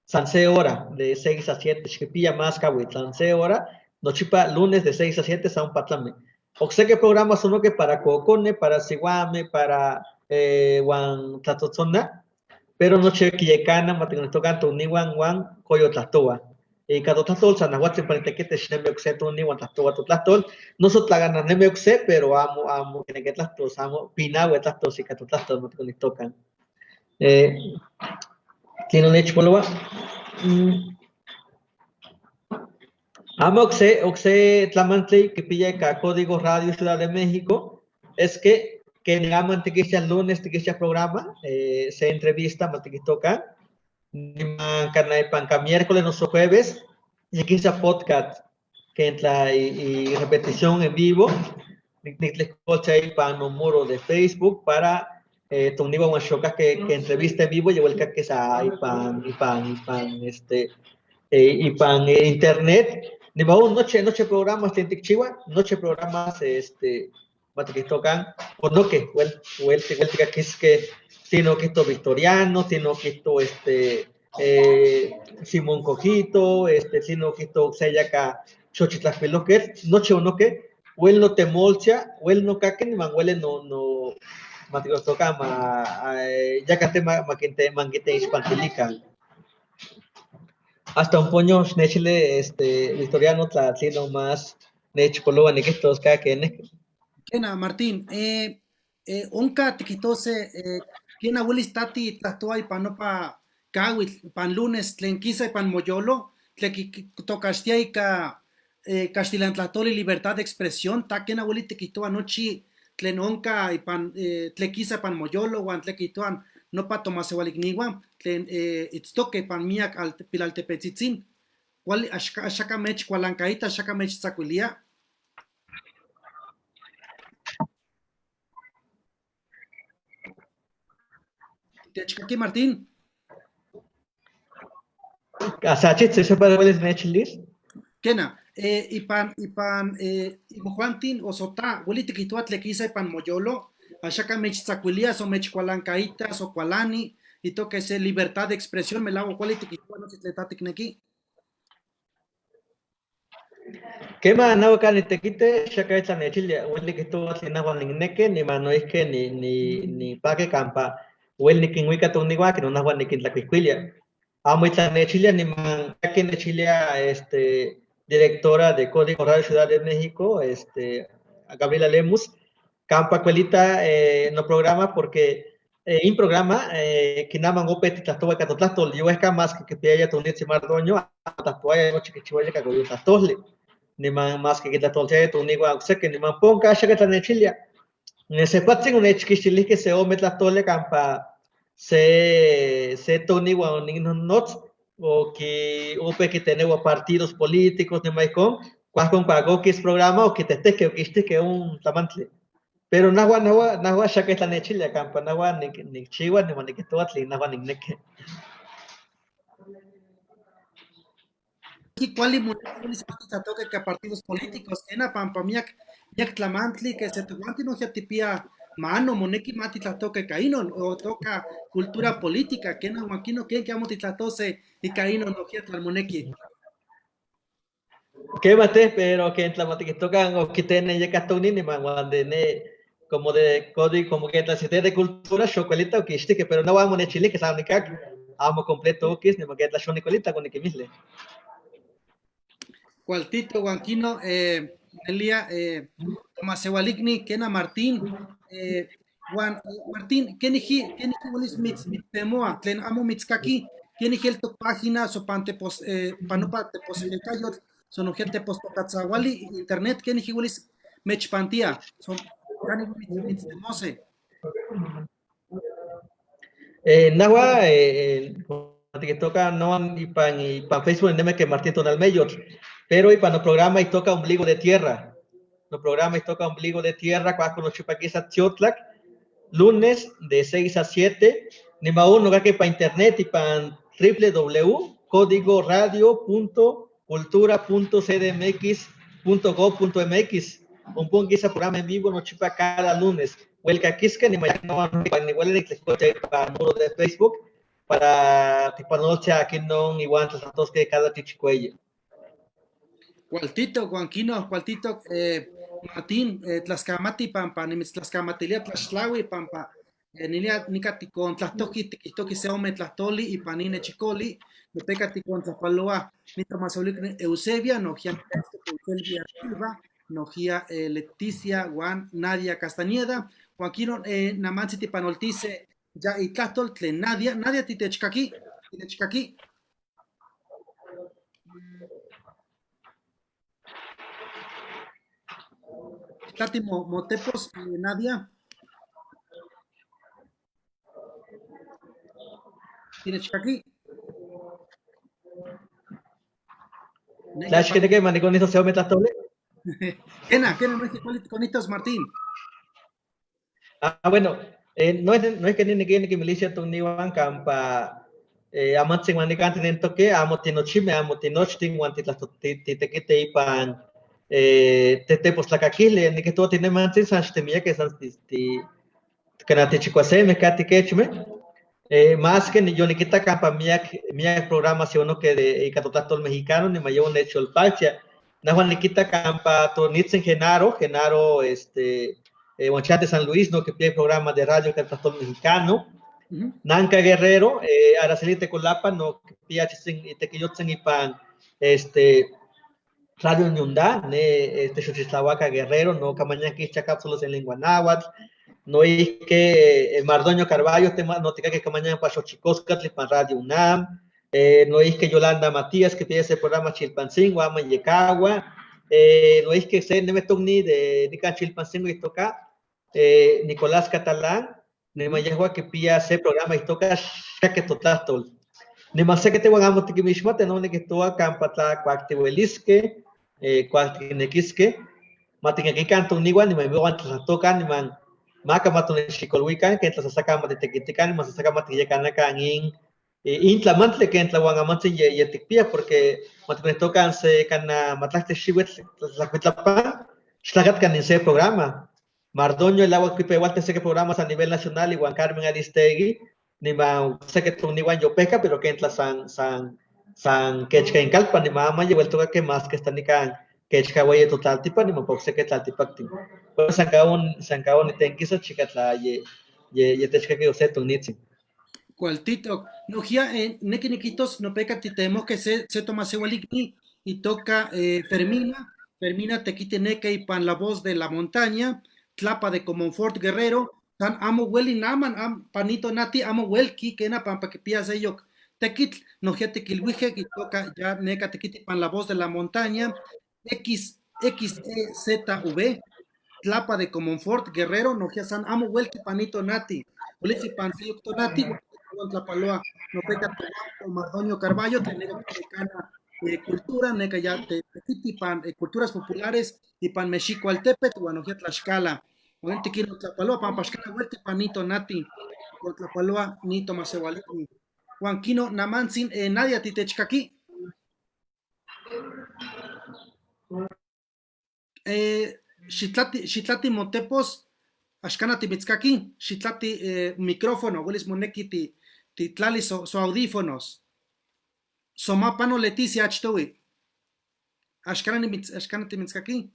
san se hora de 6 a 7, xquipilla más cahuitl, san se hora, nochipa lunes de 6 a 7 san patlame. Ocseke programas son que para cocone, para sihuame, para huan tlatzotzona, pero noche quiyecana, ma ticonectocan toniwan huan coyotlastoa. Ka totlahtol san nahuatzin para tequete xneme okse toniwan tlahtoa totlahtol, no so tlagananeme okse, pero amo, amo kineque tlahtol, amo pinahue tlahtol ika totlahtol ma ticonectocan. Tlinon nechpoloa. Amo okse tlamantli quipilla ika Código Radio Ciudad de México, es que aman tiquistia lunes tiquistia programa, se entrevista ma tiquitocan, niman kana ipan ka miércoles no so jueves, tiquistia podcast, que entra y repetición en vivo, nictlehcolcha ipan no muro de Facebook para toniwa huan xoca que entrevista en vivo, llegó el que sa ipan, ipan, ipan, este, ipan internet, ni ma un noche, noche programas tlen tikchiwa, noche programas, este, matiquitocan, o no que, wel, wel, wel, que tino que esto Victoriano, tino que esto, este, Simón Cojito, este, tino que esto Xayaca, Xochitlaxpiloque, noche o no que, wel no temolcha, wel no caquen, man huele no, no, matiquitoca, ma, ya que ma, ma quinte, man quinte hispantilica. Hasta un poño nechile, este, Victoriano, tlatlino más, nechpoloa, ni que estos cada que ne. Kena, Martín, onka tiquitose, kena huelis tati tlahtoa y panopa kawitl, pan lunes, tlen kisa y pan moyolo, tlen tocaxtia y ka castilan tlahtoli libertad de expresión, ta kena hueli tiquitoa nochi tlen onka y pan, tlen kisa pan moyolo, huan tlen quitoan nopa tomaseualicnihuan, tlen itztoque pan miak pilaltepetzitzin, cuali axaca mech cualancaita, axaca mech tzacuilia. Techkaki, Martín. Asachitz, ¿se puede ver el Kena, ipan, ipan, imojuantin, osota, hueli tiquitoa tlequisa ipan moyolo, axaca mech tzacuilia, so mech cualancaita, so cualani, y toque ese libertad de expresión, me la hago, cuali tiquitoa, no titletáticnequi. Kema nahuaca ni tequite, xaca itla nechilia, hueli quitoa tlen nahua nineque, ni manoisque, ni, ni, ni paque campa, hueli niquinhuica toniwa, que no nahua niquintlacuicuilia. Amo itla nechilia, ni man, que nechilia, este, directora de Código Radio Ciudad de México, este, Gabriela Lemus, campa cuelita, no programa porque, in programa, que naman ope titlastoa catotlastol, yo es más que pilla tunitzi mardoño, tlastoa noche que chihuahua cagoyo tlastosle, ni man más que tlatolche tunigua que ni man ponca xaca tlanechilia. Se patzin un echquixtilis que se ome tlastole campa se tunigua o ni nots o que ope que tenemos partidos políticos de maicón, cuascon cuagoquis programa o que te que o que un tlamantle. Pero nahua, nahua, nahua xaca tlanechilia campa, nahua ni, ni chiwa, ni maniquitoatli, nahua ni neque. ¿Y cuál y toque que partidos políticos? Ena pampa miak, miak tlamantli, que se te no tipia mano, moneki mati tlatoque caíno, o toca cultura política, que no, aquí no quieren que amo titlatose y caíno no quiere moneki. ¿Qué mate? Pero que en tlamantli tocan o que tienen ya castoni ni man de ne como de código, como que la ciudad de cultura, chocolita o que pero no vamos a chile que saben que amo completo que es ni que la chonicolita con que misle. Cualtito, Guanquino, Elia, Tomaseualicni, Kena Martín, Juan, Martín, ¿quién eji mitz temoa, tlen amo mitzkaki, quién eji el tu página, so pan tepos, panopa teposelcayotl, so no gente postocatzahuali, internet, ¿quién eji welis mechpantia? So, cani mitz temose. Nahua, que toca no y pan y pan Facebook neme que Martín Tonalmeyotl, pero y pan no programa y toca ombligo de tierra. No programa y toca ombligo de tierra, cuando con los chupaquisa Tziotlac, Lunes de 6 a 7. Nima uno que pa internet y pa www.códigoradio.cultura.cdmx.gob.mx. Un ponga programa en vivo no chipa cada lunes. Huelca quisca ni mañana ni huele ni para muro de Facebook para tipanoche aquí no igual los que cada tichicuelle. Cualtito, Juanquino, cualtito, Martín, Tlaxcamati, pampa, nimitz tlaxcamatilia, tlaxtlahui, pampa, nilia, nica ticon, tlastoqui, tiquitoqui, se ome, tlastoli, y panine chicoli, nopeca ticon, tlapaloa, nito masolik, Eusebia, nojia, Eusebia Silva, nojia, Leticia, Juan, Nadia Castañeda, Joaquino, Namanzi tipanoltice, ya, y tlastol, tlen Nadia, Nadia titechcaqui, titechcaqui. Tati Motepos, Nadia. ¿Tienes aquí? Tlax, ¿qué te quema? Ni con eso se mete doble. Kena, Kena, no es que con estos, Martín. Ah, bueno, no es que ni que ni que milicia tu ni wan campa amatzin wan nikan tenen toque, amo tinochime, amo tinochtin, wan titlaxtotitekite ipan tetepos tlacaquile, ni que todo tiene mantzin, san xtemilla que san ti canatichicuaseme, catiquechme. Más que ni yo ni quita campa miak programa si uno que de Icatotlatol mexicano, ni me llevo un hecho el pacha. Nahuan ni quita campa tonitzen Genaro, Genaro, Huanchate San Luis, no que pide programa de radio Cantastol mexicano. Nanka Guerrero, Araceli Tecolapa, no que pide Chitzen y Tequiyotzen y pan, Radio Ñundá, ne, Xochistlahuaca Guerrero, no Camañanqui, cápsulas en lengua náhuatl, no es que Mardoño Carballo, tema, no te que Camañán pa Xochicóscatl, pan Radio UNAM, no es que Yolanda Matías, que tiene ese programa Chilpancingo, Ama Yecagua, no es que se neme tocni de Nica Chilpancingo y toca, Nicolás Catalán, ne mayehua que pilla ese programa y toca Xaque Totlatol. Ne más sé que te guagamo tiquimishmate, no ne que toa campatla cuactihuelisque, cuactinequisque, matinqui canto ni igual, ni me veo antes la toca, ni man, maca matonixicolhuican, que tlasasaca matitequitican, ni masasaca matiyecanacan, in tlamantle que en tlahuangamantzin yeticpia, porque maticonetocan se cana matlacte xihuetl tlacuitlapan, xtlacatcan en se programa. Mardoño, el agua cuipa igual te sé que programas a nivel nacional, igual Carmen Aristegui, ni ma sé que tú ni igual yo pesca, pero que en tla san, san, san quechca en calpa, ni ma ama llevo el toca que más que están ni can quechca güey total tipa, ni ma poco sé que tal tipa ti. Bueno, san caón, san caón ni tenquiso chica tla ye, ye, ye techca que ose tu nitzi. Cualtito, no gia en nequiniquitos no peca ti tenemos que se toma se walikni y toca Fermina, Fermina te quite neca y pan la voz de la montaña, Tlapa de Comonfort Guerrero, tan amo hueli naman, am, panito nati, amo huelki, kena pan pa que pías ello. Tequitl, no gia tequilhuije, y toca ya neca tequiti pan la voz de la montaña, X, X E Z V, Tlapa de Comonfort Guerrero, no gia san amo huelki panito nati, huelisi pan seyocto nati, Juan Tlapaloa, no peca o Mardonio Carballo, te nega cana cultura, neca ya te tequiti pan culturas populares y pan Mexico Altepet, bueno, ya Tlaxcala. Bueno, te quiero Tlapaloa, pan Paxcala, huelte panito nati, con Tlapaloa, nito masewalini. Juan Quino, Namantzin, Nadia Titechcaqui. Xitlati, Xitlati Motepos, Axcana Timitzcaqui, Xitlati micrófono, huelis moneki ti, titlali so audífonos. Somapano Leticia Achtowi. Axcana nimitz, Axcana Timitzcaqui.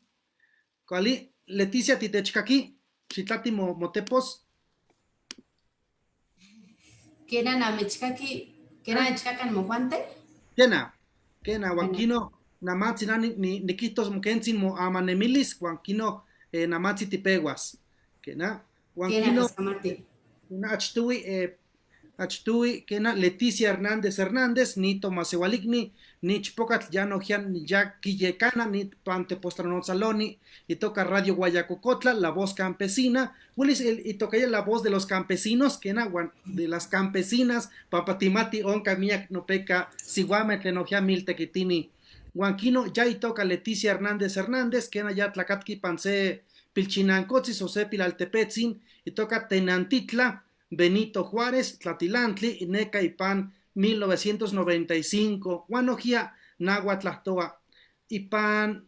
Kuali, Leticia Titechcaqui, Xitlati Motepos. Kena namechkaki, kena nechkakan mojuante? Kena, kena, huanquino, namatzi nani, ni, niquitos mokentzin mo amanemilis, huanquino namatzi tipeguas. Kena, huanquino, Kena, Tlaxcamati. Kena, achtui, kena Leticia Hernández Hernández, ni Tomasehualicni, ni Chpocatl, ya no gian, ni ya Quillecana, ni Pantepostranozaloni, y toca Radio Guayacocotla, la voz campesina, Willis, el, y toca ya la voz de los campesinos, kena, guan, de las campesinas, Papatimati, onca, miak, no peca, siguame, tlenojia, mil tequitini. Huanquino, ya y toca Leticia Hernández Hernández, kena ya tlacatqui, panse, pilchinancotzi o se pilaltepetzin itoka Tenantitla Benito Juárez Tlatilantli neka ipan 1995 huan nojia náhuatl tlahtoa. Ipan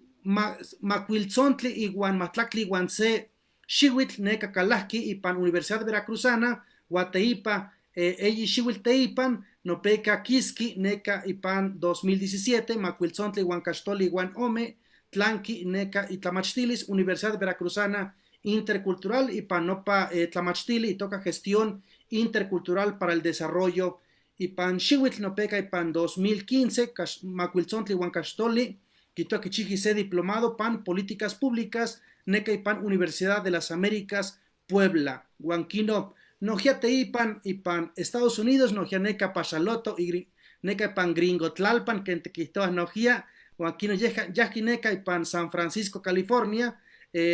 macuiltzontli ihuan mahtlactli ihuan se xihuitl neka calajqui ipan Universidad Veracruzana huan teipa eyi xihuitl teipan nopeka quisqui neka ipan 2017 macuiltzontli ihuan caxtoli ihuan ome tlanqui neka itlamachtilis Universidad Veracruzana Intercultural ipan nopa tlamachtili itoka Gestión Intercultural para el Desarrollo. Ipan xihuitl nopeka ipan 2015 macuiltzontli ihuan caxtoli quitoa quichiji se diplomado pan Políticas Públicas neka ipan Universidad de las Américas Puebla. Huan quino nojia teipan ipan Estados Unidos nojia neka Paxaloto y neka ipan Gringotlalpan ken tiquihtohuaj nojia huan quino yajqui neka ipan San Francisco, California,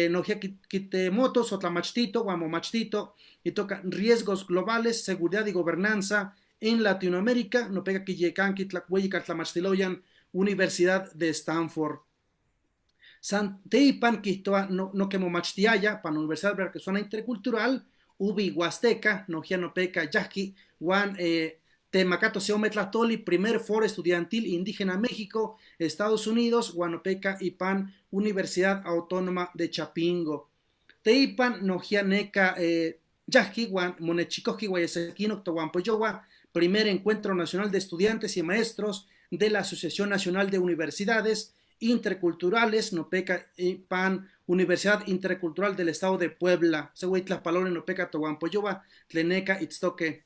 nojia quitemotos o tlamachtito huan momachtito itoka Riesgos Globales, Seguridad y Gobernanza en Latinoamérica, nopeka quiyecanqui hueyical tlamachtiloyan Universidad de Stanford. San teipan quihtoa no que momachtiaya pan Universidad Veracruzana Intercultural, Ubi Huasteca, nojia nopeka yajqui, huan temacato se ome tlahtoli, primer foro estudiantil indígena México, Estados Unidos, huan nopeka ipan Universidad Autónoma de Chapingo. Teipan nojia neka yajqui, huan monechicoqui, guayasequino, tohuampoyowa, primer encuentro nacional de estudiantes y maestros de la Asociación Nacional de Universidades Interculturales, nopeka ipan Universidad Intercultural del Estado de Puebla. Se huei tlajpaloli nopeka tohuampoyowa, tleneka itztoque.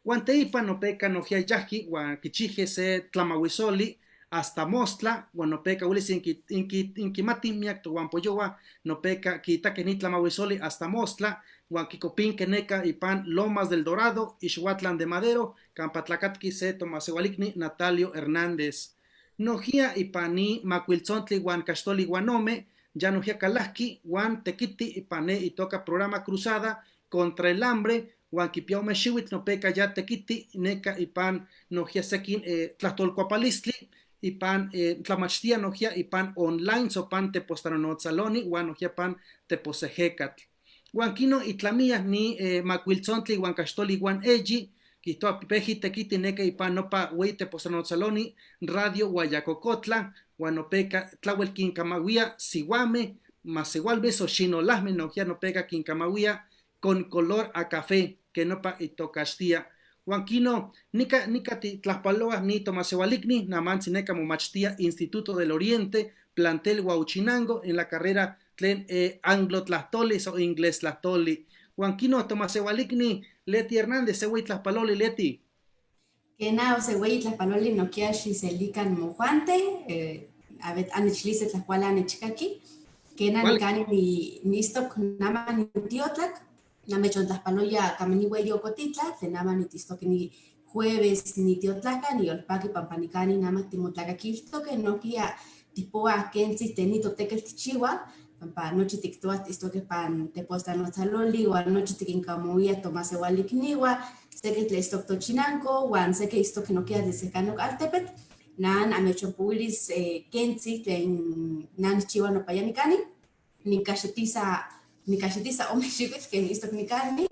Huan teipan nopeka nojia yajqui, huan quichije se tlamahuisoli hasta Mostla, huan nopeka huelis inquimati miak tohuampoyowa, nopeka quitaque ni tlamahuisoli hasta Mostla, huan quicopinque neka ipan Lomas del Dorado, Ixhuatlan de Madero, campa tlacatqui se tomasehualicni Natalio Hernández. Nojia ipan ni macuiltzontli huan caxtoli huan ome, ya nojia calajqui huan tequiti ipan ne itoka programa Cruzada contra el Hambre, huan quipia ome xihuitl nopeka ya tequiti neka ipan nojia sequin tlahtolcuapalistli, ipan tlamachtia nojia ipan online sopan tepostanonotzaloni huan nojia pan teposejecatl. Huan quino itlamia ni macuiltzontli huan caxtoli huan eyi, quihtoa peji tequiti neka ipan nopa hueyi tepostanonotzaloni Radio Guayacocotla, huan nopeka tlauel quincamauia sihuame, masewalme o xinolajme nojia nopeka quincamauia con color a café, que nopa itocaxtia. Huan quino nika tlajpaloa ni tomasewalикni, namantzi neka momachtia Instituto del Oriente, plantel Huauchinango, en la carrera tlen anglo tlahtoli o inglés tlahtoli. Huan quino tomasewalикni, Leti Hernández, se huei tlajpaloli, Leti. Kena o se huei tlajpaloli nohkia xiselikan mojuante, a ver, anechilise tlacuala anechkaki. Kena ¿Cuál? nikani ni nistok nama ni tiotlak, namechontlajpaloya kamani hueyi ocotitla, tlen nama nitistoke ni jueves ni tiotlaka, ni yolpaki pampa nikani nama timotlakakiltoke, nohkia tipoa kentzi tlen ni totekel tichiwa, pampa nochi tiktoa tistoke pan tepostanotzaloli, uan nochi tikinkamouia tomaseualikniwa, seki tlen istok tochinanko, uan seki istoke nohkia de sekanok altepetl, nan amechonpouilis kentzi tlen nan nichiwa nopa ya nikani, nikaxetisa ome xiwitl ken istok nikani,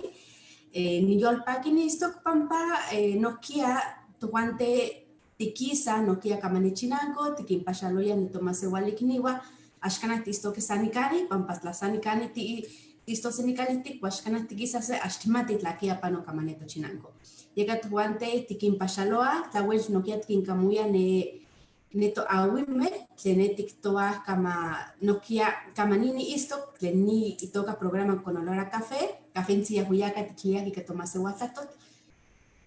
niyolpaki nistok pampa nohkia tojuante tikisa nohkia kamani chinanko, tikinpaxaloya nitomaseualikniwa, axkanah tiistoke san nikani, pampa tla san nikani tiistose nikalihtik, uan axkanah tikisase, axtimati tlakia pano kamani tochinanko. Yeka tojuante tikinpaxaloa, tlauel nohkia tikinkamuia ne toawime, tlen ne tiktoa kama nohkia kama nini istok, tlen ni itoka programa con olor a café, café ntziyahuiyaka tikiliah ika tomaseualtlahtol,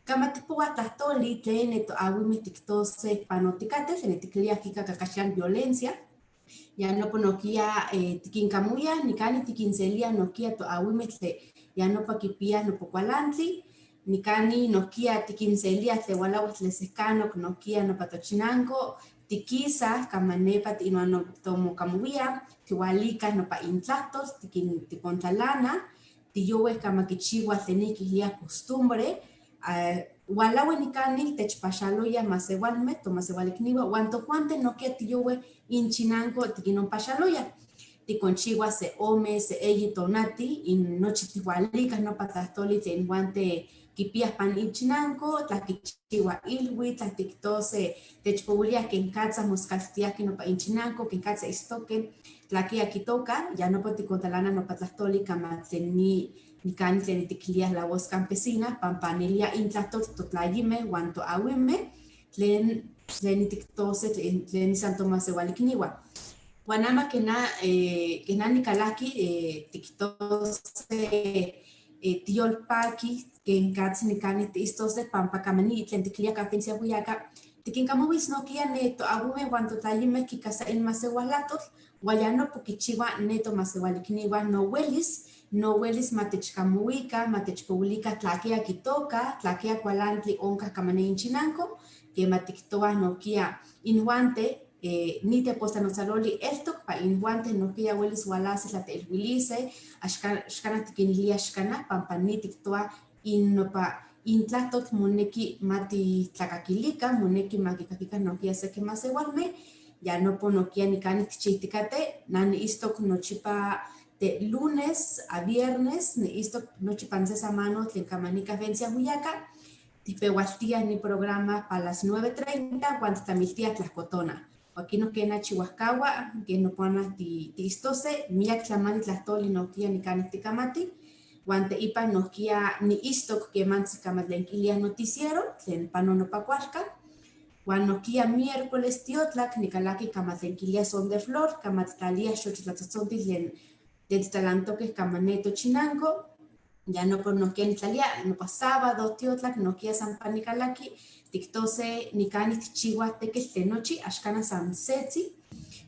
kama tipoua tlahtoli tlen ne toawime tiktose panotikateh, tlen tikiliah ika kakaxian violencia, ya nopa nohkia tikinkamuia, nikani tikinselia nohkia toawime tlen ya nopa kipiah nopa kualantli, nikani nohkia tikinselia tlen ualahua tlen sekanok nohkia nopa tochinanko, tikisah kama nepa inuan tomokamuia, tiwalikah nopa intlahtol, tikontlalana, tiyoueh kama kichiwah tlen nikiliah costumbre, ualahua nikani techpaxaloya masewalmeh, tomaseualikniwa, uan tojuanten nohkia tiyoueh inchinanko tikinonpaxaloya. Tikonchiwa se ome, se eyi tonati, in nochi tihualicah nopa tlahtoli tlen inijuanti kipiah pan inchinanko, tlaquichiwa ilhuitl, tlatictose techpouiliah kenkatza moskaltiahque nopa inchinanko, kenkatza itztoque, tlaquia kitoka, ya nopa tikontalana nopa tlahtoli kama tlen ni nikani tlen tikiliah La Voz Campesina, pampa nelia intlahtol totlayime uan toawime, tlen tlen nitiktose tlen tlen san tomasehualikniwa. Huan ama kena kena nikalaki tiktose tiyolpaki kenkatza nikani tiiztose pampa kamani tlen tikiliah Cafencia Juliaca, tikinkamowis nohkia ne toawime uan totlayime kikasa in masehualatotl, uan ya nopo kichiwa ne tomasehualikniwa no welis, no welis matechkamowika, matechpowilika tlaquia kitoka, tlaquia kualantli onkah kamani inchinanko, kema tiktowa nohkia inijuante ni tepostanotzaloli eltok pa inijuante nohkia welis walase tlateilhuilise, axkanah tikiniliah axkanah pampa ni tiktowa in nopa intlahtol moneki matitlakakilika, moneki makikakika nohkia seki masewalme, ya nopo nohkia nikani tichihtikate, nah niiztok nochipa de lunes a viernes, niiztok nochi pan se samano tlen kamani Cafencia Juliaca, tijpehualtiah ni programa pa las 9:30 uan titlamiltiah tlahcotona. Huaquino kena chihuahcaua, ken nopona tiiztose, miak tlamantli tlahtoli nohkia nikani tikamati, uan teipa nohkia niiztok kemantzi kama tlen kiliah noticiero, tlen pano nopa kualkan, uan nohkia miércoles tiotlak nikalaki kama tlen kiliah Son de Flor, kama titlaliah xochitlatzotzontin tlen tlen titlalantokeh kama ne tochinanko, ya nopo nohkia nitlalia nopa sábado tiotlak nohkia san pa nikalaki, tiktose nikani tijchiwah tekitl tlen nochi, axkanah san setzi,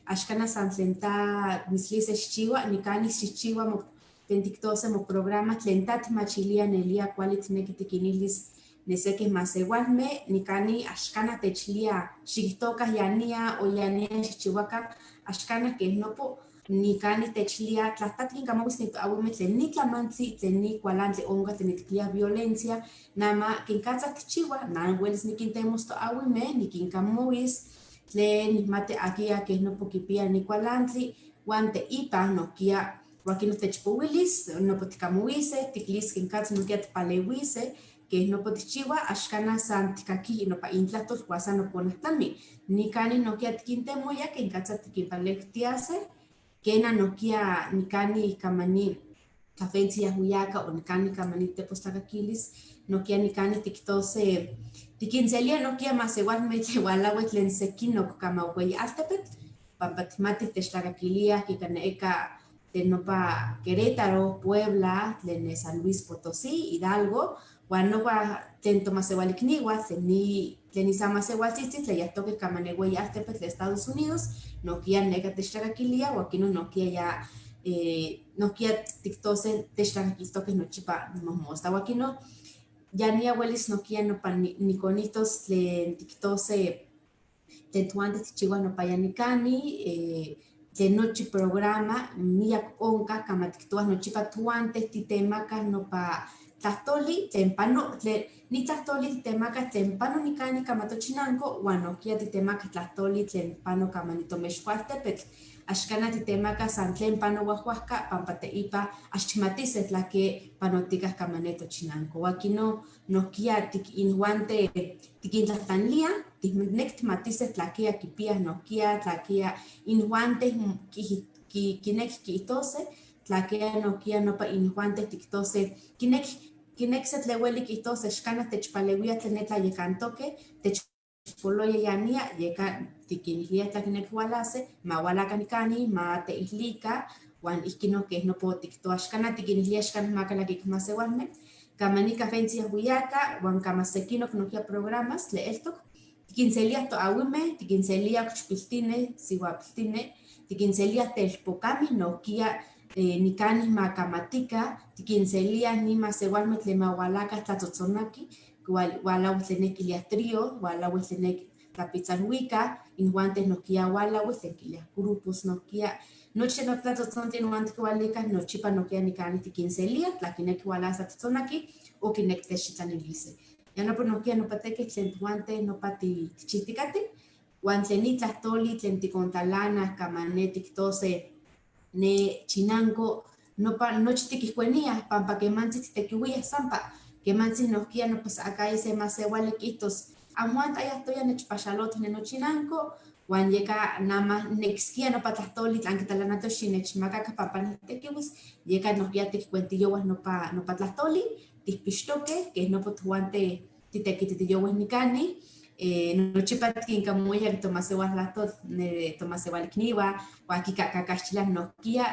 axkanah san tlen ta mitzlise xchiwa, nikani xchihchiwa tlen tiktose moprograma tlen ta tmachilia nelia kuali tneki tikinilvis ne seki masewalme, nikani axkanah techlia xiktokah ya nia o ya nia xchiwaka, axkanah keh nopo nikani techlia tla ta tikinkamowis nitoawime tlen ni tlamantli, tlen ni kualantli onkah tlen nitikiliah violencia, nama kenkatza tijchiwa, nah welis nikintemos toawime, nikinkamowis tlen nikmati akia keh nopo kipia ni kualantli, uan teipa nohkia huaquino techpowilis, nopo tikamowiseh, tikilis kenkatza nohkia tpalewise, keh nopo tijchiwa, axkanah san tikakih nopa intlahtol uan san noponahtlami. Nikani nohkia tikintemoya kenkatza tikinpalewtiaseh, kena nohkia nikani kamani Cafencia Juliaca o nikani kamani tepostlakakilis, nohkia nikani tiktose tikinselia nohkia masewalmeh tlen walaweh tlen sekinok kama weyi altepetl, pampa tihmatih techtlakakiliah ika neeka tlen nopa Querétaro, Puebla, tlen San Luis Potosí, Hidalgo, uan nopa tlen tomasehualikniwa, tlen ni tlen isamasewaltzitzi tlen yahtokeh kama ne weyi altepetl de Estados Unidos, nohkia neka techtlakakilia, huan nohkia ya nohkia tiktose techtlakakiltokeh nochipa mohmostla. Huan kino ya nia welis nohkia nopa nikonihtos tlen tiktose tlen tojuanti tijchiwah nopa ya nikani, tlen nochi programa miak onkah kama tiktowah nochipa tojuanteh titemakah nopa tlahtoli tlen pano, tlen ni tlahtoli titemakah tlen pano nikani kama tochinanko, uan nohkia titemakah tlahtoli tlen pano kama nitomexcualtepetl. Axkanah titemakah san tlen pano uahuajka pampa teipa axtihmatise tlake panotikah kama ne tochinanko. Huan kino nohkia inijuante tikintlahtlaniliah, tikneki tihmatise tlakia kipiah nohkia, tlakia inijuante kineki kihtose, tlakia nohkia nopa inijuante tiktose kineki kineki se tlen weli kihtose xkanah techpalewia tlen ne tlayekantokeh, techpoloya ya nia, yeka tikinilwiah tla kineki walase, ma walaka nikani, ma teihlika, uan ihki keh nopo tiktowa xkanah tikinilwiah xkanah ma kalakika masewalmeh, kama ni Cafencia Juliaca, uan kama sekinok nohkia programas tlen eltok, tikinseliah toawimeh, tikinseliah okchpiltineh, siwapiltineh, tikinseliah telpokameh nohkia nikani makamatika, tikinseliah ni masewalmeh tlen mawalakah tlatzotzonaki, walawih tlen ne kiliah trío, walawih tlen ne tlapitzalhuikah, inijuanteh nohkia walawih tlen kiliah grupos nohkia, nochi nopa tlatzotzontin inijuanteh kiwalikah nochipa nohkia nikani tikinseliah, tla kineki walas tlatzotzonaki o kineki techtitlanilise. Ya nopa nohkia nopa tekitl tlen tojuanteh nopa tichihtikateh, uan tlen ni tlahtoli tlen tikontlalanah kama ne tiktose Ne chinanco nopa nochi tiquihcueníaj pampa quemantzi titequihuiyaj sampa, quemantzi nohkia nopa acai se masehuali quihtos amoanta ayahtoya nechpaxalotij ne nochinanco, huan yeka nama nexquia nopa tlahtoli tlan quitlalanato xinechmakaka pampa nitequihuis, yeka nohkia tikcuentiyowah nopa tlahtoli, tihpixtoque, que nopa tojuante titequititiyowih nicani, nochipa tiquincamuya tomasehualtlahtol ne tomasehualicniua, huan kikakaxtilah nohkia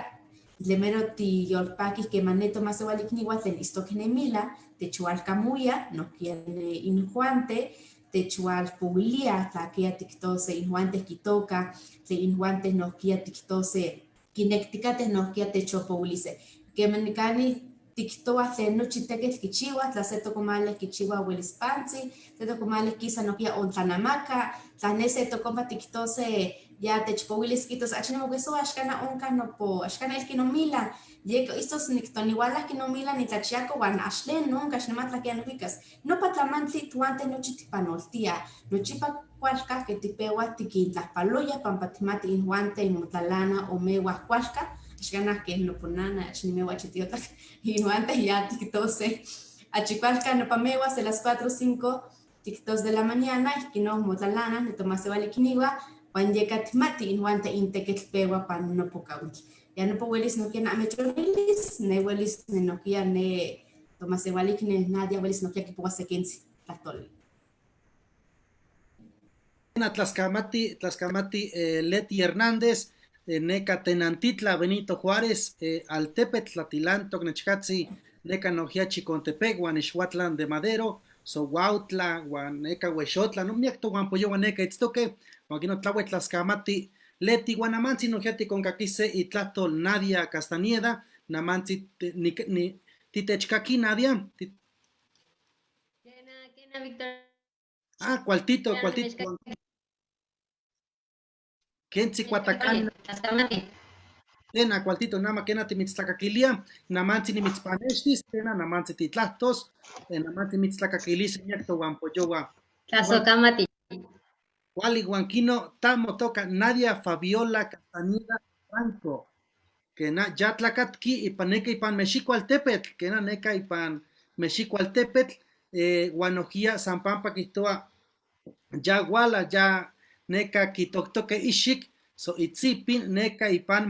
tlemero tiyolpakih queman ne tomasehualicniua tlen itztoque nemila, techualcamuya, nohkia ne injuante, techualpouilia, tlaquia tiktose injuante kitoka, tlen injuante nohkia tiktose kinektikateh nohkia techopouilise. Queman nicani tiktoa tlen nochi tekitl kichiwa, tla se tocomaleh kichiwa welis pantzi, se tocomaleh kisa nohkia ontlanamaka, tla ne se tocompa tiktose ya techpouilis kitos achi nimokuesoa axkana onkah nopo, axkana elqui nomila, yeka istos niktoniualahqui nomila nitlachiako uan axtlen nonka axnimatla ken nohuikas. Nopa tlamantli tojuanten nochi tikpanoltia, nochipa kualka ke tipeua tikintlajpaloya pampa timati injuante motlalana o mewah kualka, axkanah ken noponana achi nimewa achi tiotlak, injuante ya tiktose achi kualka nopa mewas de las 4 o 5 tiktos de la mañana, ihkinon motlalana nitomaseualikniua, huan yeka timati injuante intekitl peua pan nopo kawitl. Ya nopo welis nohkia namechonilis, ne welis ne nohkia ne tomaseualikni Nadia welis nohkia kipoua sekintzi tlahtoli. Tlaxcamati, Tlaxcamati, Leti Hernández, neka Tenantitla, Benito Juárez, Altepetl, Tlatilantoc, Nechcatzi, neka nohkia Chicontepec, huan Ixhuatlan de Madero, Sohuautla, huan neka Huexotla, no miak tohuan poyohuan neka itztoque, huan kino tlahue Tlaxcamati, Leti, huan namantzi nohkia tikonkaquise itlahtol Nadia Castañeda, namantzi ni, ni, titechkaki Nadia. Kena, kena, Víctor. Ah, cualtito, Ya, cualtito. nechkaki. Kentzi cuatacán. Tlaxcamati. Tena, cualtito, nama kena timitztlacaquilia, namantzi nimitzpanextis, tena namantzi titlahtos, namantzi mitztlacaquilis, miak tohuan poyohua. Tlazocamati. Kuali huanquino, tamo toca Nadia Fabiola Castañeda Franco, que na ya tlacatqui ipan neka ipan Mexicoaltepetl, que na neka ipan Mexicoaltepetl, huanojía San Pampa quihtoa, ya guala, ya neka quitoctoque ixik, so itzipin neka ipan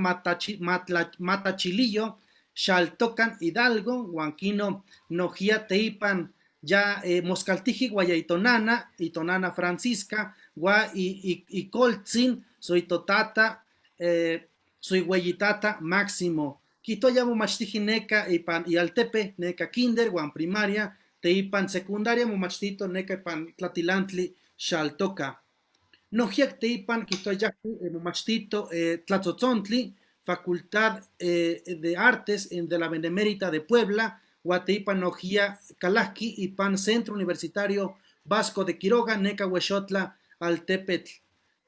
matachilillo, Xaltocan Hidalgo, huanquino nojía teipan ya moscaltiji guaya itonana, itonana Francisca, gua y coltzin, soy totata, soy huellitata Máximo. Quito ya momachtiji neka ipan ialtepe, neka kinder, guan primaria, teipan secundaria, momachtito neka ipan tlatilantli, Xaltoca. Nojiak teipan quito ya momachtito tlatzontli, Facultad de Artes de la Benemérita de Puebla, Guateipan Nojía Calajqui y Pan Centro Universitario Vasco de Quiroga, Neca Huexotla, Altepetl.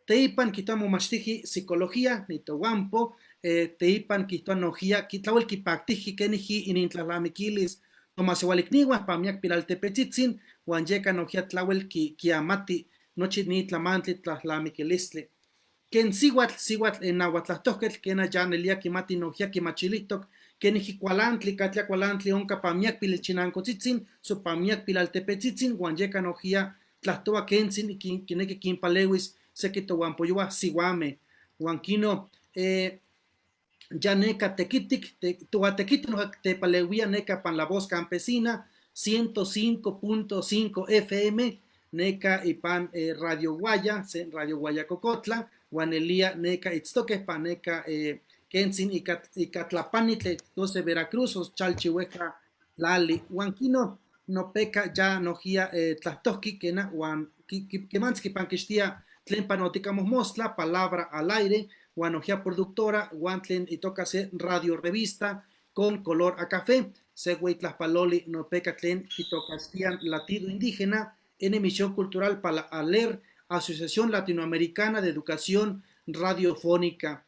Teipan quitamo machtiji psicología, nitohuampo, teipan quito nojía, quitlawel quipactiji, keniji, inintlalamiquilis, tomasehualicniwa, pamiak pilaltepetzitzin, huan yeka nojía tlawel kiamati, nochi ni tlamantli tlalamiquilistli. Ken sihuatl, sihuatl en nahuatlahtoketl, ken allá nelia kimati nojía kimachilihtok, keniji kualantli, katlia kualantli onka pamiak pilichinankotzitzin, so pamiak pilaltepetzitzin, huan yeka nojía tlahtoa kentzin, kineki kinpalewis, seki tohuampoyoa sihuame. Huan kino, ya neka tequitic, te, toatequito noja tepalewia neka pan la voz campesina, 105.5 FM, neka y pan Radio Guaya, se, Radio Guaya Cocotla, Guanelia neka itztoque, pan neka kentzin y catlapanitle, 12 Veracruz, os chalchihueca lali. Huanquino no peca ya nojía tlahtoski, kena, huan, ki, ki, kemantzki panquixtia tlen panoticamos mostla, palabra al aire, huanojía productora, huan tlen y toca se radio revista con color a café, se tlaspaloli no peca tlen y tocastian latido indígena en emisión cultural para ALER, Asociación Latinoamericana de Educación Radiofónica.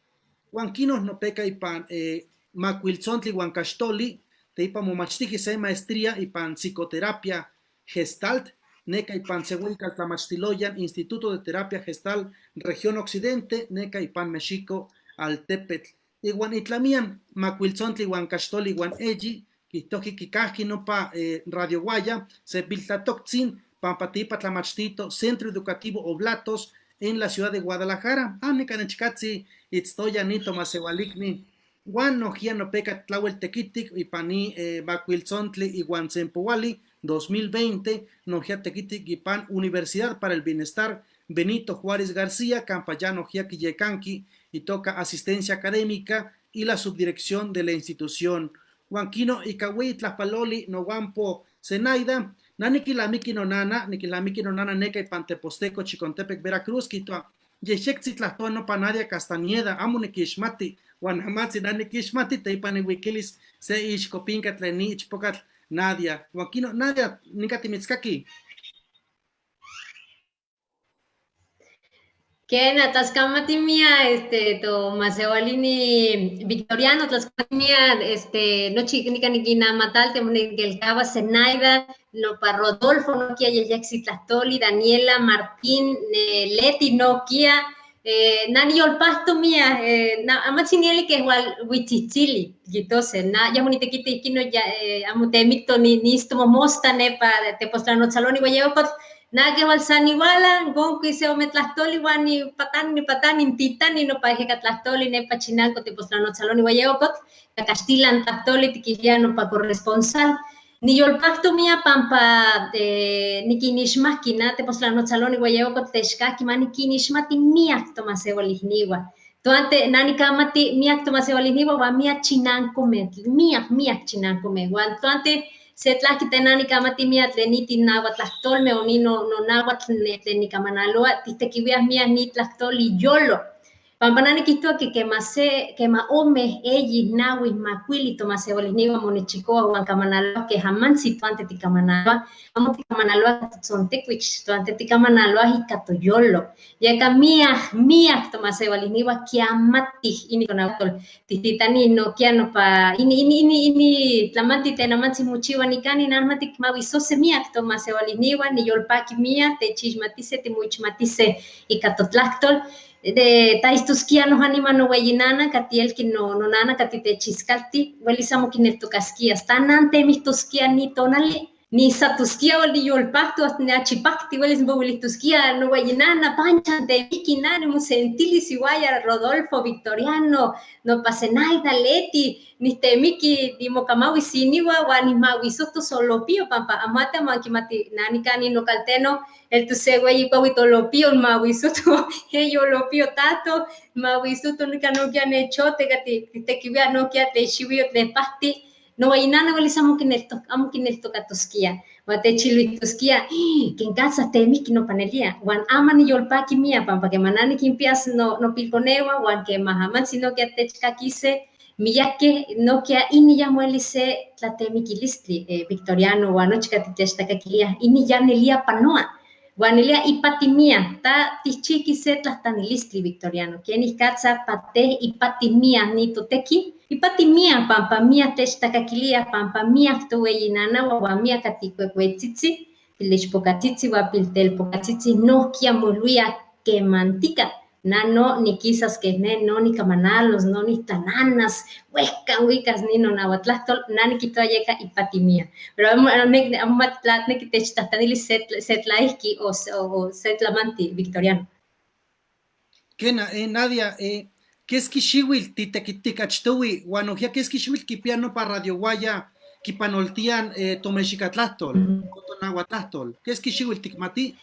Huanquinos no peca y pan macuiltzontli huancaxtoli, teipa momachtiji se maestría y pan psicoterapia gestalt, neca y pan seguica tlamachtiloyan, Instituto de Terapia Gestal, Región Occidente, neca y pan Mexico, Altepetl. Iwan itlamian macuiltzontli iwan kaxtoli iwan eyi, kijtohki kikajki nopa Radio Guaya, se piltlatoctzin, pampa tipa tlamachtito, Centro Educativo Oblatos, en la ciudad de Guadalajara. Ah, nica nechcatzi, itztoya ni tomasehualicni. Huan nohkia nopeka tlauel tequitic ipan ni macuiltzontli iwan sempohuali 2020, nohkia tequitic ipan Universidad para el Bienestar Benito Juárez García, campa ya nohkia quiyecanqui y toca asistencia académica y la subdirección de la institución. Huan quino ika hueyi tlajpaloli nohuampo Zenaida, na niquilamiqui nonana, niquilamiqui nonana neca ipan Tepozteco, Chicontepec, Veracruz, quitoa, yexectzi tlahtoa nopa Nadia Castañeda, amo niquixmati, huan amatzi na niquixmati, teipa nihuiquilis se ixcopinca tlen ni ichpocatl Nadia. Huan quino, Nadia, nica timitzcaqui. Kena, tlaxcamatimia, to masewalini Victoriano, tlaxcamatimia, nochi nica niquinamatalte, niquelcahua Zenaida, nopa Rodolfo, noquia Yeyaxi Tlahtoli, Daniela, Martín, Leti, noquia, nani yolpahto mia, na, amatzinieli que igual huichichili, quitose, na, ya monitequite iquino, ya, amo temicto, ni istomomosta, nepa, tepostlanotsaloni, guayocotl, na que igual san iguala, gonco se ome tlahtoli, guan ni patán, ni patán, ni titán, ni no pa ejeca tlahtoli, nepa chinanco, tepostlanotsaloni, guayocotl, cacastilan tlahtoli, tiquiliano pa corresponsal. Ni yolpacto mia pampa de niquinixmaqui, na tepostlanotsaloni, guayocotl, texcaqui, ma niquinixmati miak tomasewalihniwa. Tuante, nani kamati miak tomasewalihniwa, guan miak chinanco me, miak, miak chinanco me, guan tuante, se tlahki tenani kamati mia tlen niti nahuatlahtolme o ni no, no nahuatl ne tlen nikamanaloa, tihtequiuiah mia ni tlahtoli yolo. Pampa nani quihtoa que quema se, quema ome, eyi, nahui, macuili, tomasewalihniwa, monechikoa, huan kamanaloa, que jamantzi tuante tikamanaloa, amo tikamanaloa totzontecuich, tuante tikamanaloa ika toyolo. Yeka miak, miak tomasewalihniwa, kiamatih ini tonahuatl, tihtitani no kia no pa, ini, ini, ini, ini, tlamanti tenamantzi mochiwa nikani, nanmati mahuisose miak tomasewalihniwa, niyolpaki miak, techixmatise, timuichmatise ika totlahtol. De taistuskia no anima no hueyinana, katielki no, no nana, kati techiscalti, huelis amo kineltocasquia, hasta temihtuskia ni tonali, ni satuskia ni yolpacto, hasta ni achipacti, huelis mbohuilihtuskia no hueyinana, panchan temiki nani, musentilis iguaya, Rodolfo, Victoriano, no pasenaida, Leti, ni temiki, ni mocamaui siniwa, guan ni mahuisoto solopio, pampa, amate, amanquimati, nani cani no calteno, el tu se güey y cuahuitolopio, mahuisoto, yolopio tato, mahuisoto, nica no que han hecho, te gati, te quibia no que te chihuio, te pasti, no guaynana, huelis amo kinelto, amo kineltocatosquia, guate chiluitosquia, que en casa te miki no panelia, guan ama ni yolpaki mía, pampa que manani quimpias no, no pilconewa, guan que mahaman sino que te chcaquise, miyake no que ini ya muelice tlatemikilistli, Victoriano, guanochca titextacaquilia, ini ya nelia panoa. Guanelia ipatimia, ta tichiki se tlatanilistli, Victoriano. Quien iskatza pate ipatimia ni toteki, ipatimia pampa mia textacaquilia, pampa mia tuweyinana, guamia katikuecuetzitzi, pilixpocatitzi, guapiltelpocatzitzi, no kia moluia quemantica. Na no ni quisas que ne no ni camanalos, no ni tananas, huesca, huicas, ni no nahuatlahtol, na ni quitoayeca y patimia. Pero amo tlatne que te chtatanili setlaiki o setlamanti, Victoriano. Kena, Nadia, ¿qué es quixihuil titequiticachtuwi? Guanojia, ¿qué es quixihuil quipiano pa Radio Guaya, quipanoltian tomexicatlastol, cotonahuatlahtol? ¿Qué es quixihuil ticmati?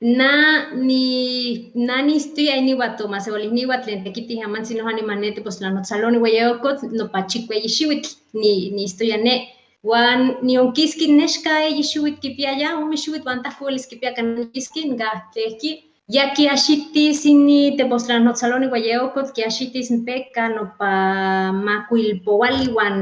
Na ni na ni estoy ahí ni guato más ni guatlen tequiti jamán si no animanete pues la notzaloni guayocot no pachique yishiwit ni ni estoy ane Wan ni onkiski nexka eyi xiuitl kipiaya, ome xiuitl uan tajkolis kipia kankiski, nka tlehki. Ya kiaxitis ini tepostlanotsaloni uayeokotl, kiaxitis n peka nopa makuilpouali uan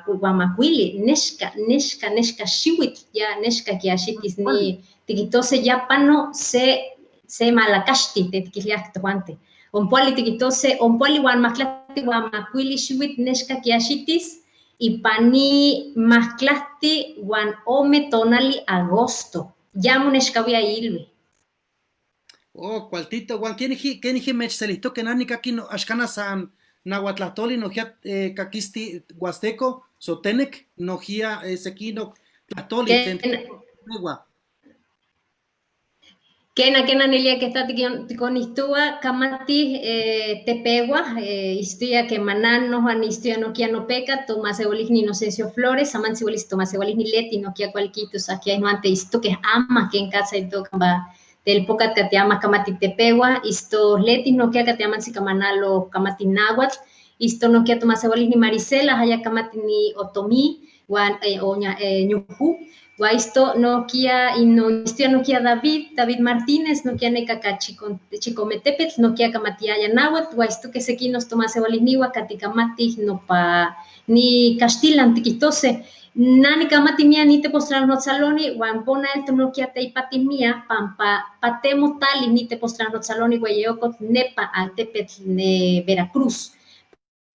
uan makuili, nexka, nexka, nexka xiuitl, ya nexka kiaxitis ni tikitose ya pano se malakaxti, tetikiliah tojuanti. Ompoali tikitose, ompoali uan mahtlactli uan makuili xiuitl nexka kiaxitis, ipani mahtlactli uan ome tonali agosto, ya monexkawia ilui. Oh, cualtito, huan keniji mechselijtoque nani kaki no, axcana san nahuatlahtoli nohia caquisti huasteco, sotenec nohia sequino tlahtoli tlen tegua. Kena, kena nelia que está tikonihtowa kamati tepegua, istuya que manano Juan istuya nokia no peca, tomasewalihni Inocencio Flores, amantzi welis tomasewalihni Leti, nokia cualquitos, aquí hay no ante isto que ama que en casa y toca telpocat que ama kamati tepegua, isto Leti nokia que te aman kamanalo kamati náhuatl, isto nokia tomasewalihni Marisela, haya kamati ni otomí, huan oña ñujú. Guaisto nokia ino istuya nokia David Martínez, nokia neka ka Chicometepetl, nokia kamatiaya náhuatl, guaisto que sequinos tomasewalihniwa katikamati nopa ni castilan tiquitose. Nani kamati mia ni tepostlanotsaloni, huan pona el nokia teipati mia, pampa patemo tali ni tepostlanotsaloni guayeocot nepa altepetl ne Veracruz.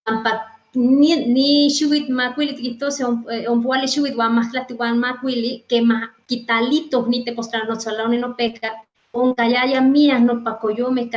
Pampa ni xiuitl makuili tiquitose ompoali xiuitl huan majtlactli huan makuili que ma quitalito ni tepostlanotsaloni no peca onkayaya mia nopa koyome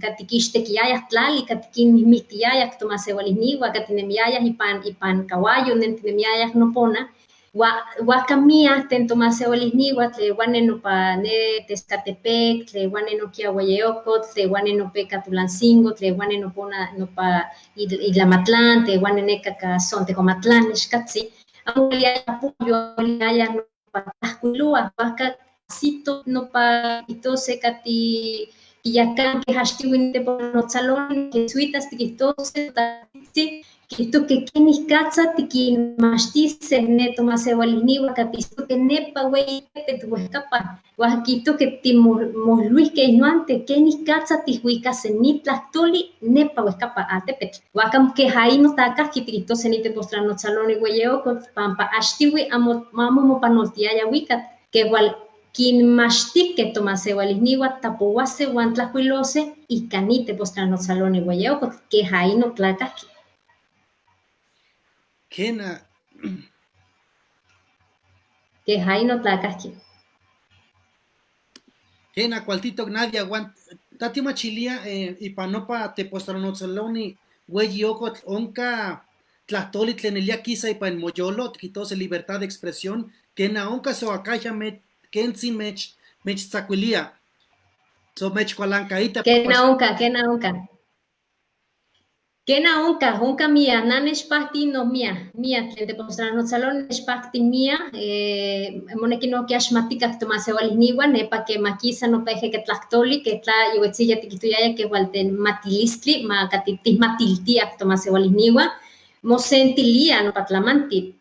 katikixtekiayaj tlali, katikinmijmijtiayaj tomasewalihniwa, katinemiayaj ipan kawayo, nentinemiayaj nopona, huajka mia ten tomasewalihniwa, tlehuane nopa ne Texcatepec, tlehuane nokia Huayeocotl, tlehuane nopeca Tulancingo, tlehuane nopona nopa Ilamatlán, tlehuane neka ka Sontecomatlán, nixkatzi, amo weliaya apoyo, weliaya nopa tlajkuilua, huajka cito nopa itose kati kiyakan que haxtiuin teponotzaloni, jesuitas tiquitose, tatzi, Quito que kenikatza tikinmachtise ne tomasewalihniwa katisto que nepa wey tetuhuejkapa, huajquito que timosluisque inoante kenikatza tihuicase ni tlahtoli nepa huejkapa altepetl. Huacam que jaino takajki tiquitose ni tepostlanotsaloni hueyeocotl pampa axtiui amo amo mopanoltiaya huicat, que igual kinmachtike tomasewalihniwa tapowase huan tlajkuilose ika ni tepostlanotsaloni hueyeocotl, que jaino tlakajki. Kena. Que jaino tlakajki. Kena, cualtito Nadia, guan, tati machilia, ipanopa tepostlanotsaloni hueyiocotl onka tlahtoli tlen elia kisa ipan moyolo, quitose libertad de expresión, kena onka so acaya me, kentzin mech, mechtzakuilia. So mech kualankaita. Kena onka, kena onka. Kena onka, onka mia, na nechpahti no mia, mia, tlen tepostlanotsaloni nechpahti mia, moneki nohkia xmatikak tomasewalihniwa, nepa ke makisa nopa ejecatlactoli, ke tla yowetzilla tiquihtoyaya ke igual ten matilistli, ma kati tihmatiltiak tomasewalihniwa, mosentilia nopa tlamanti.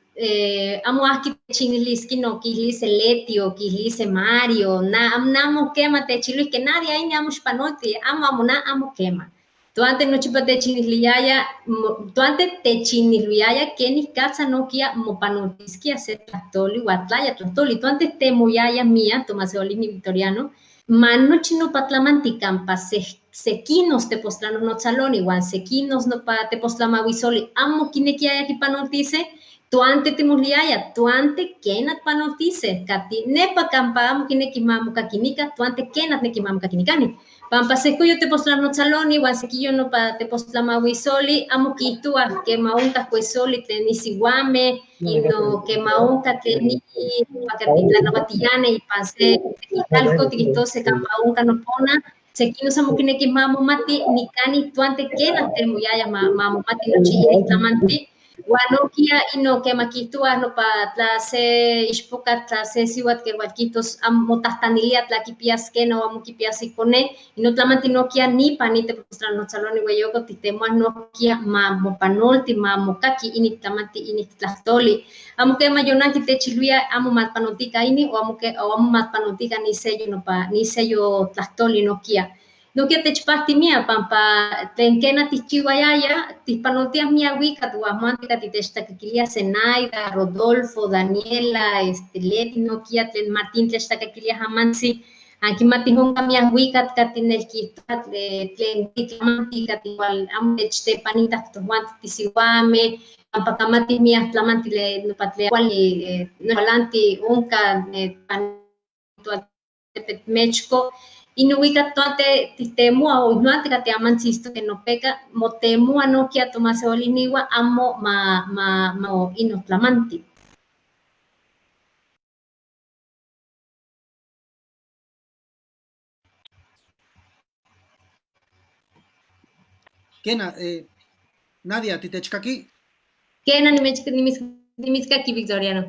Amo ahki techiniliski no quilise Leti o quilise Mario, na, amo quema techiluis que nadie ahí amo xpanolti, amo, amo, na, amo quema. Tuante nochipa techiniliaya, tuante techiniliaya kenikatza nokia mopanoltiskia se tlahtoli, huatlaya tlahtoli, tuante temoyaya mia, tomasewalihni Victoriano, ma nochi nopa tlamanti kampa sequinos tepostlanonotsaloni, huan sequinos nopa tepostlamauisoli, amo kinekiaya kipanoltise, tuante timoliaya, tuante kenat panoltise, kati nepa kampa amo kineki mamokakinika, tuante kenat neki mamokakinikani. Pampa secuyo tepostlanotsaloni, huan sequillo nopa tepostlamauisoli, amo quihtua que maunca cuesoli tlen isihuame, y no que maunca tlen ni pacatitlanauatiyane y pan se talco tiquitose kampa unca nopona, sequinos amo kineki mamomati, nikani tuante kenat temuyaya mamomati nochi initlamanti. Guanokia ino que maquihtua no pa tla se ixpoca tla se siuatl que hualquitos amo tahtanilia tla quipias kena o amo quipias ikone, y no tlamanti nokia ni pa ni tepostlanotsaloni hueyoco titemoa nokia ma mopanolti ma mokaki ini tlamanti ini tlahtoli. Amo kema yonanki techiluia amo matpanoltica ini o amo ke o amo matpanoltica ni sello no pa ni sello tlahtoli nokia. Nokia techpahti mia, pampa tlen kena tihchiuayaya, tihpanoltiah mia huikat, uan moanti katitechtakekilia Zenaida, Rodolfo, Daniela, Leti, nokia tlen Martín tlechtakekilia jamantzi, ankimatih onka mia huikat katinelkihtoa tlen titlamanti kati igual amo techtepanitah tojuanti tisiuame, pampa kamatih mia tlamanti le nopa tlen kuali nolanti onka pan Tepetmechco, Inuika toante titemua o inoante kati amantzistokeh nopeka motemua nohkia tomaseualiniua amo ma ma ma ino tlamanti. Kena, Nadia, titechkaki? Kena, nimitzkaki, Victoriano.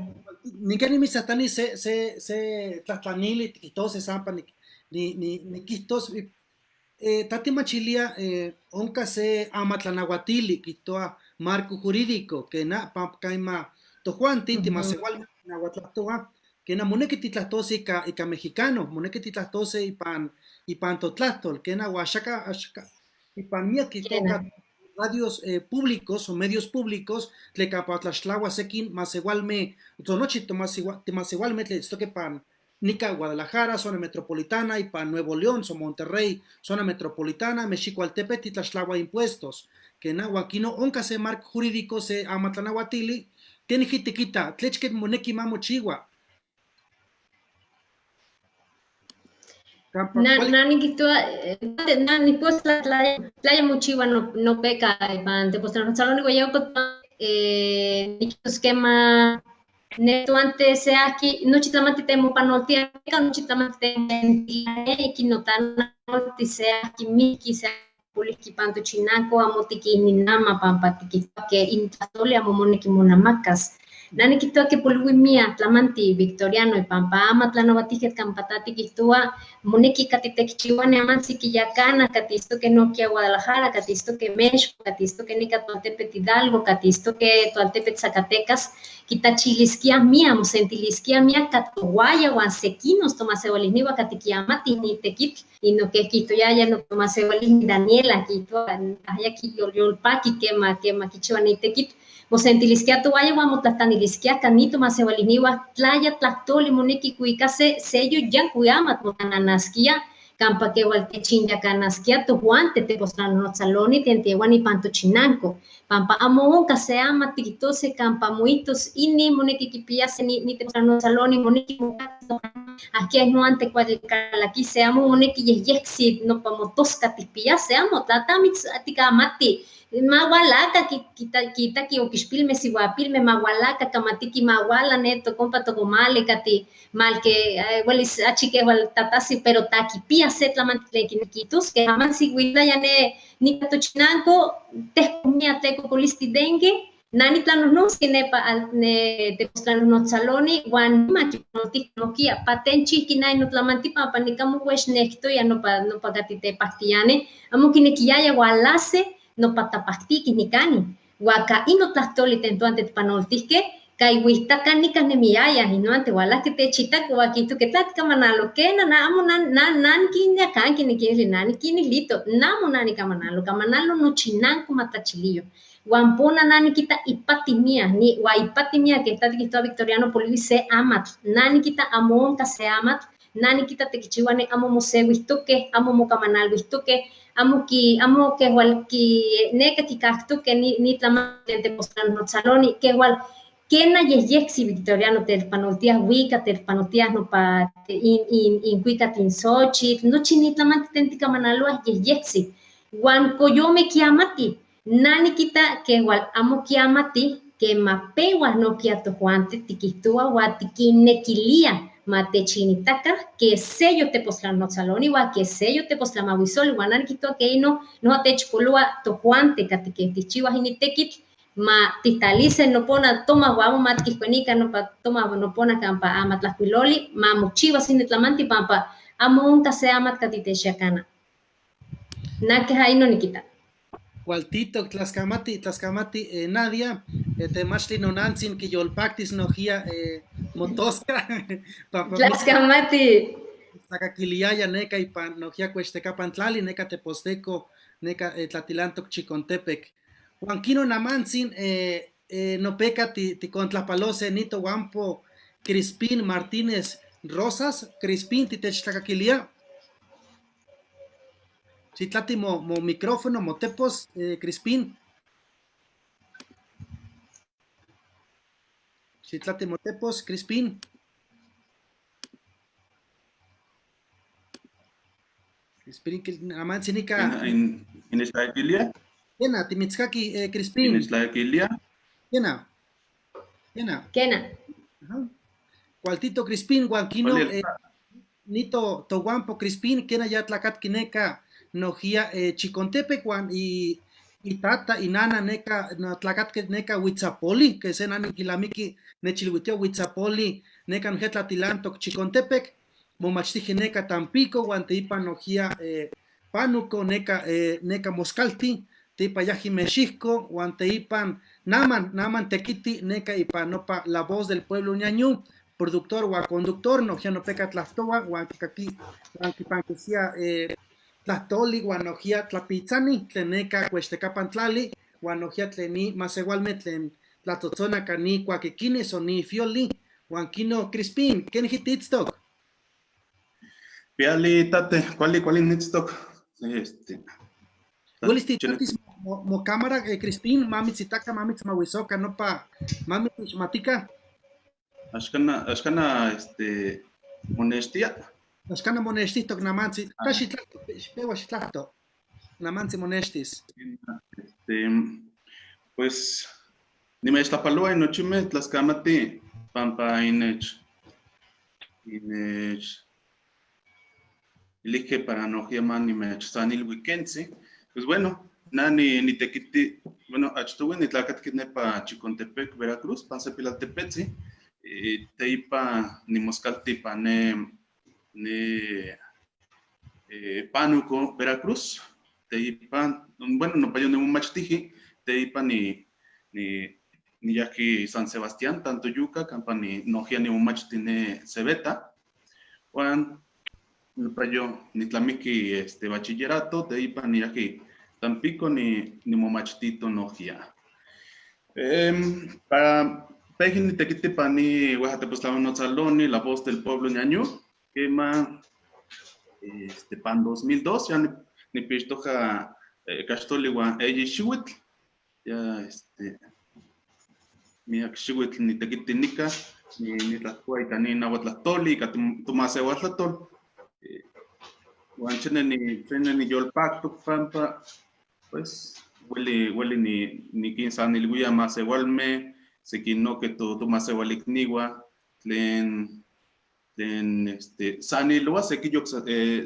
Nika nimitztlajtlani se tlahtlanili tiquitose sampa nikihtos, tatimachilia onka se amatlanahuatili kihtoa marco jurídico que na pampa kaima tojuanti timasewalme nahuatlahtoa que na moneki titlahtose ika mexicano, moneki titlahtose ipan totlahtol, que na oaxaca, axaca, ipan miak kitoka radios públicos o medios públicos tleca pa tlaxtlahua sekin masewalme, tonochi timasewalme tlen itztoque pan nica Guadalajara, zona metropolitana, y pan Nuevo León, so Monterrey, zona metropolitana, Mexicoaltepetl, titlaxtlahua impuestos, que na huaquino onka se marco jurídico se amatlanahuatili, tiene jitiquita, tlechque moneki mamochiwa. Na nikihtoa, na nikpos tlaya mochiwa no peka, ipan Tepoztlanotzaloni Guayauco, nikihtos kema neto antes se aquí, nochi tlamanti temopanoltia, nochi tlamanti temopanoltia, ikinotana, se aquí miki, se pulihki pan tochinanco, amo tiquininama, pampa tiquihtoa que intlahtoli amo moneki monamakas. Na nikihtoa que poliui mia tlamanti Victoriano ipampa ama tlanahuatijketl kampa ta tikihtoa moneki kati tekichiuani amantzi kiyakana, kati itztoke nohkia Guadalajara, kati itztoke Mexco, kati itztoke nika Toaltepetl Hidalgo, kati itztoke Toaltepetl Zacatecas, kitachiliskia mia, mosentiliskia mia katohuaya uan sekinos tomaseualihniua kati kiamati ni tekitl, y no que kihtoyaya no tomaseualihni Daniela, kihtoa, aya kiyolpaki kema, kema kichiua ni tekitl, mosentiliskia tohuaya uan motlahtaniliskia kanito maseualihniua tlaya tlahtoli moneki kuikase sello yankuik amatl motananaskia, kampa ke ualtechinyakanaskia tojuante Tepoztlanotzaloni tlen tieuan ipan tochinanco, pampa amo onka se ama tiquitose kampa moitos ini moneki kipiase ni Tepoztlanotzaloni moneki aquí noante kualikalakise amo moneki yehyeksi nopa motoska tikpiase amo tlatamitz tikamati mawalaka kitaki okixpilme sihuapilme mawalaka kamatiki mawala neto kompa tokomale kati malke welis achi ke wal tatasi pero takipia se tlamanti tlen kinekitos ke amantzin huilaya ne nika tochinanco tehkomia tlekokolistli dengue nani tlanonotzki nepa al ne Tepoztlanotzaloni uan nima kipanoltij nohkia paten chihki na notlamanti pampa nikamo wex nektoya nopa kati tepaktiani amo kinekiaya walase nopa tapaktiki nikani uan ino tlahtoli tlen toan tetpanoltihkeh kai huihtaka nikan nemiaya inoante walahke techitako uan kihtohke tlatikamanalo kena na amo na nankinyakanki nikinilui na nikinilito namo na nikamanalo kamanalo nochinanko matlachiliyo uan pona na nikita ipati mia ni uan ipati mia keh ta tikihtowa Victoriano poliui se amatl na nikita amo onka se amatl na nikita tekichiuani amo moseuihtokeh amo mokamanalhuihtokeh amo ki amo keh wal ki neka kikaktokeh ni tlamantli tlen Tepoztlanotzaloni keh wal kena yehyeksi Victoriano telpanoltiah wika telpanoltiah nopa inkuika tinxochitl nochi ni tlamantli tlen tikamanaloah yehyeksi uan koyome kiamati na nikita keh wal amo kiamati kema peua nohkia tojuanti tikihtowa uan tikinnekilia ma techinitaka ke sello Tepoztlanotzaloni uan ke sello Tepoztlamahuisoli uan na nikihtowa ke ino noja techpoloa tojuante kati keh tikchiuah ini tekitl ma tihtalise nopona toma uan amo ma tikihkuenika nopa toma nopona kampa amatlajkuiloli ma mochiwas ini tlamanti pampa amo onka se amatl kati techyakana. Na keja ino nikita. Cualtito, tlaxcamati, tlaxcamati, Nadia, temachli nonantzin kiyolpaktis nohkia motoska. Tlaxcamati. Tlakakiliaya neka ipan nohkia Cuextecapan tlali, neka Teposteco, neka Tlatilantoc Chicontepec. Huan kino namantzin nopeka tikontlapalose nito huampo Crispín Martínez Rosas. Crispín, titechtlakakilia. Xitlati mo micrófono, mo tepos, Crispín. Xitlati mo tepos, Crispín. Crispín, namantzi nica. Inechtlaiquilia. Kena, timitzkaki, Crispín. Inechtlaiquilia. Kena. Kena. Kena. Ajá. Cualtito Crispín, huan kino, nito tohuampo Crispín, kena ya tlacatqui neka nojía Chicontepec, huan y tata y nana neka no tlacatque neka Huitzapoli, que se nani quilamiki nechilhuitio Huitzapoli, neka nojía tlatilantoc Chicontepec, momachtije neka Tampico, huan teipa nojía Pánuco, neka neka Moscalti, teipa yaji Mexixco, huan teipan naman, naman tequiti, neka ipa nopa La Voz del Pueblo Ñañú, productor o conductor, nojía no peca tlahtoa, huan kikaki, huan kipanquisia tlahtoli, huan nojía tlapitzani, tlen neka cuextecapan tlali, huan nojía tlen ni masehualme tlen tlatzotzona cani cuaquiquini, soni fioli, huan kino Crispín, ¿ken hititztoc? Piali, tate, cuali, cuali nitztoc? Este. Huelis titatis mo cámara, Crispín, mamitzitaka, mamitzmahuisoca, no pa, mamitzmatica. Axcana, axcana, este, monestia. Axcana monextihtoc namantzi, kaxi tlahto, peua xitlahto, namantzi monextis. Este, pues, nimechtlapaloa nochimeh tlaskamati pampa inech ilijque para nojía ma nimechsanilui kentzi. Pues bueno, na nitequiti, bueno, achtohui nitlacatqui nepa Chicontepec, Veracruz, pan Sepilaltepetzi, teipa nimoscalti pa ne Pánuco, Veracruz, teipa, bueno, nopa yo nimomachtiji, teipa ni yaqui San Sebastián, Tantoyuca, campa ni nojía nimomachti ne Cebeta, huan nopa yo nitlamiki este bachillerato, teipa niyaqui Tampico ni nimomachtito nojía. Para peji nitequiti pani Oaxatepostlaonotzaloni, La Voz del Pueblo Ñañú, quema este pan 2002, ya nipixtoja caxtoli huan eyi xiuitl, ya este miak xiuitl nitequiti nica, nitlahtoa ika ni nahuatlahtoli, ika tomaseualtlatol, huan chene niyolpactoc pampa, pues hueli niquinsanilhuia maseualme, sequinoque tomaseualicniua, tlen este, sanilua, sequiyok,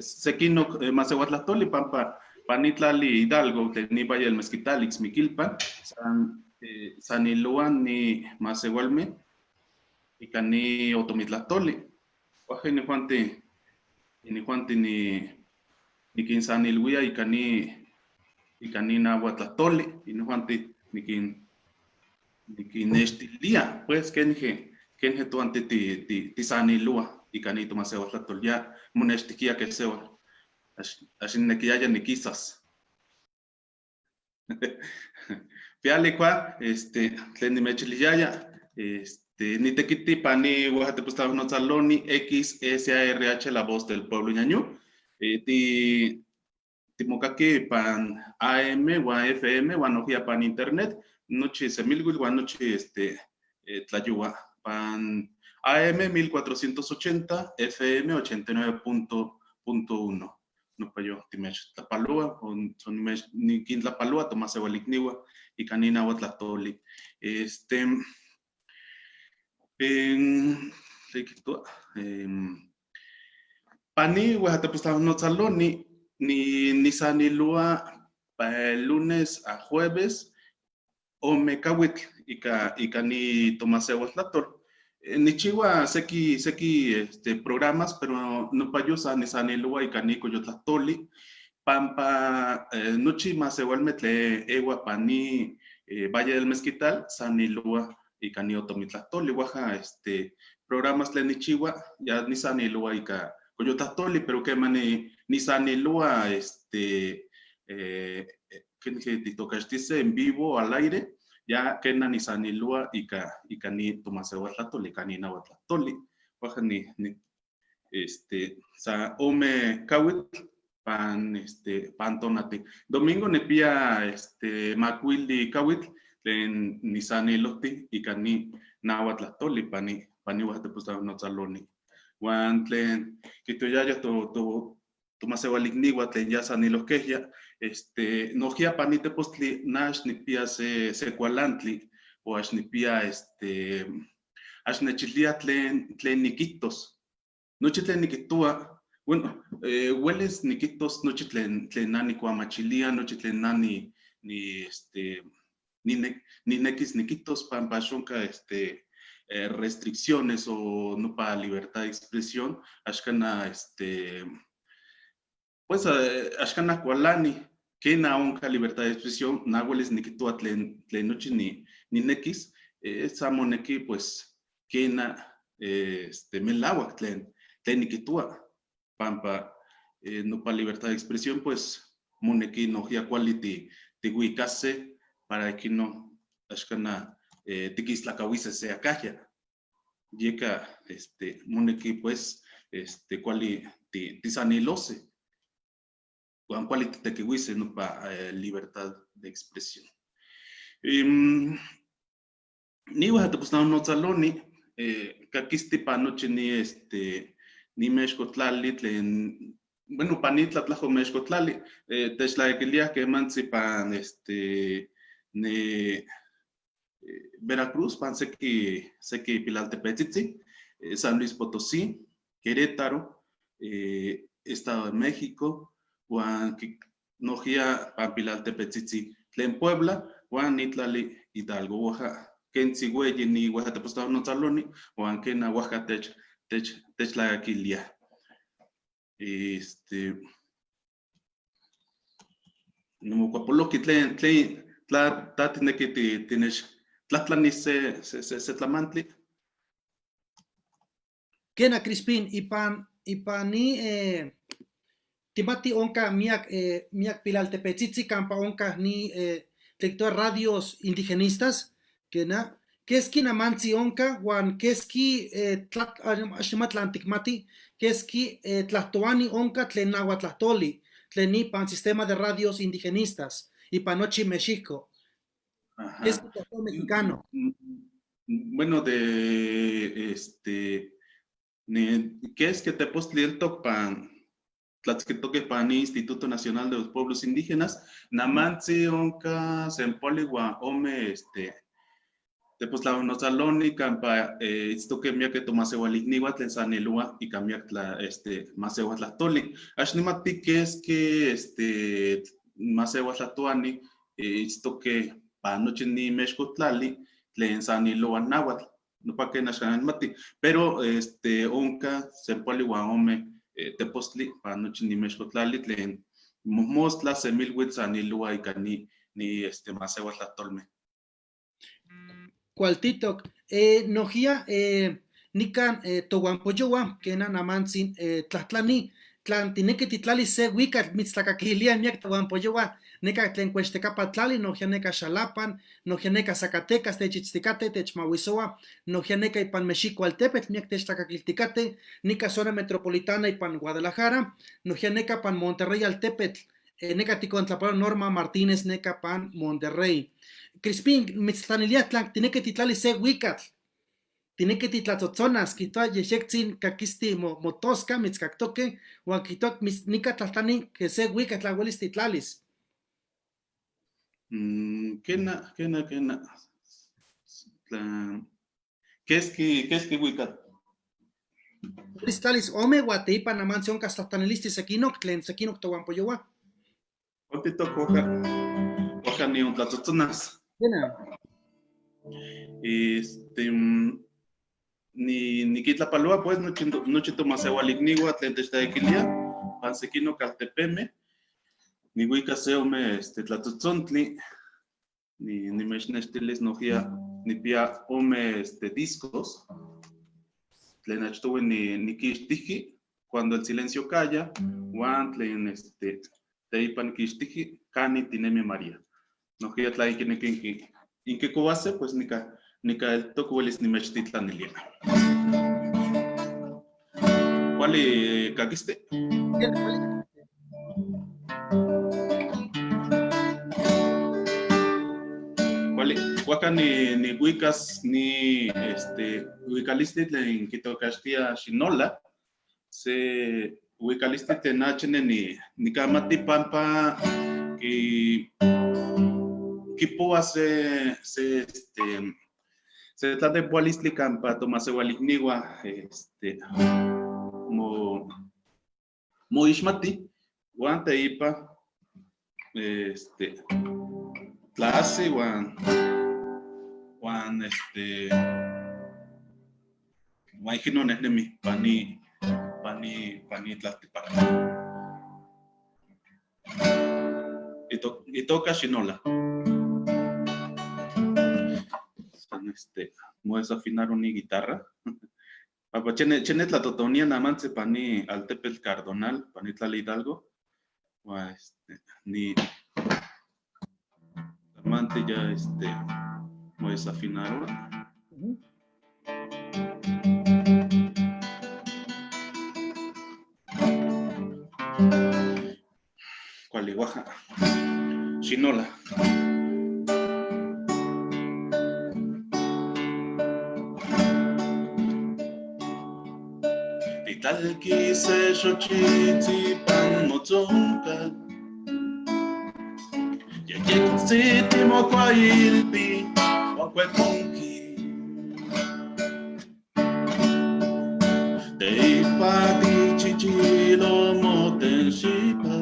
sequinoc maseuatlahtoli pampa panitlali Hidalgo, tlen ni Valle del Mezquital, Ixmiquilpan, sanilua ni maseualme, ika ni otomitlahtoli. Huaja inijuanti niquinsanilhuia ika ni nahuatlahtoli, inijuanti niquinnextilia, pues, kenje toanti tisanilua ika ni tomaseualtlatol, ya monextiquia que seua. Axinnequiyaya niquisas. Piali kua, este, tlen nimechiliyaya, este, nitequiti pani Oaxatepostlaonotzaloni XSARH, La Voz del Pueblo Ñañú, timokaki pan AM, huan FM, huan nojía pan internet, nochi semilhuil, huan nochi, este, tlayua, pan AM 1480, FM ochenta y nueve punto, punto uno. Nopa yo timechtlapaloa, o son niquintlapaloa, tomaseualicniua, ika ni nahuatlahtoli. Este, en, pani Oaxatepostlaonotzaloni, nisanilua pa lunes a jueves, ome kawitl ika ni tomaseualtlatol. Nichiwa seki, este, programas, pero nopa yo sanilua ika ni coyotlahtoli, pampa nochi maseualme tle ewa pani Valle del Mezquital, sanilua ika ni otomitlahtoli, huaja, este, programas tlen nichiwa, ya nisanilua ika coyotlahtoli, pero quema nisanilua, este, que titocaxtise en vivo al aire, ya kena nisanilua ika ni tomaseualtlatoli, ika ni nahuatlahtoli, huaja ni, este, sa ome kawitl, pan, este, pan tonati. Domingo nepia, este, macuili kawitl, tlen nisaniloti, ika ni nahuatlahtoli, pani Oaxatepostlaonotzaloni. Huan tlen kitoyaya to Tomasehualicniua tlen ya sanilojquehya, nohkia pan ni tepostli na ax nikpia se kualantli, o ax nikpia, ax nechiltia tlen nikihtos. Nochi tlen nikihtoa, bueno, huelis nikihtos nochi tlen na nikuamachilia, nochi tlen na ni nekis nikihtos pampa axonka restricciones o nopa libertad de expresión, axkana pues axkana kualani, kena onka libertad de expresión, na huelis nikihtoa tlen nochi ninekis, sa moneki pues kena melawak tlen nikihtoa, pampa nopa libertad de expresión pues moneki nohkia kuali tihuikase para que no axkana tikistlakawise se akahya. Yeka moneki pues kuali tisanilose, huan kuali titekiwise nopa libertad de expresión. Ni Uajatepostlanonotzaloni, kakisti pa nochi ni ni mexcotlali tlen, bueno, pa ni tlatlajco mexcotlali, techtlaequiliah quemantzi pan ne Veracruz, pan seki pilaltepetzitzi, San Luis Potosí, Querétaro, Estado de México, huan nohkia pan pilaltepetzitzi tlen Puebla, huan nitlali Hidalgo, Oaxaca, kentzi hueyi ni Uajatepostlanonotzaloni, huan kena Oaxaca techtlaquilia. Nimokuapoloki tlen tla ta tineki tinech tlatlanis se tlamantli. Kena Crispín, ipan ni timati onka miak pilaltepetzitzi kampa onka ni tlectoa radios indigenistas, kena, keski namantzi onka, huan keski axnimatlantikmati, keski tlahtoani onka tlen nahuatlahtoli, tlen ipan sistema de radios indigenistas, ipan nochi Mexico. Keski tlahtoa mexicano. Bueno, de ne, ¿qué es que te postli el topan? Tlatzquitoque pan Instituto Nacional de los Pueblos Indígenas, namantzi onka sempoli huan ome, tepostlaonotzaloni kampa itztoque miake tomaseualicniua tlen sanilua ika miak tla, maseuatlahtoli. Ax nimati keski, maseuatlahtoani, itztoque pa nochi ni mexcotlali tlen saniloa náhuatl, nopa ken axkan nimati, pero onka sempoli huan ome tepostli pa nochi ni mexcotlali tlen mojmostla semilhuitl saniloa ika ni maseuatlahtolme. Cualtitok, nohkia nikan tohuampoyoua, kena namantzin tlahtlani, tlan tineki titlalis se huikatl mitztlakakilia miak tohuampoyoua, neka tlen Cuextecapa tlali, nohkia neka Xalapan, nohkia neka Zacatecas techitzticate, techmahuisoa, nohkia neka ipan Mexico altepetl miak techtlakakilticate, nika zona metropolitana ipan Guadalajara, nohkia neka pan Monterrey altepetl, neka tikontlapalo Norma Martínez neka pan Monterrey. Crispín, mitztlanilia tlan tineki titlalis se huikatl, tineki titlatzotzonas, kihtoa yexektzin kakisti motoska mitzkaktoke, huan kihtoa nika tlahtlani que se huikatl tla uelis titlalis. Kena, kena, kena. Tlan, keski huikatl? Uelis tlalis ome huan teipa namantzi onkas tlahtlanilisti sekinok tlen sekinok tohuampoyoua. Otitok oaxaca niontlatzotzonaz. Kena. Nikitlapaloa pues nochi tomaseualicniua tlen techtaequilia, pan sekinok altepeme, nihuika se ome, tlatzontzontli, nimechnextilis nohkia nipia ome, discos, tlen achtohui nikixtijki, Cuando el silencio calla, huan tlen, teipa nikixtijki, Cani tinemi María. Nohkia tla inkineki inkikowase, pues nika el toco huelis nimechtitlanilia. ¿Cuál kakiste? ¿Cuál? Huaca ni huicas ni huicalistli tlen kitokaxtia Xinola, se Huicalistli tlen achi ni nikamati pampa ki kipoa se se este se tlatepoalistli kampa tomaseualikniua este mo moixmati uan teipa este tlasi uan uan este uan ijkin nehnemi pani pani pani tlaltipactli. Itoka Xinola. San este mo desafinaron ni guitarra. Pampa chene chene tlatotonia namantzi pani altepetl Cardonal, pani tlali Hidalgo. Uan este ni tlamanti ya este mo desafinaron. Kuali, oaxaca. Xinola. Titlalqui se xochitzi pan motzoncal. Yeyectzi timocuailpi huan cueconqui. Teipa tichichilo motenxipa.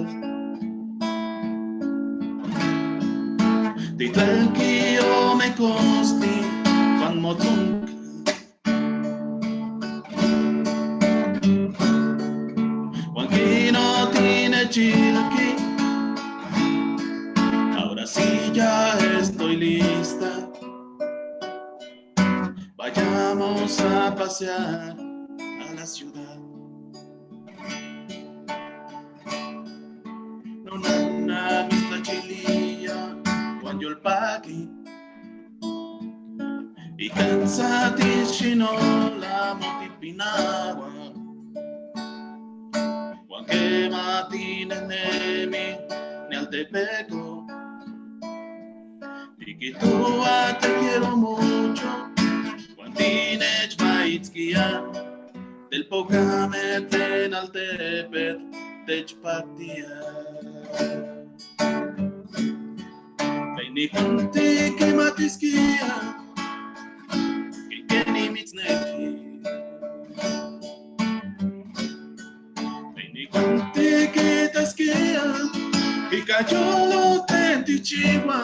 Titlalqui omecosti pan motzoncal. Huan quino tinechilqui. Ahora sí ya estoy lista. Vayamos a pasear a la ciudad. No nana mistlachilia huan yolpaqui. Y cansati xinola motipinaua. Huan quema tinenemi nealtepeco. Tiquitúa te quiero mucho. Huan tinechmaitzquia. Del pocame tlen altepetl techpactia. Tlen nijuanti quimatisquia que keni mitzneki. Tlen nijuanti quitasquia ica yolo tlen tijchihua.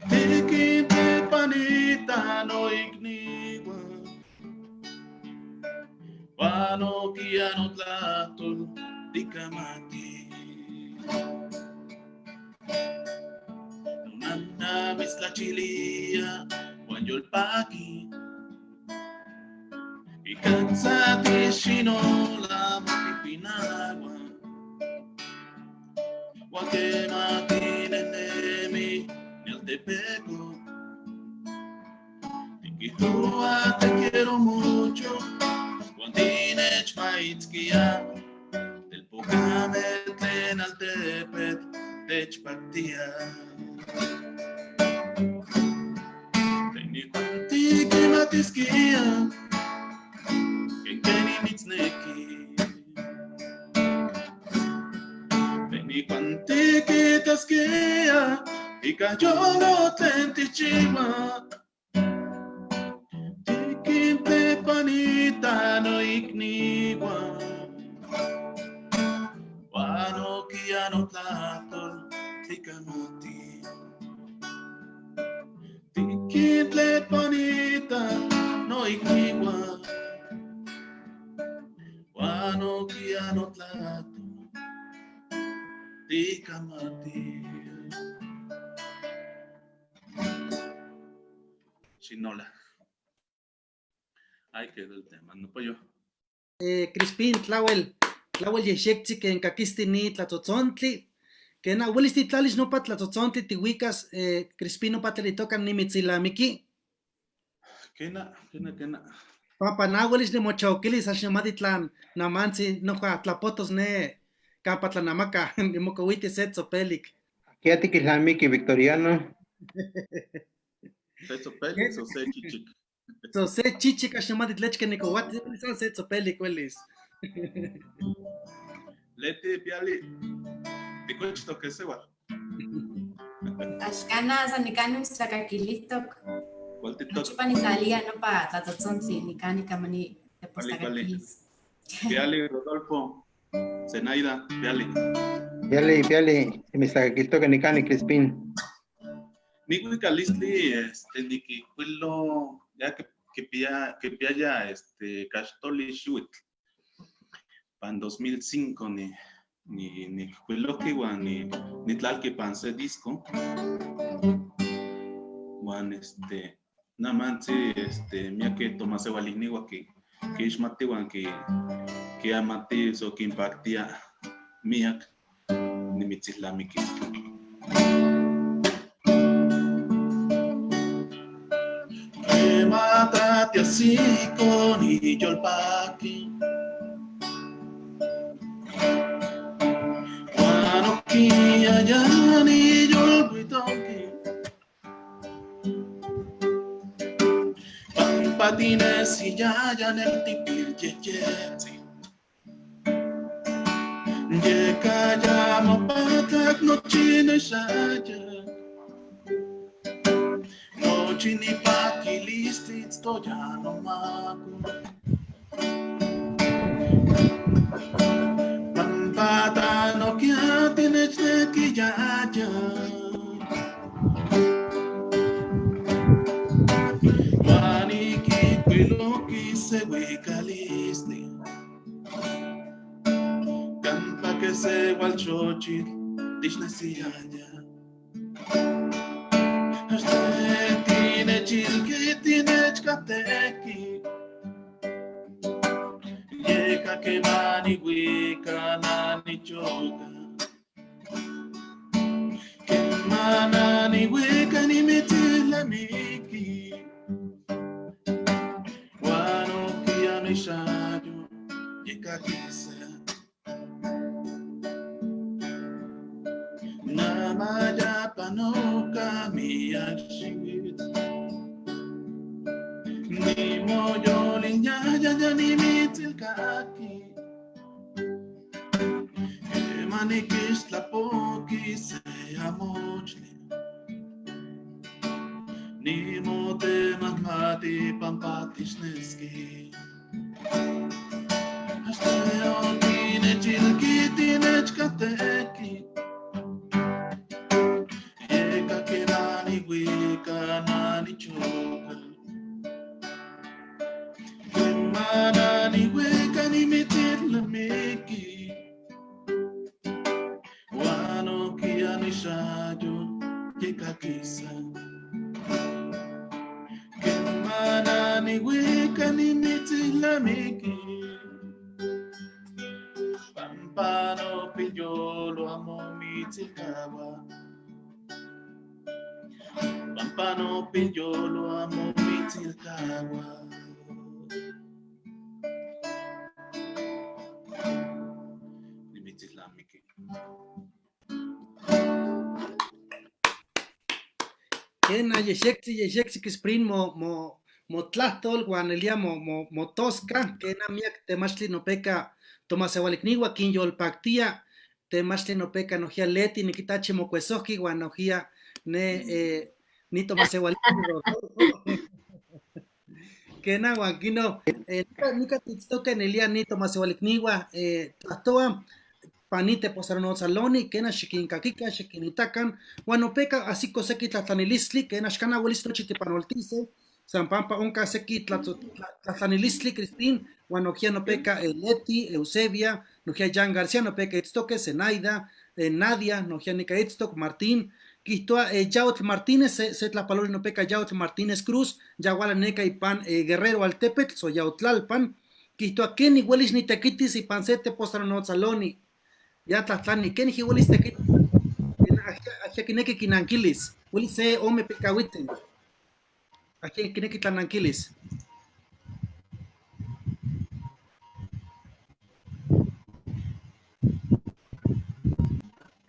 Tiquintepanita noicnihua. Huan noquia notlahtol ticamati. Nonana mitztlachilia huan yolpaqui. Icatza tixinola motipinaua. Huan quema tinenemi nealtepeco. Tiquihtoua te quiero mucho. Huan tinechmaitzquia. Telpocame tlen altepetl techpactia. Tlen nijuanti quimatisquia que keni mitzneki. Tlen nijuanti quitasquia ica yolo tlen tijchihua. Tiquintepanita noicnihua. Huan noquia notlahtol ticamati. Tiquintlepanita noicnihua. Huan noquia notlahtol ticamati. Xinola. Ahí quedó el tema, no pollo. Crispín, tlawel, tlawel yexektzi ken kakisti ni tlatzontli. Ken welis titlalis nopa tlatzontli tihuicas, Crispín nopa tlelitoka nimitzilamiki. Kena, kena, kena. Pampa na welis nimochauquilis aximati tlan namantzi noja tlapotos ne kampa tlanamaka nimokowiti se tzopelik. Kia tiquilnamiki, Victoriano. Se tzopelik o se chichic. So se chichic aximati tlechke nikowati, san se tzopelik welis. Leti, Piali, ticochtoc que se va. Axcana, san nicani mitztlakaquilihtoc. Cualtitoc. Nochipa nitlalia nopa tlatotzontli, nicani kamani Cuali, cuali. tepostlacaquilis. Piali, Rodolfo, Zenaida, Piali. Piali, piali, mitztlakaquiltoca nicani Crispín. Nicuicalistli, este, niquicuilo, ya que que pia este, caxtoli xiuitl. Pan 2005 ni ni ni cuiloqui uan ni nitlalqui pan se disco. Uan este, namantzi este, miake tomaseualicniua ki kiixmati uan ki kiamati so kinpaktia miak nimitzilnamiki. Quematate así con iyolpaqui. Guanoquia ya ni yolhuitonqui. Pampatines y ya ya en el tipil yeyetzi. Yeka ya mo patak no chino shaya. No chini paquilistli ya no maku. Pampata no kia tinechneki ya ya. Guaniki cuiloki se huicalistli. Campa que se hualchochitl tishnesiaya. Tinechilquitinechcateki. Yeka que mani huica nani choca. Que manani huica ni mitzilamiki. Guano kia no ishayo, yeka quise. Namaya panoka miyaxit. Ni moyolin ya ya ya ni mitzilkaki. Emanikixtlapoki se amochli. Ni motemahmati pampatixneski. Axteotinechilquitinechkateki. Yeka kenani huica nani choca. Kemanani huica ni mitzilnamiki. Guano kia nishayo yeka kisa. Kemanani huica ni mitzilnamiki. Pampano pillolo amo mitzilkawa. Pampano pillolo amo mitzilkawa. Nimitzilnamiki. Kena yexektzi, yexektzi Crispín mo mo motlahtol uan nelia mo mo motosca, kena miak temachtli nopeka tomaseualicniua kinyolpaktia, temachtli nopeka nojia Leti nikitachi mokuesohki uan nojia ne ni tomaseualicni Rodolfo. Kena uan kino nika titztoka nelia ni tomaseualicniua tlahtoa pani teposaronotzaloni, kena xikinkakika, xikinitakan, uan nopeka así seki tlatlanilistli, kena xkana uelis nochi tipanoltise, San Pampa onka seki tlatlanilistli, Crispín, uan nojia nopeka Leti, Eusebia, nojia Jan García, nopeka itztoque, Zenaida, Nadia, nojia nika itztoc, Martín, Quihtoa Yaotl Martínez, se tlapaloli nopeka Yaotl Martínez Cruz, Yahuala neka ipan Guerrero Altepetl, so Yaotlalpan, Quihtoa keni uelis nitequitis ipan se teposaronotzaloni, ya tlatlani, keni uelis tequitis, ajia kineki kinanquilis, uelis se ome pilcahuitzen. Ajia kineki tlananquilis.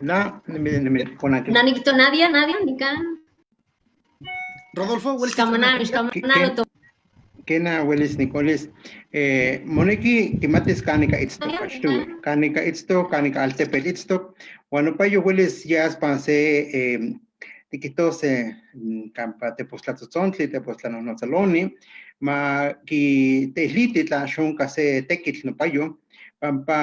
Na, ni Na nikito Nadia, Nadia, nikan. Rodolfo, uelis Xcamanalo, tlananquilis. xcamanalo to. Kena welis nikolis, moneki kimatis kanika itztok achtohui, kanika itztok, kanika altepetl itztok, huan nopayo welis yas pan se tiquitose kampa tepostlatzontli, tepostlanonotsaloni, ma kiteiliti tla xonka se tekitl nopayo, pampa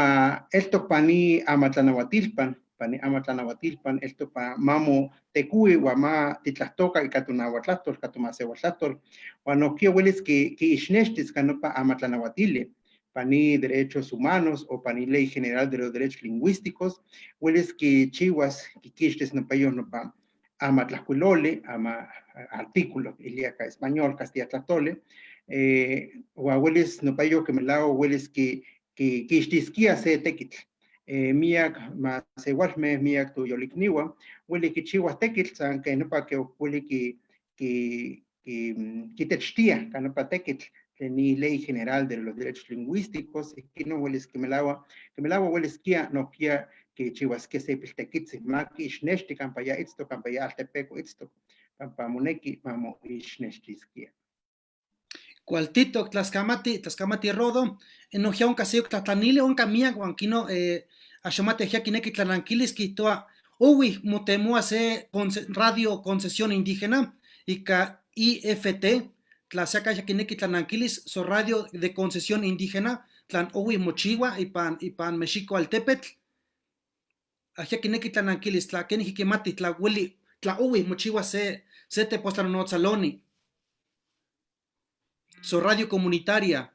eltok pani amatlanahuatilpan, pani amatlanahuatilpan, eltok pa mamo tekui huan ma titlahtoka ika tonahuatlahtol, ika tomasehuatlahtol, huan nohkia welis kiixnextis ka nopa amatlanahuatili, pani derechos humanos o pani ley general de los derechos lingüísticos, welis kichihuas, kikixtis nopayo nopa amatlajcuiloli, ama artículo, ilia ka español, castilla tlahtoli, huan welis nopayo que melao welis kixtiskia se tekitl. Miak masewalme, miak toyolikniwa, weli kichihuas tekitl, san que nopa que weli kitechtia ka nopa tekitl, tlen ni ley general de los derechos lingüísticos, no welis que melaua welis kia nohkia kichihuaskia se piltekitzi, ma kiixnexti kampa ya itztok, kampa ya altepeko itztok, pampa moneki ma moixnextiskia. Cualtito, tlaskamati, tlaskamati Rodo, nohkia onka seyok tlatlanili, onka miak, huan kino axomati ajia kineki tlanankilis, kihtoa, owi motemoa se radio concesión indígena, ika IFT, tla se aka kineki tlanankilis, so radio de concesión indígena, tlan owi mochiwa ipan Mexico altepetl, ajia kineki tlanankilis, tla kenijki kimati, tla weli, tla owi mochiwa se tepostlanonotsaloni. So radio comunitaria.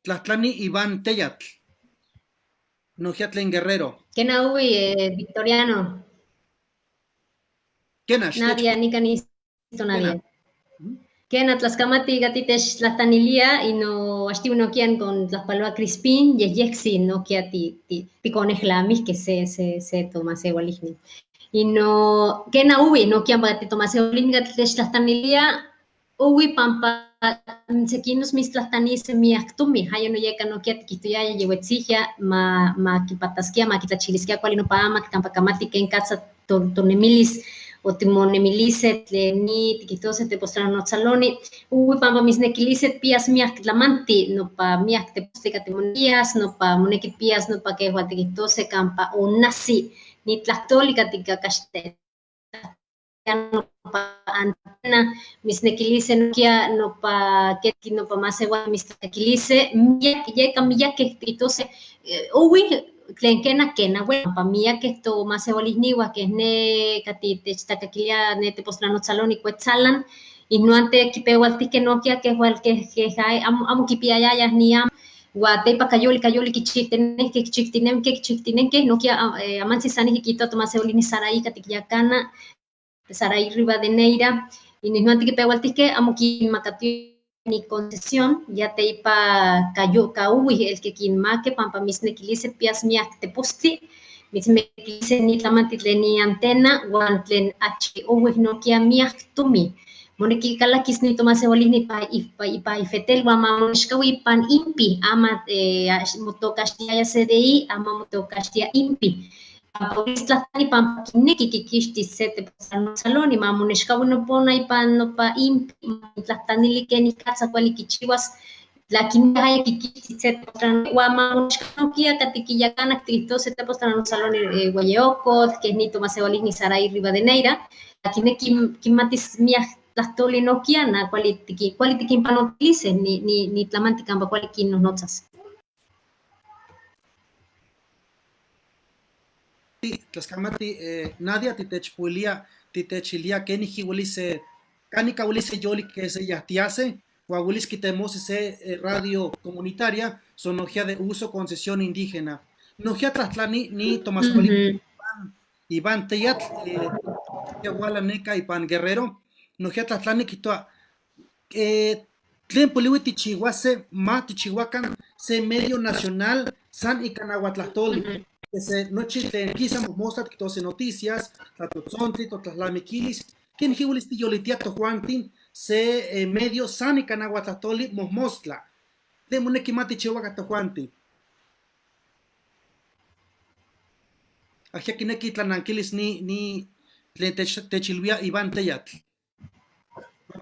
Tlahtlani Iván Teyatl. Nohkia tlen Guerrero. Kena uwi, Victoriano. Kena, Nadia, nikan isto Nadia. Kena tlaskamati gatitech tlahtanilia y no axtiu nokian con tlahpaloa Crispín, yehyecsi nokia ticonejlamihque se tomaseualihni. Y no, kena uwi nokian titomaseualihni gatitech tlahtanilia, uwi pampa sequinos mistlahtanise miak tumi, hayo no yeka nokia tiquihtoyaya yehuetzijia, ma kipataskia, ma kitlachiliskia kuali nopa amatl, kampa kamati ken katsa tonemilis, o timonemilise tlen ni tiquihtose tepostlanonotsaloni, uwi pampa misnekilise pias miak tlamanti, nopa miak tepostli katimonias, nopa moneki pias, nopa kehua tiquihtose kampa onasi, ni tlahtoli katikakaxte, nopa antena, misnekilise nokia nopa ketki nopa masewa mistlakilise, miak yeka miakeh tiquihtose, uwi tlen kena kena pampa miakeh tomasewalihniuah keh ne kati techtakakilia ne tepostlanotsaloni Cuetzalan, inoante kipewaltihkeh nohkia keh keh amo kipiayayah ni am, ua teipa kayoli kayoli kichihtinenke, kichihtinenke, kichihtinenke, nohkia amantzi san ihki kihtowa tomasewalihni Saraí katikiyakana, Saraí Rivadeneira, y inoante kipewaltihkeh amo kinmakatio ni concesión, ya teipa kayo, kauwi el que kinmake pampa misnekilise pias miak tepostli, misnekilise ni tlamanti tlen ni antena, uan tlen achi owi nokia miak tumi. Moneki kalakis ni tomasewalihni pa ipa ifetel, uan ma monexkaui ipan impi, ama motokaxtiaya CDI, ama motokaxtia impi. Pampa tlahtani pampa kineki kikixtis se tepostlanotsaloni, ma monexkaui nopona ipan nopa impi, tlahtanili kenik katza kuali kichiwas, tla kinehaya kikixtis se tepostlanotsaloni, uan ma monexkaui nohkia katikiyakanak tikihtose tepostlanotsaloni Guayeocotl, keh ni tomasewalihni Saraí Rivadeneira, tla kineki kimatis miak tlahtoli nohkia, na kuali kuali tikinpanotilise, ni tlamanti kampa kuali kinnohnotzas. Tlaskamati, Nadia titechpuilia, titechilia kenijki welise, kanika welise yoli que se yahtiase, o welis kitemose se radio comunitaria, sonogia de uso concesión indígena. Nohkia tlahtlani ni Tomás Iván Teyatl, Neka ipan Guerrero, nohkia tlahtlani kihtowa, tlen poliwi tichihuase, ma tichihuakan se medio nacional san ika nahuatlahtoli. Que se nochi tlen kisa mojmostla tiktose noticias, tlatotzontli, totlahlamiquilis, kenijki welis tiyolitia tojuantin se medio san ika nahuatlahtoli mojmostla. Tlen moneki ma tichihuakan tojuantin. Ajia kineki tlananquilis ni tlen techilwia Iván Teyatl.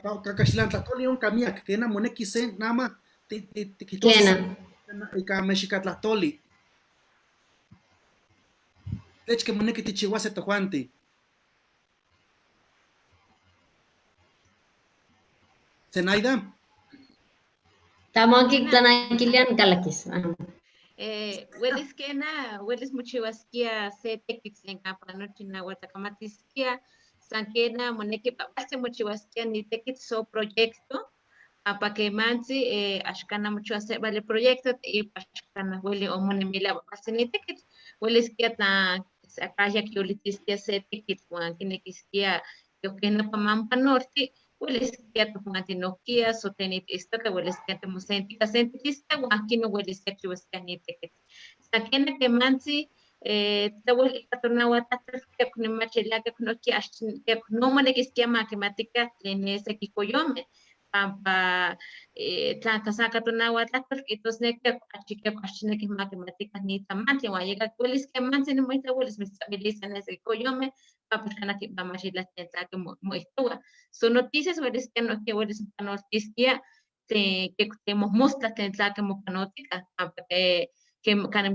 Cacaxtlan tlahtloli onka miak, kena moneki se nama tiquitose ika mexicatlahtoli. Tlechque moneki tichihuase tojuanti. Zenaida. Tamonki tlanankilian kalakis. Welis kena, welis mochiwaskia se tekitl tlen campa nochi nahuatlacamatiskia, san kena moneki papaltzi mochiwaskia ni tekitl so proyecto, pampa kemantzi axcana mochiwa se vale proyecto, ipa axcana weli omonemilia papaltzi ni tekitl, weliskia tlan acaya kiyolitiskia se tekitl huan kinekiskia yojkena pamampa norte, weliskia tojuanti nohkia, so tenitistoka, weliskia timosentika sentitiskia, huan kino weliskia chihuaskia ni tekitl. San kena kemantzi, tlawel ika tonahuatlahtol, kek nimachilia, kek nohkia, kek no monekiskia ma kimatika tlen ne sekikoyome, pampa tlan kasaka tonahuatlahtol, kijtosneki kek achi kek axtineki ma kimatika ni tlamantli, huan yeka welis kemantzi nimoita welis mitztlabilisa ne sekikoyome, pampa xkanah kipamachila tlen tlaki moihtowa. So noticias weliskia nohkia welis mopanoltiskia tlen kek tlen mohmostla tlen tlaki mopanotika, pampa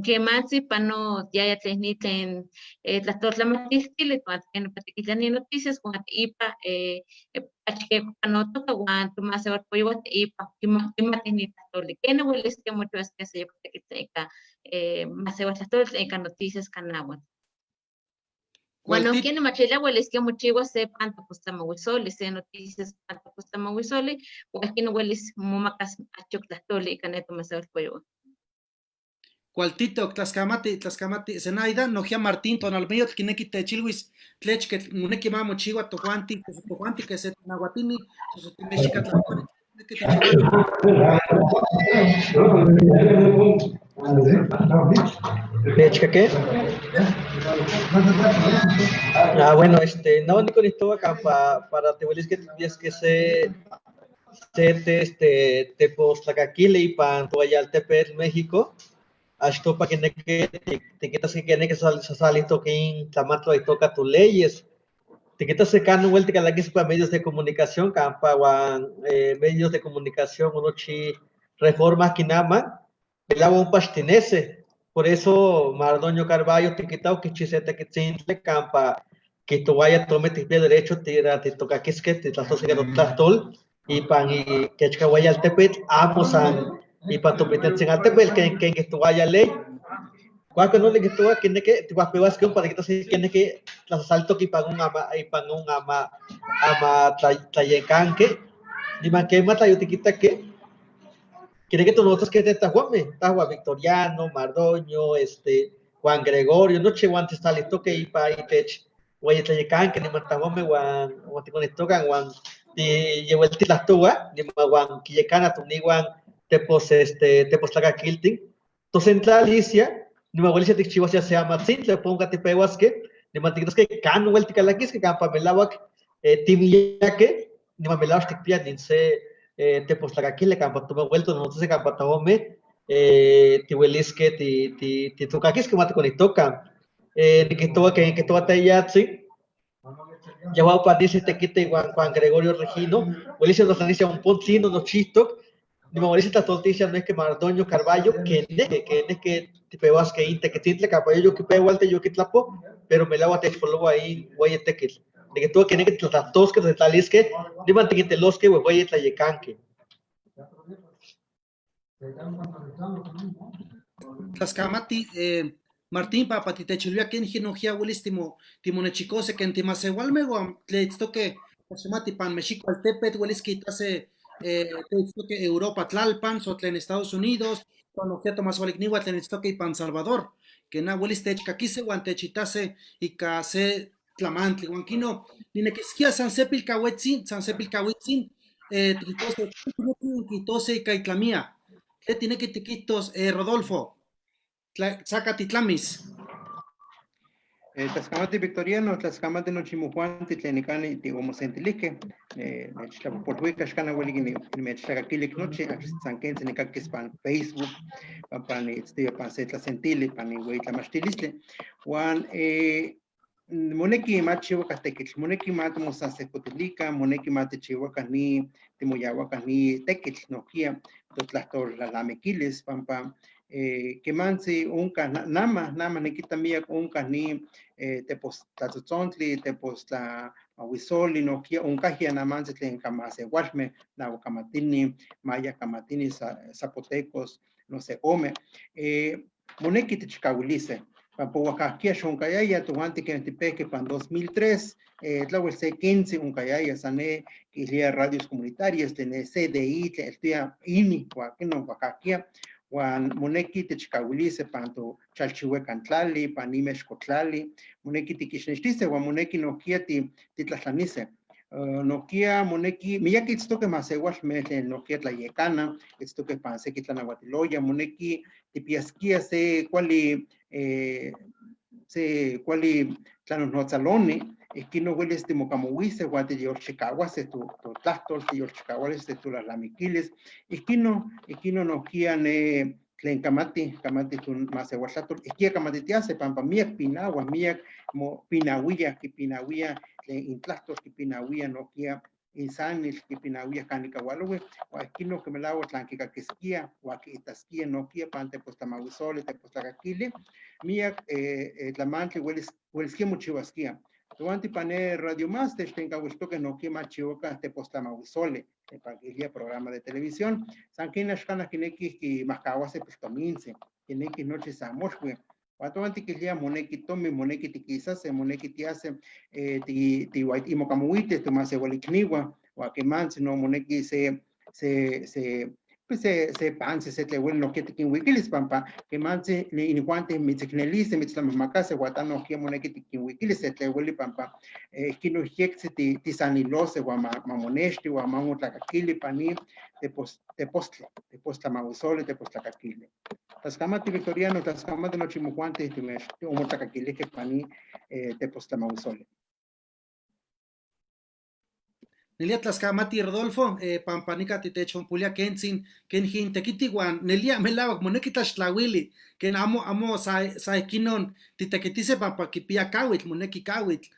kemantzi pano yaya tlen ni tlen tlahtoltlamatiltili, huan tlen nopa tikilani noticias, huan ipa achike panotoka, huan tomasewalpoyowa ipa kimati ni tlahtoli. Kena weliskia mochiwaskia se yoc tlen ika masewaltlahtoli tlen ika noticias ka náhuatl. Bueno, kena machilia weliskia mochiwa se pantopostamahuisoli, se noticias pantopostamahuisoli, huan kena welis momakas achok tlahtoli ika ne tomasewalpoyowa. Cualtito, tlaxcamati, tlaxcamati, Zenaida, nohkia Martín, tonalmeyotl kineki techilhuis tlechke moneki ma mochiwa tojuanti, tojuanti que se nahuatini, mexicatlahtoli, kineki techihuas. ¿Tlechca qué? Ah, bueno, no, ni con esto acá para te huelis que tienes que se, se te, este, Tepoztlacaquile y pan Toayaltepetl, México. Ashto pa que ne que te quitas que ne que sal salito que in tlamatlo y toca tus leyes. Te quitas se cano vuelta que la que para medios de comunicación, campa guan, medios de comunicación, uno chi reformas kinama, el agua un pastinese. Por eso Mardoño Carballo te quitao que chisete que tzintle campa que tu vaya tome te pie derecho tira te toca que es que te tlatos que no tlatol y pan y que chcahuaya al tepet amo san y pa tu piten al tepet que que tu vaya ley. Cuando no le que tu que ne que te vas pewas que un para que te que ne que tlas salto que pan un ama y pan un ama ama tlayencanque ni man que mata yo te quita que quiere que tú notas que te tajuame, tajua Victoriano, Mardoño, Juan Gregorio, no che guantes talito que ipa y tech, guay tlayecan, que ni matajuame, guan, guan te conectocan, guan, ti llevo el tilastua, ni ma guan, quillecana, tu ni guan, tepos, este, tepos tlacaquiltin. Entonces entra Alicia, ni ma abuelicia te chihuas ya sea matzin, le ponga te peguas que, ni ma tiquitos que can, huel ticalaquis, que can pamelahuac, timillaque, ni ma melahuac ticpia, ni se, Tepoztlacaquile, campa toma vuelto, no sé, campa tome, tihuelisque, ti, ti, ti tocaquis, que mate con toca. Que toca, que, que toca teyatzi. Ya va pa dice te quite Juan, Juan Gregorio Regino, huelice nos inicia un pontino, no chisto, ni me huelice esta tortilla, no es que Mardoño Carballo, que ne, que, que ne, que te pegas que inte, que tintle, capa yo que pego alte, yo que tlapo, pero me la voy a te luego ahí, voy a tequil. De que tuvo que ne que tlatos que talisque, ni mantequite los que voy a tlayecanque. Tlaxcamati, Martín, papa, titechilvia, ken jinojia, huelis timo, timonechicose, ken timasewalme, guam, tleitztoque, Tlaxcamati, pan Mexico, Altepet, huelis quitase, tleitztoque Europa, Tlalpan, sotlen Estados Unidos, cuando Tomás Hualicniwa, tlen itztoque y pan Salvador, que na huelis techcaquise, guan techitase, y case tlamantli, guan quino, ninequisquia San Sepilcahuetzin, San Sepilcahuitzin, tiquitose, tiquitose y caitlamía. ¿Qué tiene que tiquitos, Rodolfo? Zacatitlamis. Tlaxcamati Victoriano, Tlaxcamati nochimujuanti, tlenicani tigomosentilijque, nechtlapopolhuica, xcana hueli nimechtlakaquilik nochi, axtsanquentzi nicaquis pan Facebook, pan pan itztiyo pan se tlasentili, pan ihueyitlamachtilistli. Huan Moneki ma tchihuaca tekitl, moneki ma timosasejcotilica, moneki ma tijchihuaca ni timoyahuaca ni tekitl nohkia totlahtollalnamiquilis, pampa quemantzi onca nama niquita miyac onca ni tepostlatzontli, tepostlahuisoli, nohkia oncahya namantzi tlen camasewalme, nahuacamatini, maya camatini, zapotecos, no sé, ome. Moneki tichcahuilise. Pampa oaxaquia xoncayaya tojuanti ken tipejque pan 2003, tlauel se quince oncayaya san ne quilia radios comunitarias tlen ne CDI tlen eltoya ini huaquino oaxaquia, huan moneki tichcahuilise pan to chalchihuecan tlali, pan imexcotlali, moneki tiquixnextise huan moneki nohkia titlahtlanise. Nohkia moneki, miyaki itztoque masewalme tlen nohkia tlayekana, itztoque pan seki tlanahuatiloya, moneki tipiasquia se kuali, se kuali tlanonotzaloni, ihkino welis timokamowise huan tiyolchikahuase tu tlahtol, tiyolchikahuase tulalnamiquilis, ihkino nohkia ne tlen kamati tu masewaltlatol, ihkia kamatitiase pampa miak pinahua, miak mo pinauia, kipinauia tlen intlahtol, kipinauia nohkia insanil, kipinauia kanika hualoui, huan ihkino kimelahuak tlan kikakiskia, huan kiitaskia nohkia pan tepostlamauisoli, tepostlacaquili, miak tlamantli weliskia mochihuaskia. Tojuanti pan ne Radio Más, techtenkahuiltoque nohkia ma chihuaca tepostlamauisoli, pan quilia programa de televisión. San ken axkanah kinekih kimajkahuase piltomintzi, kinekih nochi san moxui. Huan tojuanti quilia moneki tomi, moneki tiquisase, moneki tiase, imocamohuite tomaseualicniua, huan quemantzi no moneki se pantzi, se tlen nohkia tiquinhuiquilis, pampa quemantzi inijuanti mitzicnelise, mitztlamajmacase, huan ta nohkia moneki tiquinhuiquilis se tlen hueli, pampa ihkino yectzi tisanilose, huan mamonexti, huan mamotlacaquili pani tepostla, tepostlamauisoli, tepostlacaquili. Tlaxcamati Victoriano, tlaxcamati nochi mojuanti, omotlacaquilijque pani tepostlamauisoli. Nelia tlaxcamati Rodolfo, pampa nica titechonpulia kentzin, kenjin tekiti huan nelia melawak moneki tlaxtlawili, ken amo sa ihkinon titekitise pampa kipia kawitl, moneki kawitl.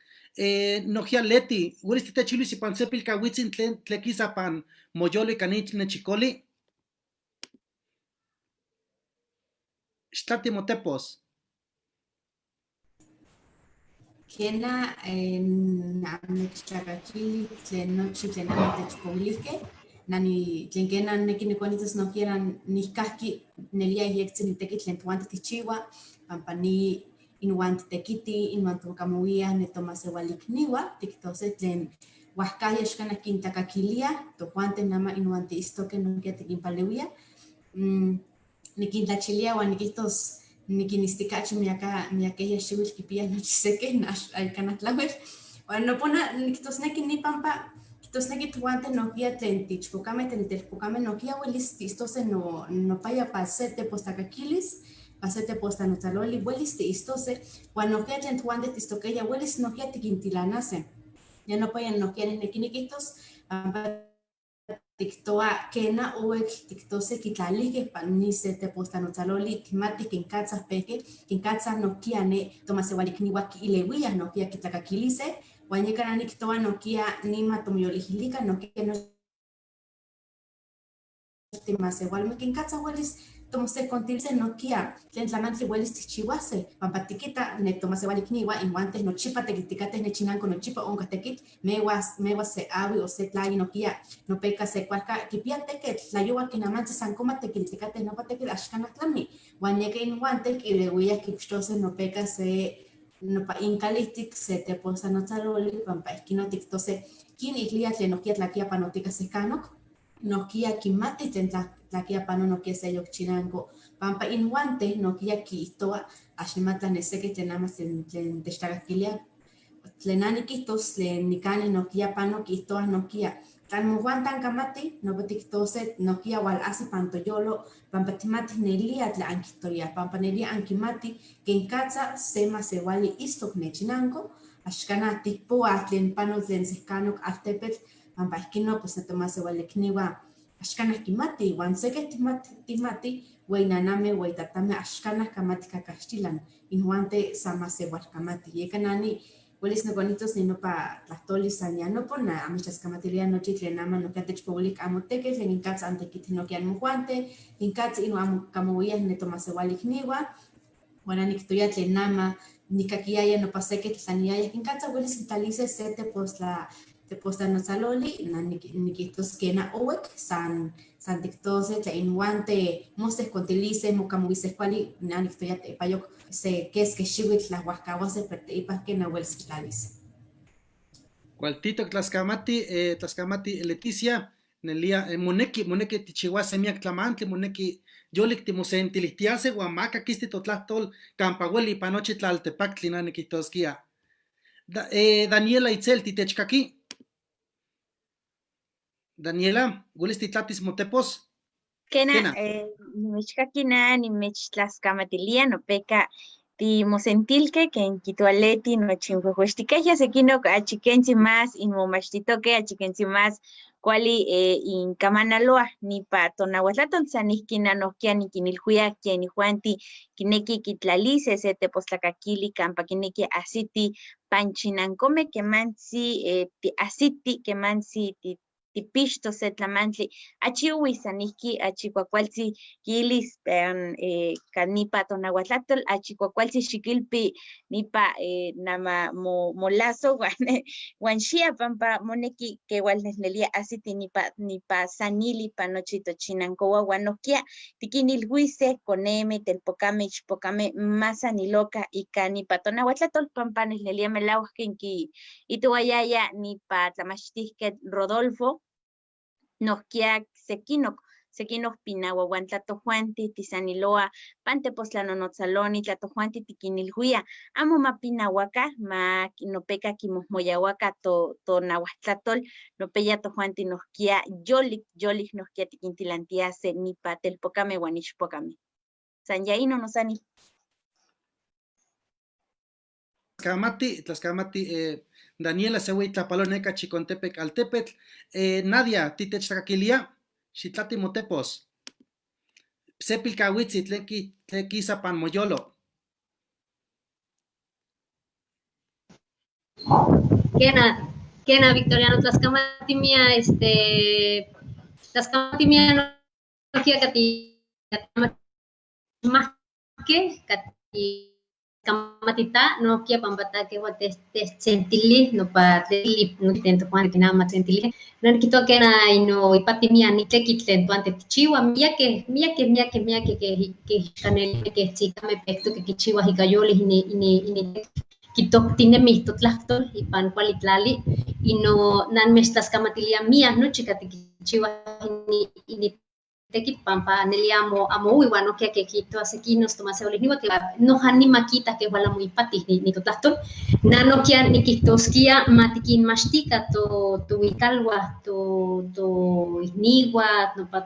Nohkia Leti, welis titechilis ipan se pilkahuitzin tlen tlekisa pan moyolo ika nechikoli? Xtlati motepos. Kena, namechtlakakili tlen nochi tlen amotechpowilijkeh, nani tlen kena neki nikonitos nohkia nihkahki nelia yektzin niteki tlen tojuanti tijchiua, pampa ni inuan titekiti, inuan timokamowia, netomaseualikniua, tiktose tlen huajkaya axkanah kintlakakilia, tojuanti nama inuan tiistoke nohkia tikinpalewia. Nikintlachilia huan nikihtos nikinistikachi miakeya xiwitl kipia nochi sekeh, ay kanah tlawel. Huan nopona nikihtosneki ni pampa, kihtosneki tojuanti nohkia tlen tiichpocameh, tlen telpocameh nohkia welis tiistose nopaya pa se tepostlacaquilis, pa se tepostanotzaloli, welis tiistose, huan nohkia tlen tojuanti tiistokeya welis nohkia tikintilanase. Ya nopaya nohkia nihneki nikihtos, pampa tiktoa kena owek tiktose kitlalihkeh pan ni se tepostanotzaloli, tihmatih kenkatzah pehkeh, kenkatzah nohkia ne tomaseualikniua kiileuiah nohkia kitlakakilise, huan yeka na niktoa nohkia nima tomoyolijilika, nohkia nochtin masewalmeh kenkatzah welis tomosekontilise nohkia tlen tlamantli welis tijchiuase, pampa tikita ne tomaseualikniua inhuanteh nochipa tekitikateh nechinanko nochipa onkah tekitl, mewas se awi o se tlayi nohkia nopeka se kualka kipia teketl, tlayoua kinamantzi san koma tekilitikateh nopa teketl axkanah tlami, huan yeka inhuanteh kileuiah kipixtose nopeka se nopa inkalihtik se tepostanotzaloli, pampa ihkino tiktose kin iklia tlen nohkia tlakia panotika sekanok, nohkia kimati tlen tlakia pano nohkia seyok chinanko, pampa inhuanteh nohkia kiihtoa axnimatla neseki tlen ama tlen techtlakakilia, tlen anikihtos tlen nikani nohkia pano kiihtoa nohkia tlan mojuantan kamati nopa tiktose nohkia walasi pan toyolo, pampa timati nelia tlen ankihtolia, pampa nelia ankimati kenkatza se masewali istok nechinanko, axkanah tikpoa tlen pano tlen sehkanok altepetl, pampa ihkino pues netomaseualikniua axkanah kimati, huan sekeh timati weinanameh, weitatame axkanah kamati kakaxtilan, inhuante sa masewalkamati. Yeka nani Welis noconitos ni nopa tlahtoli san ya nopo na amechtlaskamatilia nochi tlen ama nohkia techpouilik amo tekitl tlen inkatz antekitih nohkia inmojuante, inkatz ino amo kamohuiah netomasehualikniua, huan aniktoya tlen nama nikaquiyaya nopa seki tlatlaniyaya kinkatza welis kitlalise se tepostla tepostlanotsaloli na nikihtos kena owek san san tiktose tla inhuante mosehkontilise mokamohuise kuali na niktoya tepayok se keske xiwitl tlahuajkahuase pero teipa kena welis kitlalise. Cualtitoc tlaskamati, tlaskamati Leticia, nelia moneki, moneki tichihuase miak tlamantli, moneki yolik timosentilihtiase huan ma caquisti totlahtol campa hueli ipan nochi tlaltepactli, na niquihtosquia. Daniela Itzel, titechcaqui. Daniela, ¿welis titlatis motepos? Kena, Kena. Nimechkaki na, nimechtlaskamatilia, nopeka timosentilke ken kitualeti nochi huehuextikehya sekinok achiquentzi más inmomachtitoke, achiquentzi más kuali inkamanaloa nipa tonahuatlatol san ihki na nohkia nikinilhuia ken ijuanti kineki kitlalise se tepostlakakili kampa kineki asiti panchinankomeh kemantzi asiti kemantzi tipixto se tlamantli achiui san ihki achi kuakualtzi kilis kanipa tonahuatlatol achi kuakualtzi xikilpi nipa nama molazo huan xia pampa moneki kewalnelnelia asiti nipa sanili pa nochi tochinankoua huan nohkia tikinilhuise koneme, telpokame, ichpokame masaniloka ika nipa tonahuatlatol pampa nelnelia melauak ken ki itoayaya nipa tlamachtihketl Rodolfo nohkia sekinok, sekinok pinaua huan tlatojuanti tisaniloa pan tepostlanonotsaloni tlatojuanti tikinilhuia amo ma pinauaka, ma nopeka kimohmoyauaka tonahuatlatol nopeya tojuanti nohkia yolik, yolik nohkia tikintilantiase nipa telpokame huan ichpokame. San ya ino nosani. Tlaxcamati, tlaxcamati, Daniela Sehui Tlapaloneka Chicontepec Altepetl, Nadia, titechtacaquilia, xitlati motepos. Se pilcahuitzi tlen tlen kisa pan moyolo. Kena, kena Victoriano, tlaxcamati mia, tlaxcamati mia nohkia kati mahke, kati kamatita nohkia pampa ta kewa tesentili nopa tleli no tlen tojuan kinama sentili no nikihtowa kena ino ipati mia nitleki tlen toan tetichiwa miakeh, miakeh, miakeh, miakeh ke ixkaneli ke tzikame pehtoke kichiwah ika yolih ini ini kitoktinemih totlahtol ipan kuali tlali ino nanmechtlaskamatilia mia nochi kati kichiwah ini tekitl pampa neli amo amo uwi huan nohkia ke kihtowa sekinos tomasehualihniua ke noja nima kitah ke igual amo ipatih ni totlahtol. Na nohkia nikihtoskia ma tikinmachtika towikaloa, toikniua, nopa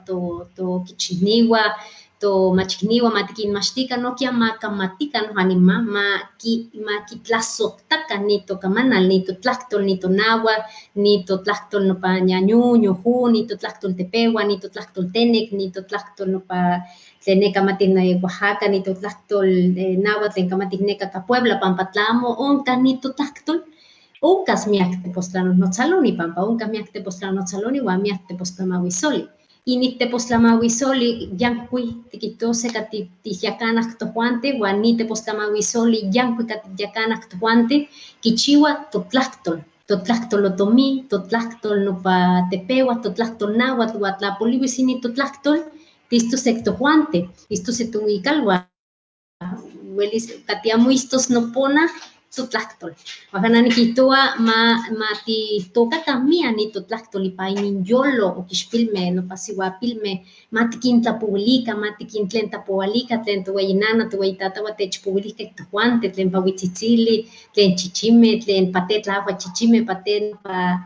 tokichikniua, tomachikniua, ma tikinmachtika nohkia ma kamatika noja nima, ma kitlasohtaka ni tokamanal, ni totlahtol, ni tonahuatl, ni totlahtol nopa ñañu, ñoju, ni totlahtol tepeua, ni totlahtol tenek, ni totlahtol nopa tlen neka matih Oaxaca, ni totlahtol náhuatl tlen kamatih neka ka Puebla, pampa tlamo onka ni totlahtol, onkas miak tepostlanonotsaloni, pampa onka miak tepostlanonotsaloni uan miak tepostlamauisoli. Ini tepostlamauisoli yankuih tikihtose kati tihyakanah tojuante, uan ni tepostlamauisoli yankuih kati tihyakanah tojuante, kichiwa totlahtol, totlahtol otomí, totlahtol nopa tepeua, totlahtol náhuatl, uan tlapoliwis ini totlahtol, tistosek tojuante, tistose towikaloa, welis kati amo istos nopona totlahtol. Oaxaca nikihtowa ma titokaka mia ni totlahtol ipa ininyolo okixpilmeh, nopa siwapilmeh, ma tikintlapowilika, ma tikintlentapowalika tlen toweyinana, toweyitatawa techpowilihkeh tojuante, tlen pawitzitzili, tlen chichimeh, tlen pate tlahua chichimeh, pate nopa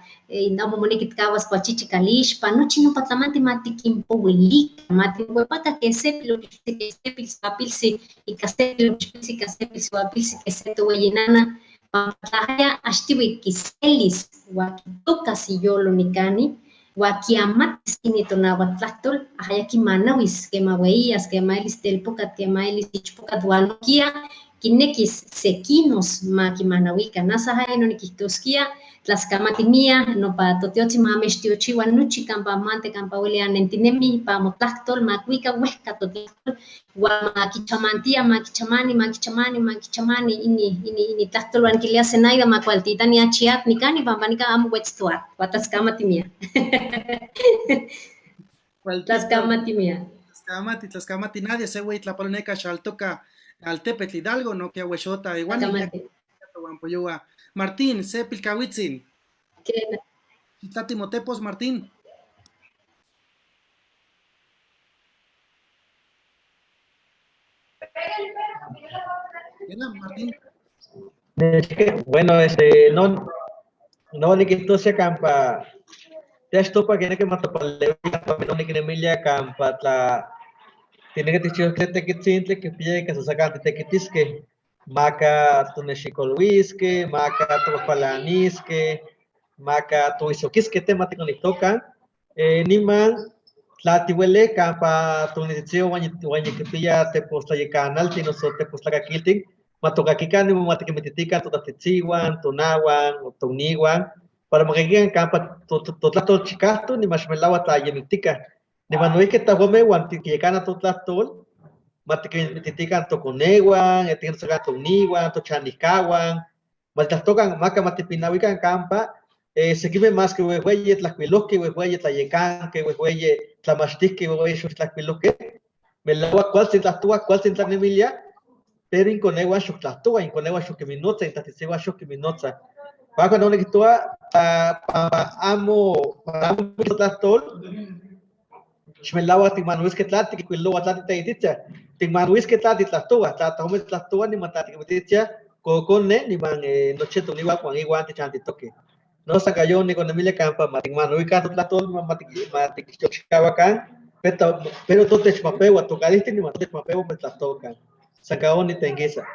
amo moneki tikawas kuachichi kalixpa, nochi nopa tlamantli ma tikinpowilika, ma tinkuepaka ke sepil okixpilsi, ke sepil siwapilsi, ika sepil okixpilsi, ika sepil siwapilsi, ke se toweyinana, pampa tlajaya axtiwi kiselis, uan kitokas iyolo nikani, uan kiamatis ini tonahuatlahtol, ajaya kimanawis, kema weiyas, kema elis telpokatl, kema elis ichpokatl, uan nohkia Kinekis sekinos ma kimanawika. Nasa hay no nikihtoskia, tlaxcamatimia, nopa totiotzi ma mechtiochiwa nochi kampa mante kampa huelia nentinemi pa motlahtol, ma kuika huehka totlahtol, ua ma kichamantia, ma kichamani, ma kichamani, ma kichamani, ini, ini, ini tlahtol, uan kilia Zenaida ma kualtitani achiat nikani, pampa nika amo huetztoa, ua tlaxcamatimia. Tlaxcamatimia. Tlaxcamati, tlaxcamati, nadie se güey tlapaloneca xaltoca altepetl Hidalgo, no que ahuexota, igual ni Martín, se pilcahuitzin. Tati Motepos, Martín. Martín. Bueno, no, no, ni que se campa. Ya estopa que que matapale, no ni que Emilia campa tla. Tiene que te que te que que pide que se saca te que maca tunexicolhuisque, maca topalanisque, maca tuisoquisque tema ticonitoca, niman tlatihuele campa tunitzitzio guañiquipilla tepostlayecanaltin o tepostlacaquiltin, matocaquican ni matiquimititica totatitzihuan, tonahuan, o tonihuan, para macaquican campa totlahtol chicahto, ni maxmelaua tlayemictica. Niman noihki tahuame uan tiquiyecana totlahtol, matiquimitican toconehuan, etiquinosacan tonihuan, tochanihcahuan, matitahtocan, maca matipinahuican campa, sequime más que huehueye tlacuilohque, huehueye tlayecanque, huehueye tlamachtihque, huehueye xochtlacuilohque, melaua cualtzin tlahtoua, cualtzin tlanemilia, pero inconehuan xochtlahtouah, inconehuan xoquiminotza, intlatitzihuan xoquiminotza. Pa cuando niquihtoua, pa amo, pa amo tlahtol, xmelaua tikmanuisque tla tiquikuiloua tla titeititia, tikmanuisque tla titlahtoua, tla tahome titlahtoua niman tla tiquimititia, cocone niman noche tonihuan uan iuan tichantitoque. No sacayo ni con Emilia Campa, matikmanuican totlahtol, matikixtochikahuacan, pero totechmapeua, tocalihti niman totechmapeua metlahtocan. Sacaoni tenguisa.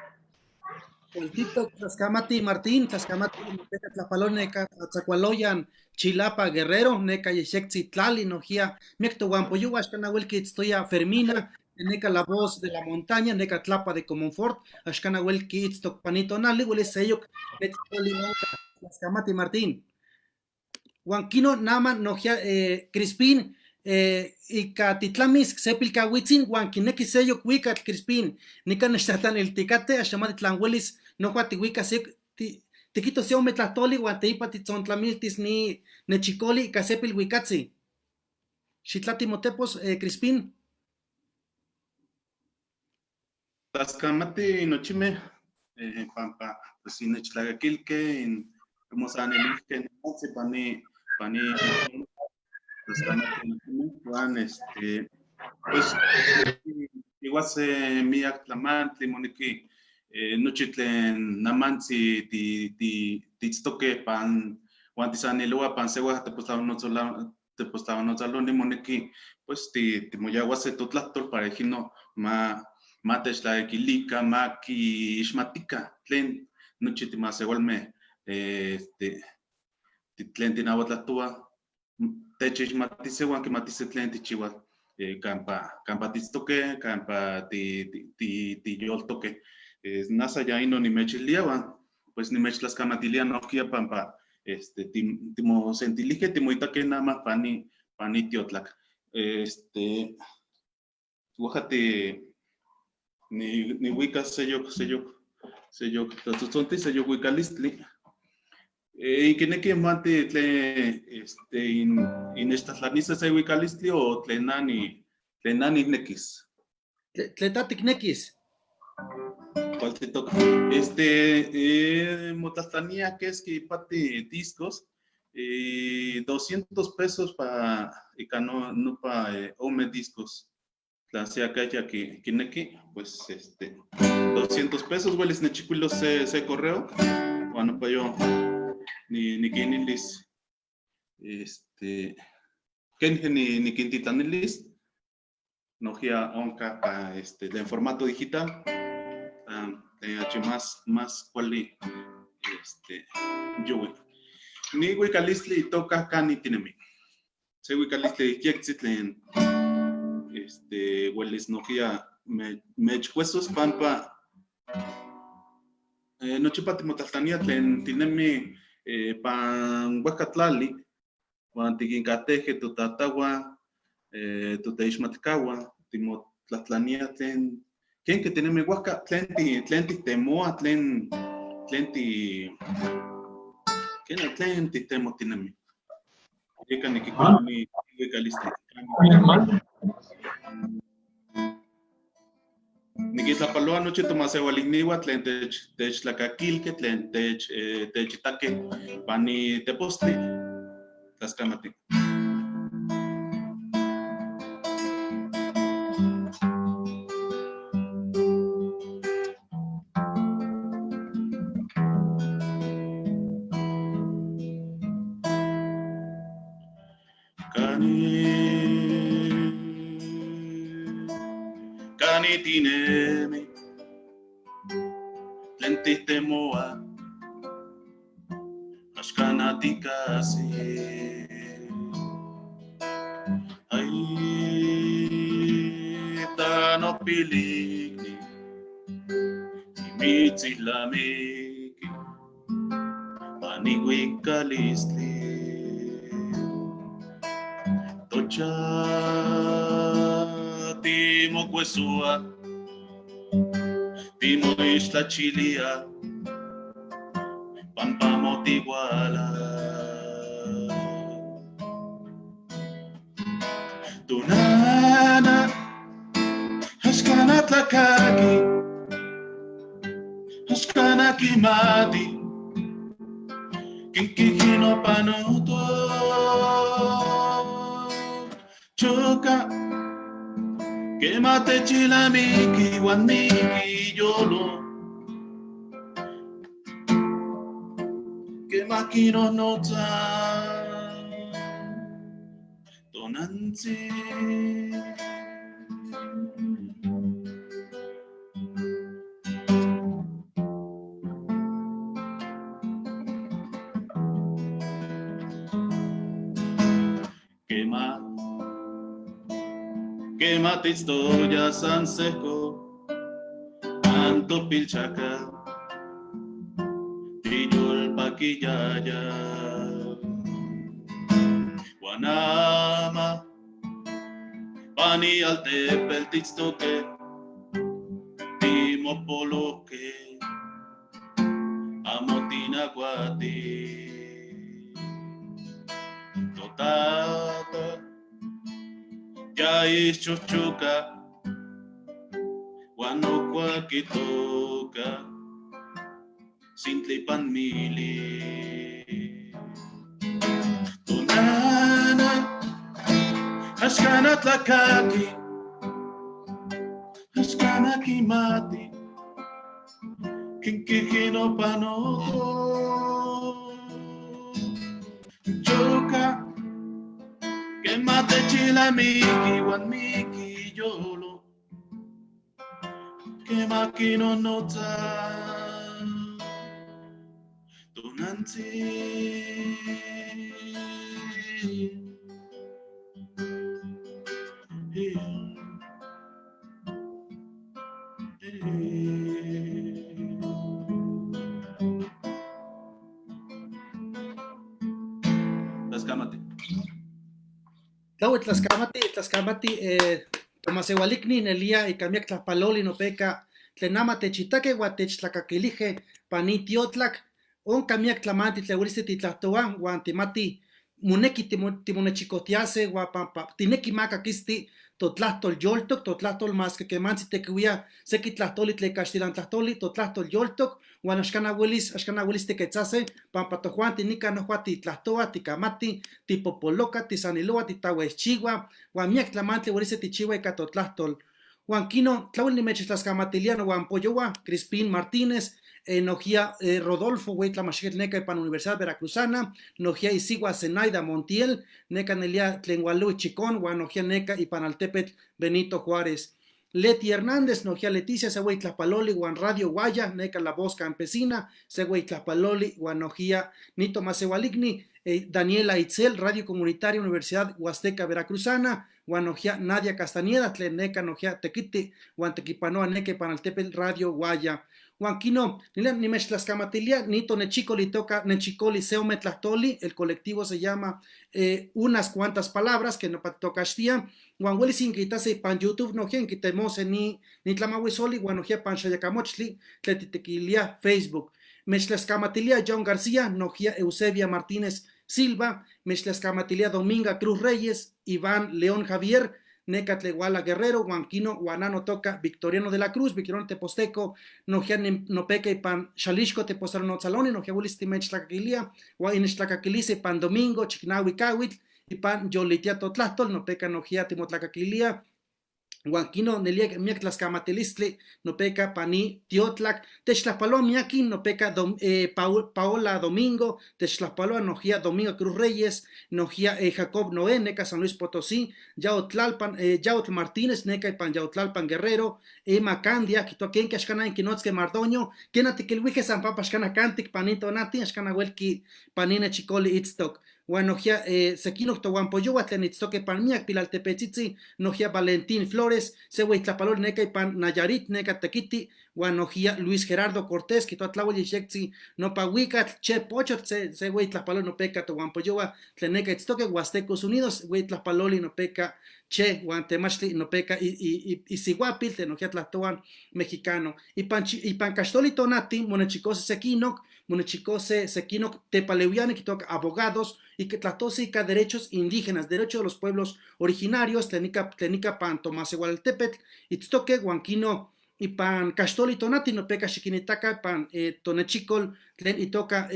Tito, Tlaxcamati, Martín, Tlaxcamati, Neca Tlapaloneca, Atzacualoyan, Chilapa, Guerrero, Neca Yexectzi, Tlali, Nojía, Miecto Guampoyuga, Axcanahuelqui, Itztoya, Fermina, Neca La Voz de la Montaña, Neca Tlapa de Comonfort, Axcanahuelqui, Itztoc, Panito, Nali, Huele Seyok, Netztoli, Tlaxcamati, Martín. Huanquino, Nama, Nojía, Crispín, ika titlamis sepilcahuitzin huan kineki seyok huicatl Crispín, nikan nechtlahtlaniiltikate axamati tlan uelis nohua tihuicas tiquito se ome tlahtoli huan teipa titzontlamiltis ni nechicoli ika sepil huicatzi. Xitlati motepos, Crispín. Tlaxcamati nochime, pampa, pues inechtlagaquilque, in mosanilihque, pani, pani, Tlaxcamati nochime, Juan, pues, igual se miak tlamantli, moneki, nochi tlen namantzi titztoque pan, uan tisaniloa pan seua tepostlavanotzaloni moneki, pues timoyauase totlahtol para ijino ma techtlaquilica, ma quixmatica tlen nochi timasewalme, tlen tinahuatlahtoua, techixmatise uan quimatise tlen tichiua, campa titztoque, campa tiyoltoque. Nasa ya ino nimechilia uan, pues nimechtlaskamatilia nohkia pampa, timosentilijque, timoitaque nama pani tiotlak. Oaxati nihuica seyok, seyok, seyok tlatzotzonti, seyok huicalistli. Inkineki manti tlen, inechtlajtlanisa se huicalistli o tlen nani nekis. Tlen ta tiknekis. ¿Cuál te toca? Motlatlania, que es que pati discos, 200 pesos pa, y no, no pa ome discos. La sea que kineki, pues 200 pesos, hueles nechicuilo se correo. Bueno, pa yo, ni kinilis, ken ni quintitlanilis, nojia onka pa, en formato digital. H más cuali, yo, ni huicalistli toca cani tinemi. Se huicalistli kiektzitlen, hueles nojia mechcuesos pampa, Nochipa timotlajtlania tlen tinemi pan huejka tlali, huan tiquincatejque totatahua, toteixmatcahua, timotlajtlania tlen ken tinemi huejka, tlen tijtemoa, tlen tlen ti kena tlen tijtemotinemi. Yeka niquikuiloni huicalistli. Niquitlapaloa nochi tomaseualicniua tlen techtlakaquilque, tlen techitaque pani tepostli. Tlaxcamati. Kani tinemi, tlen tijtemoa, axkana tikasi. Ay, tanopilikni, timitzilnamiki, panihuicalistli. Tocha timocuesua, timoixtlachilia, pampa motiguala. Tonana, axkana tlakaki, axkana kimati, kinkijino panoto. Choca, quémate chilamiki, huan miki yolo. Que maquino nota, tonantzi. Quema, quema historia san seco, anto pilchaca, tiyol paquillaya. Guanama, pani altepel titztoque, timopoloque, amotinaguati. Totata, ya ischuchuca, guanocuaquitoca, sintlipan mili. Tonana, axkana tlakaki, axkana kimati, kinkijino panoto. Choca, quémate chilamiki, huan miki yolo, que maquino nota, tonantzi. Tlaxcamati. Tlahui tlaxcamati, tlaxcamati, tomaseualicni nelia ika miak tlajpaloli nopeka tlen ama techitake uan techtlakaquilije pani tiotlak, onka miak tlamantli tlen uelisti titlahtoa uan timati moneki timonechikotiase uan pampa tineki makakisti totlahtol yoltok, totlahtol mas que kemantzi tekiuia seki tlahtoli tlen kaxtilan tlahtoli, totlahtol yoltok, uan axkana uelis tiketzase, pampa tojuanti nikan nohua titlahtoa, tikamati, tipopoloka, tisaniloa, titauexchiua, uan miak tlamantli uelise tichiua ika totlahtol. Uan kino, tlauel nimechtlaxkamatilia nohuan poyoua, Crispín Martínez, nohia Rodolfo, güey, tlamachijquetl neka ipan Universidad Veracruzana, nohia isigua Zenaida Montiel, neka nelia tlen Gualui Chicón, uan nohia neka ipan altepetl Benito Juárez. Leti Hernández, nohia Leticia, se güey tlapaloli, uan Radio Guaya, neka La Voz Campesina, se güey tlapaloli, uan nohia Nito Maseualicni, Daniela Itzel, Radio Comunitaria Universidad Huasteca Veracruzana, huan nojia Nadia Castañeda, tlen neka nojia tequiti, huan tequipanoa neke ipan altepetl Radio Guaya. Huan kino, nimechtlaskamatilia, ni tonechicoli toca nechicoli se ome tlahtoli, el colectivo se llama Unas Cuantas Palabras, que no tocaxtia, huan huelis inquitase ipan YouTube, nojia inquitemose ni tlamahuisoli, huan nojia pan xayacamochtli, tlen titequilia Facebook. Mechtlaskamatilia John García, nojia Eusebia Martínez Silva, mechtlaskamatilia Dominga Cruz Reyes, Iván León Javier, neka Tlehuala Guerrero, Huanquino, Guanano Toca, Victoriano de la Cruz, Victoriano Teposteco, nojia nopeca ipan Xalixco Tepostalonotsaloni, nojia huelis timechtlakaquilia, huan inechtlakaquilise ipan Domingo, Chicnahui Cahuitl, ipan Yolitia Totlahtol, nopeca nojia timotlakaquilia, huan kino nelia miak tlaskamatelistli, nopeca pani Tiotlac, techtlajpaloa miakin, nopeca Paola Domingo, techtlajpaloa nojia Domingo Cruz Reyes, nojia Jacob Noé, neca San Luis Potosí, Yaotlalpan, Yaotl Martínez, neca ipan Yaotlalpan Guerrero, Emma Candia, quitoa kenki axcana inquinotzque Mardoño, kena tiquilhuije San Papa axcana cantic, panito nati, axcana huelqui panine chicoli itztoc. Huan nojia sequinoc tohuampoyohua tlen itztoque pan miac pilaltepetzitzi, nojia Valentín Flores, se hueytlapaloli neca ipan Nayarit, neca tequiti, huan nojia Luis Gerardo Cortés, quitoa tlauel ixectzi, nopa huicatl, che pochotl, se hueytlapaloli nopeca tohuampoyohua tlen neca itztoque, Huastecos Unidos, hueytlapaloli nopeca che, huan temachtli nopeca isihuapil, tlen nojia tlahtoan mexicano. Ipan caxtoli tonati, monechicose sequinoc, monechicose sequinoc tepaleuiani, quitoca abogados, y que tlahtose ica derechos indígenas, derechos de los pueblos originarios, tlenica pan Tomás Igualtepetl, itztoque, huanquino, y pan caxtoli tonati, nopeca xiquinitaca, pan tonechicol, tlen itoca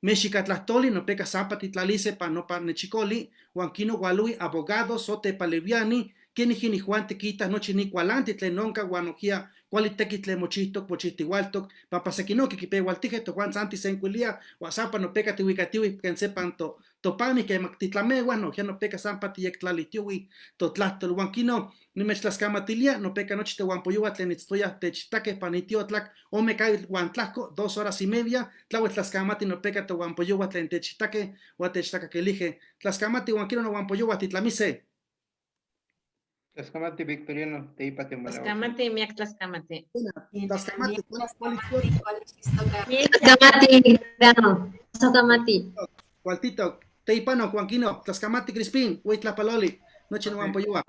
mexicatlahtoli, nopeca zampa titlalice, pan nopa nechicoli, huanquino hualui abogados, o tepaleuiani, quenijini Juan tequita, nochi ni cualanti, tlen nonca, huanojia, cuali tequitl tlen mochihtoc, mochihtihualtoc, pampa sequinoc, quipehualtije, to Juan Santi sencuilia, huan zampa nopeca tihuicatiui, ken sepan topami, que mactitlamehua, nojia nopeca zampa tiyectlalitiui, totlahtol, huan kino, nimechtlaskamatilia, nopeca nochi tehuampoyohua tlen itztoya techitaque pan itiotlac, ome cahuitl huan tlajco, 2 horas y media, tlauel tlaskamati nopeca tehuampoyohua tlen techitaque, huan techtlacaquilije, tlaskamati huan kino nohuampoyohua titlamise. Tlaskamati Victoriano, teipa timolawase. Tlaskamati, miak tlaskamati. Tlaskamati, Tlaskamati, Victoriano. Tlaskamati. Cualtito, teipano, Juanquino, Tlaskamati, Crispín, Huitlapaloli, noche no ampoyoa.